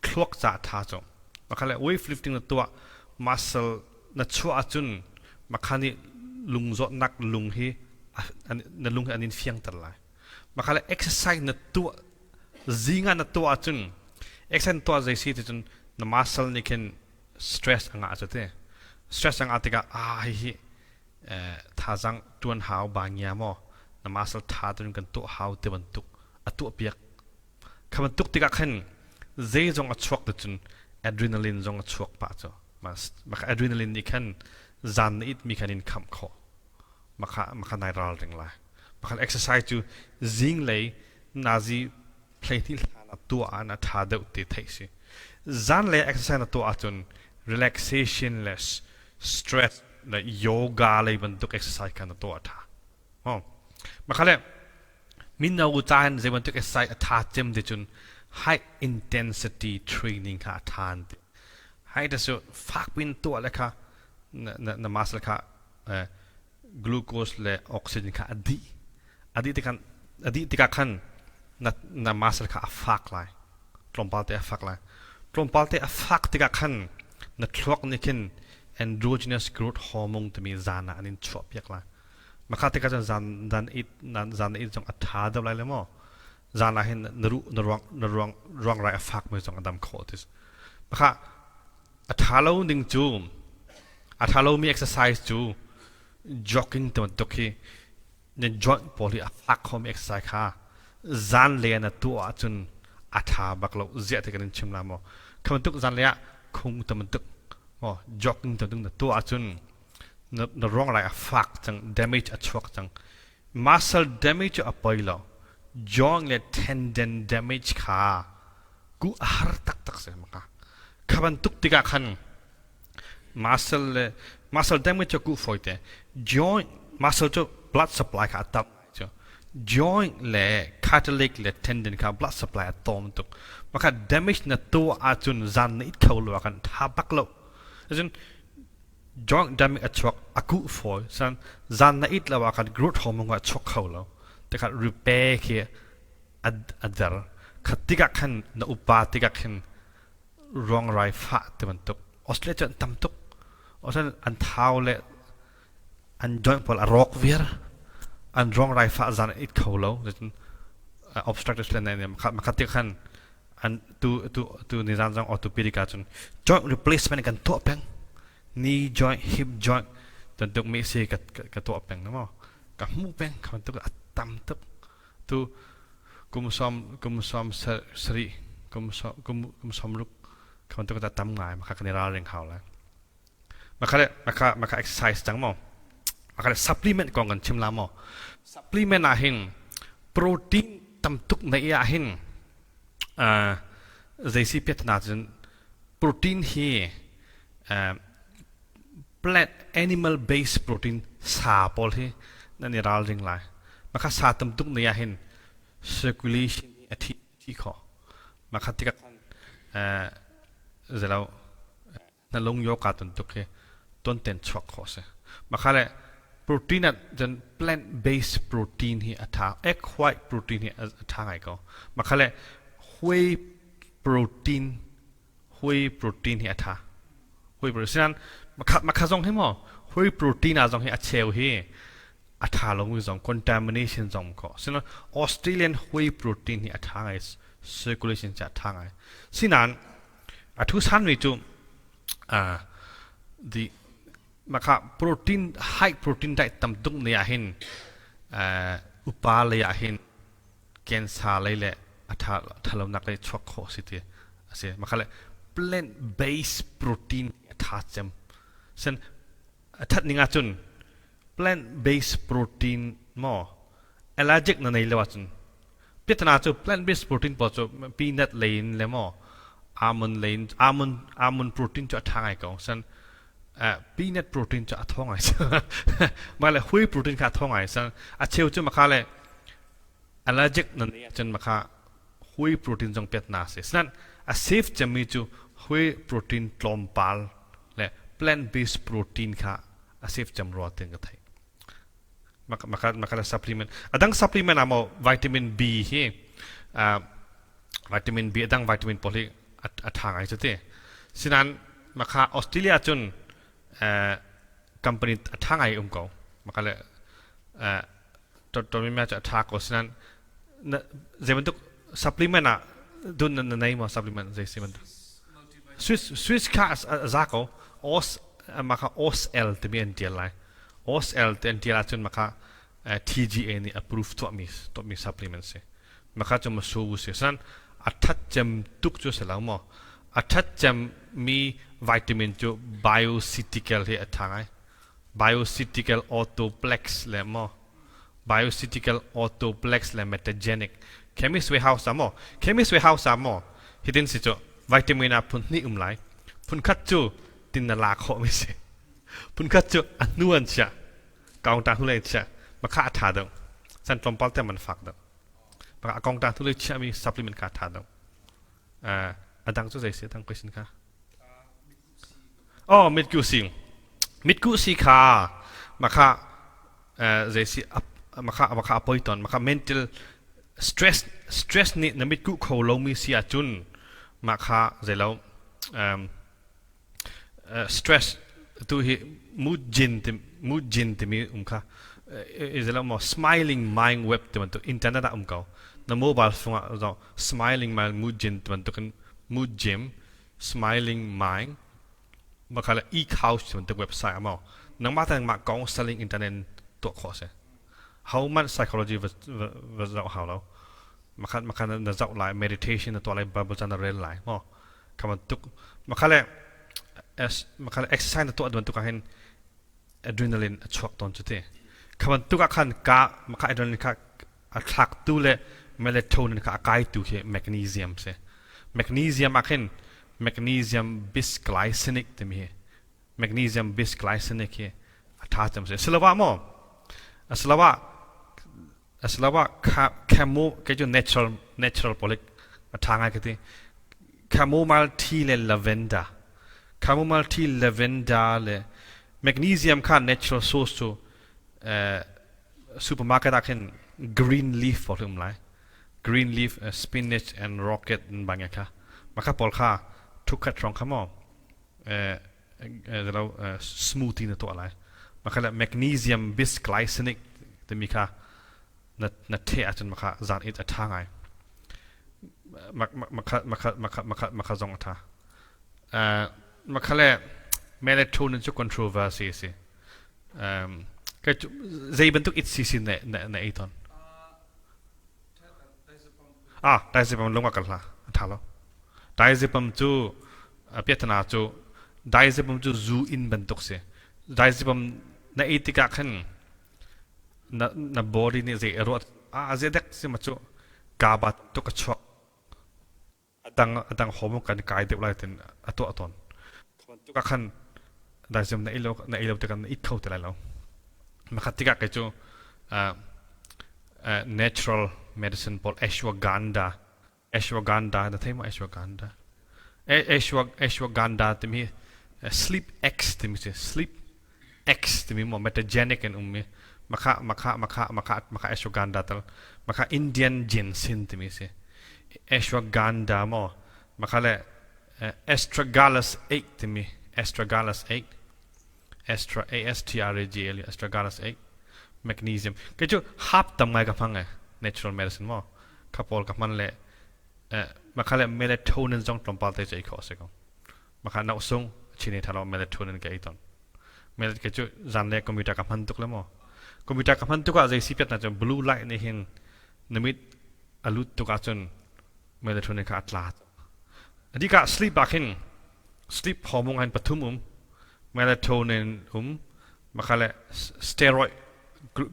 thluak ca a ṭha cu. Maka le weight lifting na tuah, muscle na chuah ahcun makha nih lung zawtnak, lung hi na lung hi an in fiangter lai. Makha le exercise na tuah zing ah na tuah ahcun, exercise na tuah zei si ti cun na muscle nih khin stress a ngah cu ti. Stress a ngah tikah, ah, hihi thazang tuan hau ba ngia maw, na muscle tha tun kan tuah hau ti bantuk a tuah piak. Kha bantuk tikah khan zei zong a chuak ti cun adrenaline zong a chuak pah cu. Maka adrenaline nih khan zan na it mi khan in khamh khawh. Maka maka nai ral ring lai. Maka exercise cu zinglei nazi 12 hlan ah tuah ah na ṭha deuh ti theih si. Zanlei exercise na tuah ahcun relaxation le stress le yoga lei bantuk exercise kha na tuah a ṭha. Oh. Maka le mino ca hin zei bantuk exercise a ṭha cem ti cun high intensity training kha a ṭha an ti. High ta su fak pin tuah le kha na, na, na muscle kha glucose le oxygen kha a dih. A dih tikhan a dih tikah khan na na muscle kha a fak lai. Tlawmpal te a fak lai. Tlawmpal te a fak tikah khan na thluak nih khin androgenous growth hormone timi zan ah an in chuah piak lai. Maka tikah cun zan zan it zan na it zong a ṭha deuh lai le maw? Zan ah hin na ruh na ruang na ruang ruangrai a fak mi zong a dam khawh ti. Maka a ṭha lo ning cu, a ṭha lomi exercise cu jogging ti bantuk hi, na joint pawl hi a fak khomi exercise kha zanlei ah na tuah ahcun a ṭha bak lo. Ziah ti kan in chim la maw? Kha bantuk zanlei ah khung ti bantuk maw, jogging ti bantuk na tuah ahcun na ruangrai a fak cang, damage a chuak cang. Muscle damage a poi lo, joint le tendon damage kha ku a har taktak si. Maka kha bantuk tikah khan muscle le muscle damage cu ku fawi te. Joint muscle cu blood supply kha a tam cu. Joint le cartilage le tendon kha blood supply a tawm tuk. Maka damage na tuah ahcun zan na it kho lo ah khan tha bak lo. Cun. Joint damage a chuak a kuh fawi. San zan na it lo ah khan growth hormone a chuak kho lo. Tikhat repair khi a der. Khat tikah khan na upa tikah khin ruangrai fah ti bantuk. Australia cu an tam tuk. Australia an thau le an joint pawl a rawk viar. An ruangrai fah zan it kho lo. Obstructive sleep na makhat tik khan an tu tu tu nizan zong orthopedic ah cun joint replacement kan tuah peng. Knee joint, hip joint tantuk mi si ka ka tuah peng mo. Ka hmu peng kha bantuk a tam tuk. Tu kum som kum som sari kum som kum kum som ruk kha bantuk ta tam ngai maka kan i ralring hau lai. Maka le maka maka exercise cang mo. Maka le supplement kong kan chim la mo. Supplement ah hin protein tam tuk nei ah hin zeisi piatna cun protein hi plant animal based protein sa pawl hi nan i ralring lai. Maka sa tam tuk nei ah hin circulation hi a thi thi kho. Maka tikah zelo na lung yoga ton tuk hi ton ten chuak kho si. Maka le protein ah cun plant based protein hi a tha egg white protein hi a tha ngai ko. Maka le whey protein whey protein hi a tha. Whey protein sinan makha makha zong hi mo whey protein ah zong hi a cheu hi a tha lo mi zong contamination zong ko. Sinan Australian whey protein hi a tha ngai circulation cha tha ngai. Sinan a thu san mi cu the makha protein high protein diet tam tuk ne ah hin upa lei ah hin cancer lei le a tha thalonak lei chuak khawh si ti a si. Makha le plant based protein a tha cem. Sen a that ning ahcun plant based protein maw allergic na nei lo ahcun piatana cu plant based protein pawl cu peanut lei in le maw almond lei in almond almond protein cu a tha ngai ko. Sen peanut protein cu a thaw ngai. Mah le whey protein kha a thaw ngai. Sen a cheu cu makha le allergic na nei ahcun makha whey protein zong piat na si. Sinan a safe cemmi cu whey protein tlawmpal le plant based protein kha a safe cem rua tin ka thei. Maka maka maka supplement adang supplement amo vitamin B hi vitamin B adang vitamin pawl hi a tha ngai cu ti. Sinan maka Australia cun company a tha ngai um ko. Maka le to mi cu a tha ko. Sinan zei bantuk supplement ah dun na nei maw supplement zei si bantuk Swiss Swiss kha a za ko. Os maka Os L timi an tial lai. Os L te an tial ahcun maka TGA nih approve tuahmi tuahmi supplement si. Maka cu masu si. San a that cem tuk cu si lo maw. A that cem mi vitamin cu bioceutical hi a tha ngai. Bioceutical autoplex le maw Bioceutical autoplex le metagenic chemist warehouse ah maw chemist warehouse ah maw hitin si cu vitamin ah phun hnih um lai. Phun khat cu tin na la khawh mi si, phun khat cu a hnu an chiah counter hnu lei chiah. Makha a tha deuh san tlawmpal te man fak deuh. Maka a counter hnu lei chiah mi supplement kha a tha deuh. A dang cu zei si dang question kha? Oh, mitku si. Mitku si kha makha zei si makha makha a poi ton. Makha mental stress stress nih na mitku kho lomi si ahcun makha zei lo stress tu hi mood gin ti mood gin timi um kha is lo mo smiling mind web ti bantuk internet ah um ko. Na mobile phone ah smiling mind mood gin ti bantuk in mood gym smiling mind makha le e-couch ti bantuk website amo nangmah ta nangmah counseling internet tuah khawh si. How much psychology va va zoh hau lo. Makha makha na zoh lai, meditation na tuah lai, bible chan na rel lai mo kha bantuk. Makha le makha le exercise na tuah bantuk ah hin adrenaline a chuak tawn cu ti. Kha bantuk ah khan ka makha adrenaline kha a thlak tu le melatonin kha a kai tu khi magnesium si. Magnesium ah khin magnesium bisglycinic timi hi magnesium bisglycinic hi a tha cem si. Silawa maw asilawa asilawa chemo ke cu natural natural polik a tha ngai ka ti. Chamomile tea le lavender, chamomile tea, lavender le Magnesium kha natural source cu supermarket ah khin green leaf pawl um lai. Green leaf, spinach and rocket bang kha. Maka pawl kha thukhat hrawng kha maw smoothie na tuah lai. Maka le magnesium bisglycinic timi kha na na the ahcun maka zan it a tha ngai. Maka maka maka maka maka zong a tha. Maka le melatonin cu controversy a si. Zei bantuk it si na na na ei ton? Ah, diazepam lung a kal hla. A tha lo. Diazepam cu piatana cu diazepam cu zu in bantuk si. Diazepam na ei tikah khan na na body nih zei a ruat a zei dek si ma cu GABA tuk a chuak. A dang hormone kan kai deuh lai tin a tuah tawn. Ka khan diazepam na ei lo tikah na it kho ti lai lo. Makhat tikah kei cu natural medicine pawl ashwagandha ashwagandha na thei maw ashwagandha ashwagandha timi sleep X timi si sleep X timi maw metagenic in ummi makha makha makha makha makha ashwagandha tal makha Indian ginseng timi si ashwagandha maw makha le astragalus 8 timi astragalus 8 Astra A S T R A G L astragalus 8 magnesium ke cu hap tam ngai ka hmang e natural medicine mo kha pawl ka hman le makha le melatonin zong tlawmpal te chei kho se ko makha nau sung chini thalo melatonin ka ei ton mel ke cu zan le computer ka hman tuk le mo computer ka hman tuk ah zei si piat na cu blue light nih hin namit alut tuk ahcun melatonin kha a tla adika sleep ah khin sleep hormone han pathum um melatonin um makha le steroid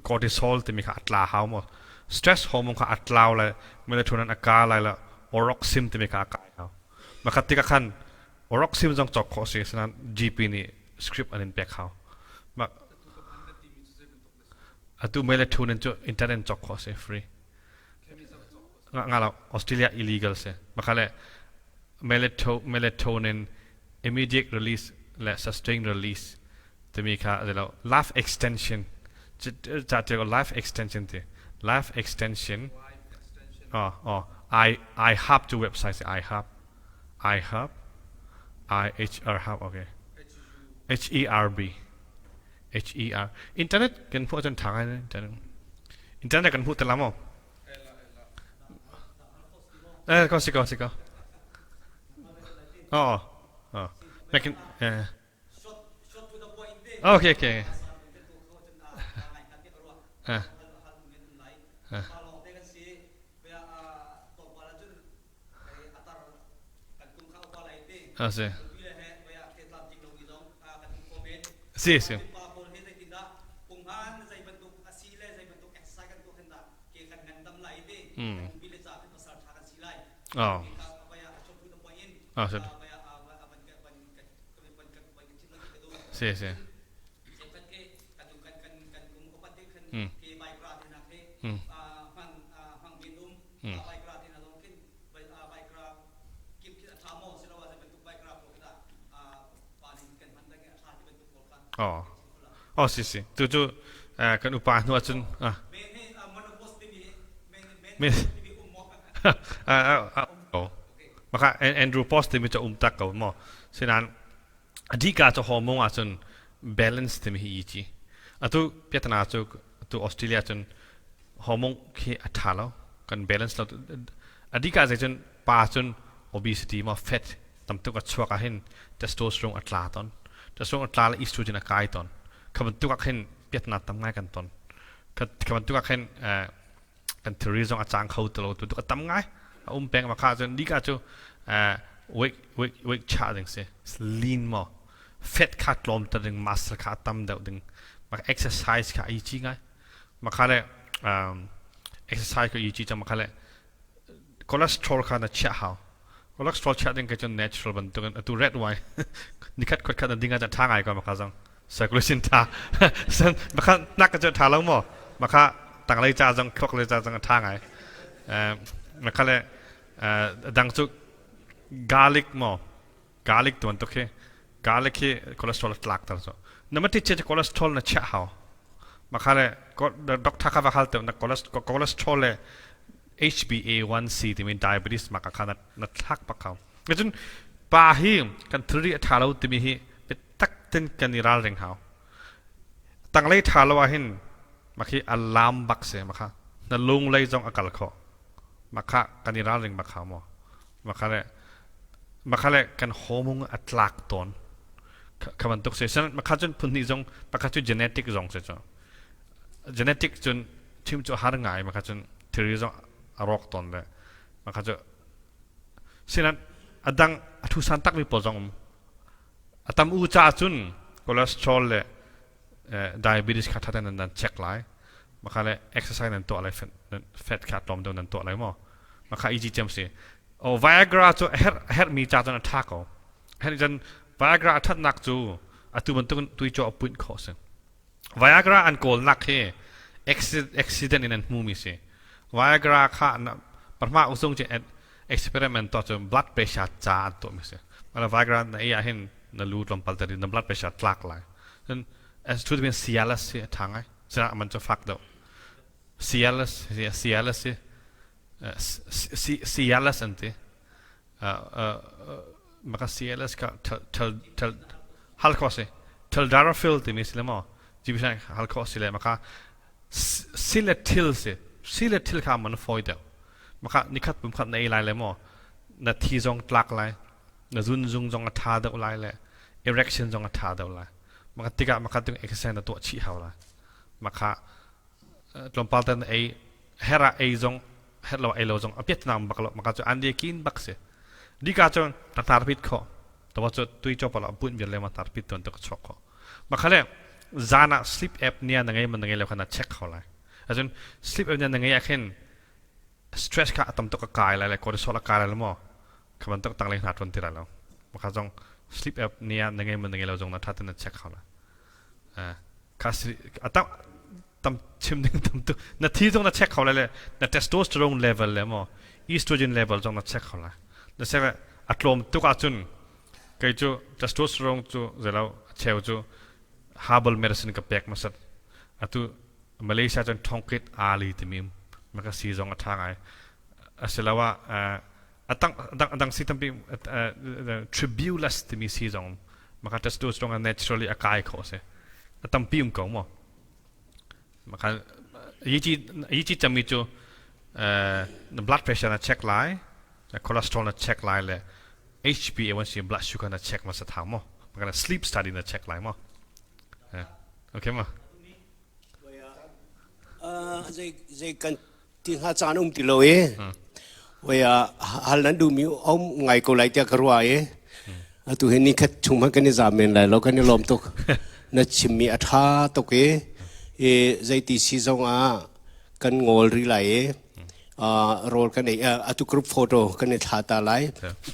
cortisol timi kha a tla hau mo stress hormone kha a tlau le melatonin a ka lai la oroxin timi kha a kai hau makhat tikah khan oroxin zong cawk khawh si sinan GP nih script an in pek hau mak atu melatonin cu internet cawk khawh si free nga lo Australia illegal si makha le melatonin immediate release le sustained release timi kha a lo life extension ca te life extension ti life extension oh oh I I have to website I have I have I H R have okay H E R B H E R internet kan phu cun tha ngai internet internet kan hmuh te la maw Eh, ko si ko si ko. Oh, oh. Making, eh. Okay, okay. Eh. Eh. Ah, si. Si, si. Oh. Ah, si. Si, si. Oh. Oh, si si. Tu cu kan upa hnu ahcun ah. Oh. Maka Andrew Post timi cu um tak ko mo. Sinan adika cu hormone ahcun balance timi hi i ci. Atu piatana cu tu Australia cun hormone khi a ṭha lo. Kan balance lo. Adika zei cun pa cun obesity ma fat tam tuk a chuak ah hin testosterone a tla ton. Testosterone a tla le estrogen a kai ton. Kha bantuk ah khin piatna tam ngai kan ton. Kha bantuk ah khin kan thilri zong a cang kho ti lo tu a tam ngai a um peng ma kha cun dika cu weight weight weight chah ding si lean mo fat kha tlawm ter ding muscle kha tam deuh ding ma exercise kha i chi ngai ma kha le exercise ko i chi chang ma kha le cholesterol kha na chiah hau cholesterol chiah ding ke cun natural bantuk in atu red wine nikhat khat khat na ding ah tha ngai ko ma kha zong circulation tha san makha nak ka tha lo mo makha tanglei cha zong thluak lei cha zong tha ngai makha le dang cu garlic mo garlic tuan tuk hi garlic hi cholesterol tlak tar so. Na mati che cholesterol na chiah hau. Makha le doctor kha va hal te na cholesterol le HbA1c timi diabetes maka kha na thlak bak hau. Cun pa hi kan thilri a tha lo timi hi biatak ten kan i ralring hau. Tanglei tha lo ahhin makhi alarm bak se makha na lung lei zong a kal kho. Makha kan i ralring bak hau maw. Makha le makha le kan hormone a tlak tawn. Kha bantuk se san makha cun phun hnih zong pakhat cu genetic zong se cu. Genetic cun thim cu har ngai makha cun thilri zong a rawk tawn le makha cu sinan adang a thusan takmi pawl zong um. A tam u ca cun cholesterol le diabetes kha thaten nan check lai. Makha le exercise nan tuah lai fat kha tlawm deuh nan tuah lai maw. Makha easy cem si. O Viagra cu a herh mi ca cun a tha ko. Herh cun Viagra a thatnak cu atu bantuk tuicaw a punh khawh si. Viagra an kawlnak hi accident in an hmumi si. Viagra kha parhma usung cu experiment tuah cu blood pressure ca an tuahmi si. Mala Viagra na ei ahhin na lu tlawmpal te na blood pressure tlak lai. Cun as tu bin Cialis hi a tha ngai. Sina man cu fak deuh. Cialis Cialis hi Cialis an ti. Maka CLS ka tel hal kho si Tildalafil timi si le maw GP hal kho si le maka siletil si siletil kha man fawi deuh maka nikhat pum khat na ei lai le maw na thi zong tlak lai na zun zung zong a tha deuh lai le erection zong a tha deuh lai maka tikah maka tung exercise na tuah chih hau lai maka tlawmpal te na ei her ah ei zong her lo ei lo zong a piat nang bak lo maka cu an die kin bak si dika cu na tar pit kho to cu tui cho pala pun bir le ma tar pit ton to chok kho makhale zana sleep apnea na ngei man na ngei lo khana check kho lai azun sleep apnea na ngei akhin stress kha atam to ka kai lai le cortisol a kai lai mo khaman tok tang le hna ton ti lai lo maka zong sleep apnea na ngei man na ngei lo zong na thatan na check kho lai kha atam tam chim ding tam tu na thi zong na check kho lai le na testosterone level le mo estrogen level zong na check kho lai na se a tlawm tuk ahcun kei cu testosterone cu zelo cheu cu herbal medicine ka pek masat atu Malaysia cun thongkit ali timi maka si zong a tha ngai asiloah atang dang si tampi tribulus timi si zong maka testosterone naturally a kai kho se a tampi um ko mo maka yi chi chami chu na blood pressure na check lai na cholesterol na check lai le HbA1c blood sugar na check ma sa thang mo maka na sleep study na check lai mo okay ma Zei kan ti hnga caan um ti lo i voi ah hal nan duhmi um ngai ko lai tiah ka ruah i atu hi ni khat chung hmanh kan i zam men lai lo kan i lawm tuk na chimmi a ṭha tuk i i zeiti si zong ah kan ngawl rih lai i rawl kan ei atu group photo kan i thla ta lai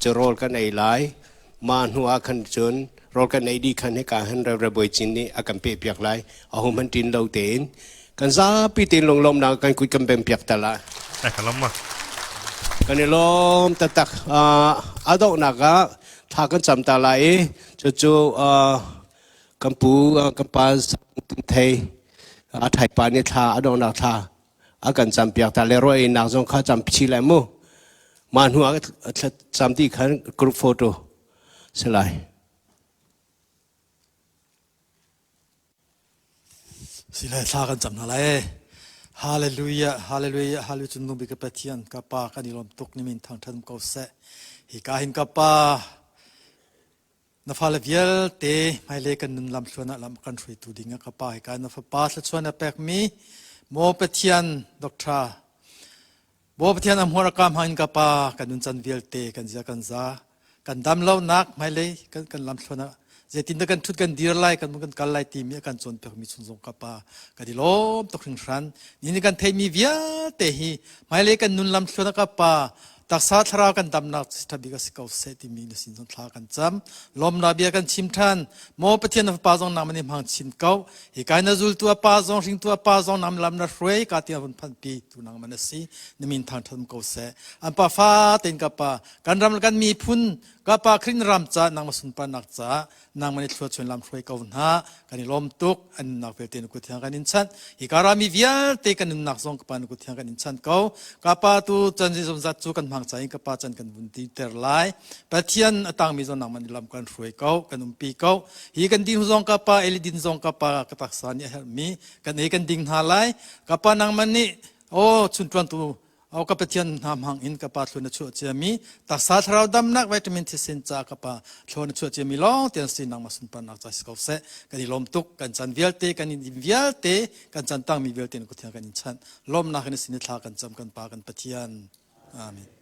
cu rawl kan ei lai Mah hnu ah khan cun rawl kan ei dih khan hika hin Rev. Bawi Cin nih a kan pehpiak lai. Ahohmanh ṭin lo tein kan zapi tein lunglawmhnak kan kut kan bengpiak ta lai. Ai ka lawm ma. Kan i lawm taktak. A donghnak ah thla kan cam ta lai i cucu kan pu kan pa thei a thaipa nih thla a donghnak thla a kan campiak ta le ruainak zong kha cam chi lai mu mah hnu ah cam ti khan group photo si lai si lai thla kan cam hna lai hallelujah hallelujah hallelujah cun nung bik ka pathian ka pa kan i lawm tuk ni min thangthat ko seh hi ka hin ka pa Na fale vialte hmailei kan nun lamthluan ah lam kan hruaitu ding ah ka Pa hika na Fapa thluachuah na pekmi Maw Pathian Doctor Maw Pathian a hmuar a ka hmang in ka Pa kan nun can vialte kan zia kan za kan dam lonak hmailei kan kan lamthluan ah zeitin dah kan thut kan dir lai kan kan kal lai timi a kan cawnpiakmi chung zong ka Pa kan i lawm tuk hringhran ni ni kan theimi vialte hi hmailei kan nun lamthluan ah ka Pa. Taksa thlarau kan damnak ṭha bik a si ko seh timi na sin zong thla kan cam. Lawmnak bia kan chim ṭhan. Maw Pathian na fapa zong nangmah nih hmang chin ko. Hi kai na zultu a pa zong hringtu a pa zong nam lam na hruai ka tiang vun phanpi tu nangmah na si. Na min thangṭhat ko seh. An pa fa tein ka pa kan ram kan miphun ka pa Khrih ram ca nangmah sunparnak ca nangmah nih thlua chuan lam hruai ko hna kan i lawm tuk an nunnak vialte na kut thiang kan in chanh hi ka rami vialte kan nunnak zong ka pa na kut thiang kan in chanh ko ka pa tu chan zat cu kan hmang ca in ka pa chan kan vun ti ter lai pathian a tangmi zong nangmah nih lam kan hruai ko kan umpi ko hi kan din zong ka pa elidin zong ka pa ka taksa nih a herhmi kan ei kan ding hna lai ka pa nangmah nih oh chuntuan tu Aw ka Pathian hna hmang in ka pa thlu na chuah ciami taksa thlarau damnak vitamin thisen ca ka pa thlu na chuah ciami lawng tian si nangmah sunparnak ca si ko seh kan i lawm tuk kan chan vialte kan in vialte kan chan tangmi vialte na kuthiang kan in chanh lawmnak in sin thla kan cam kan pa kan Pathian amen.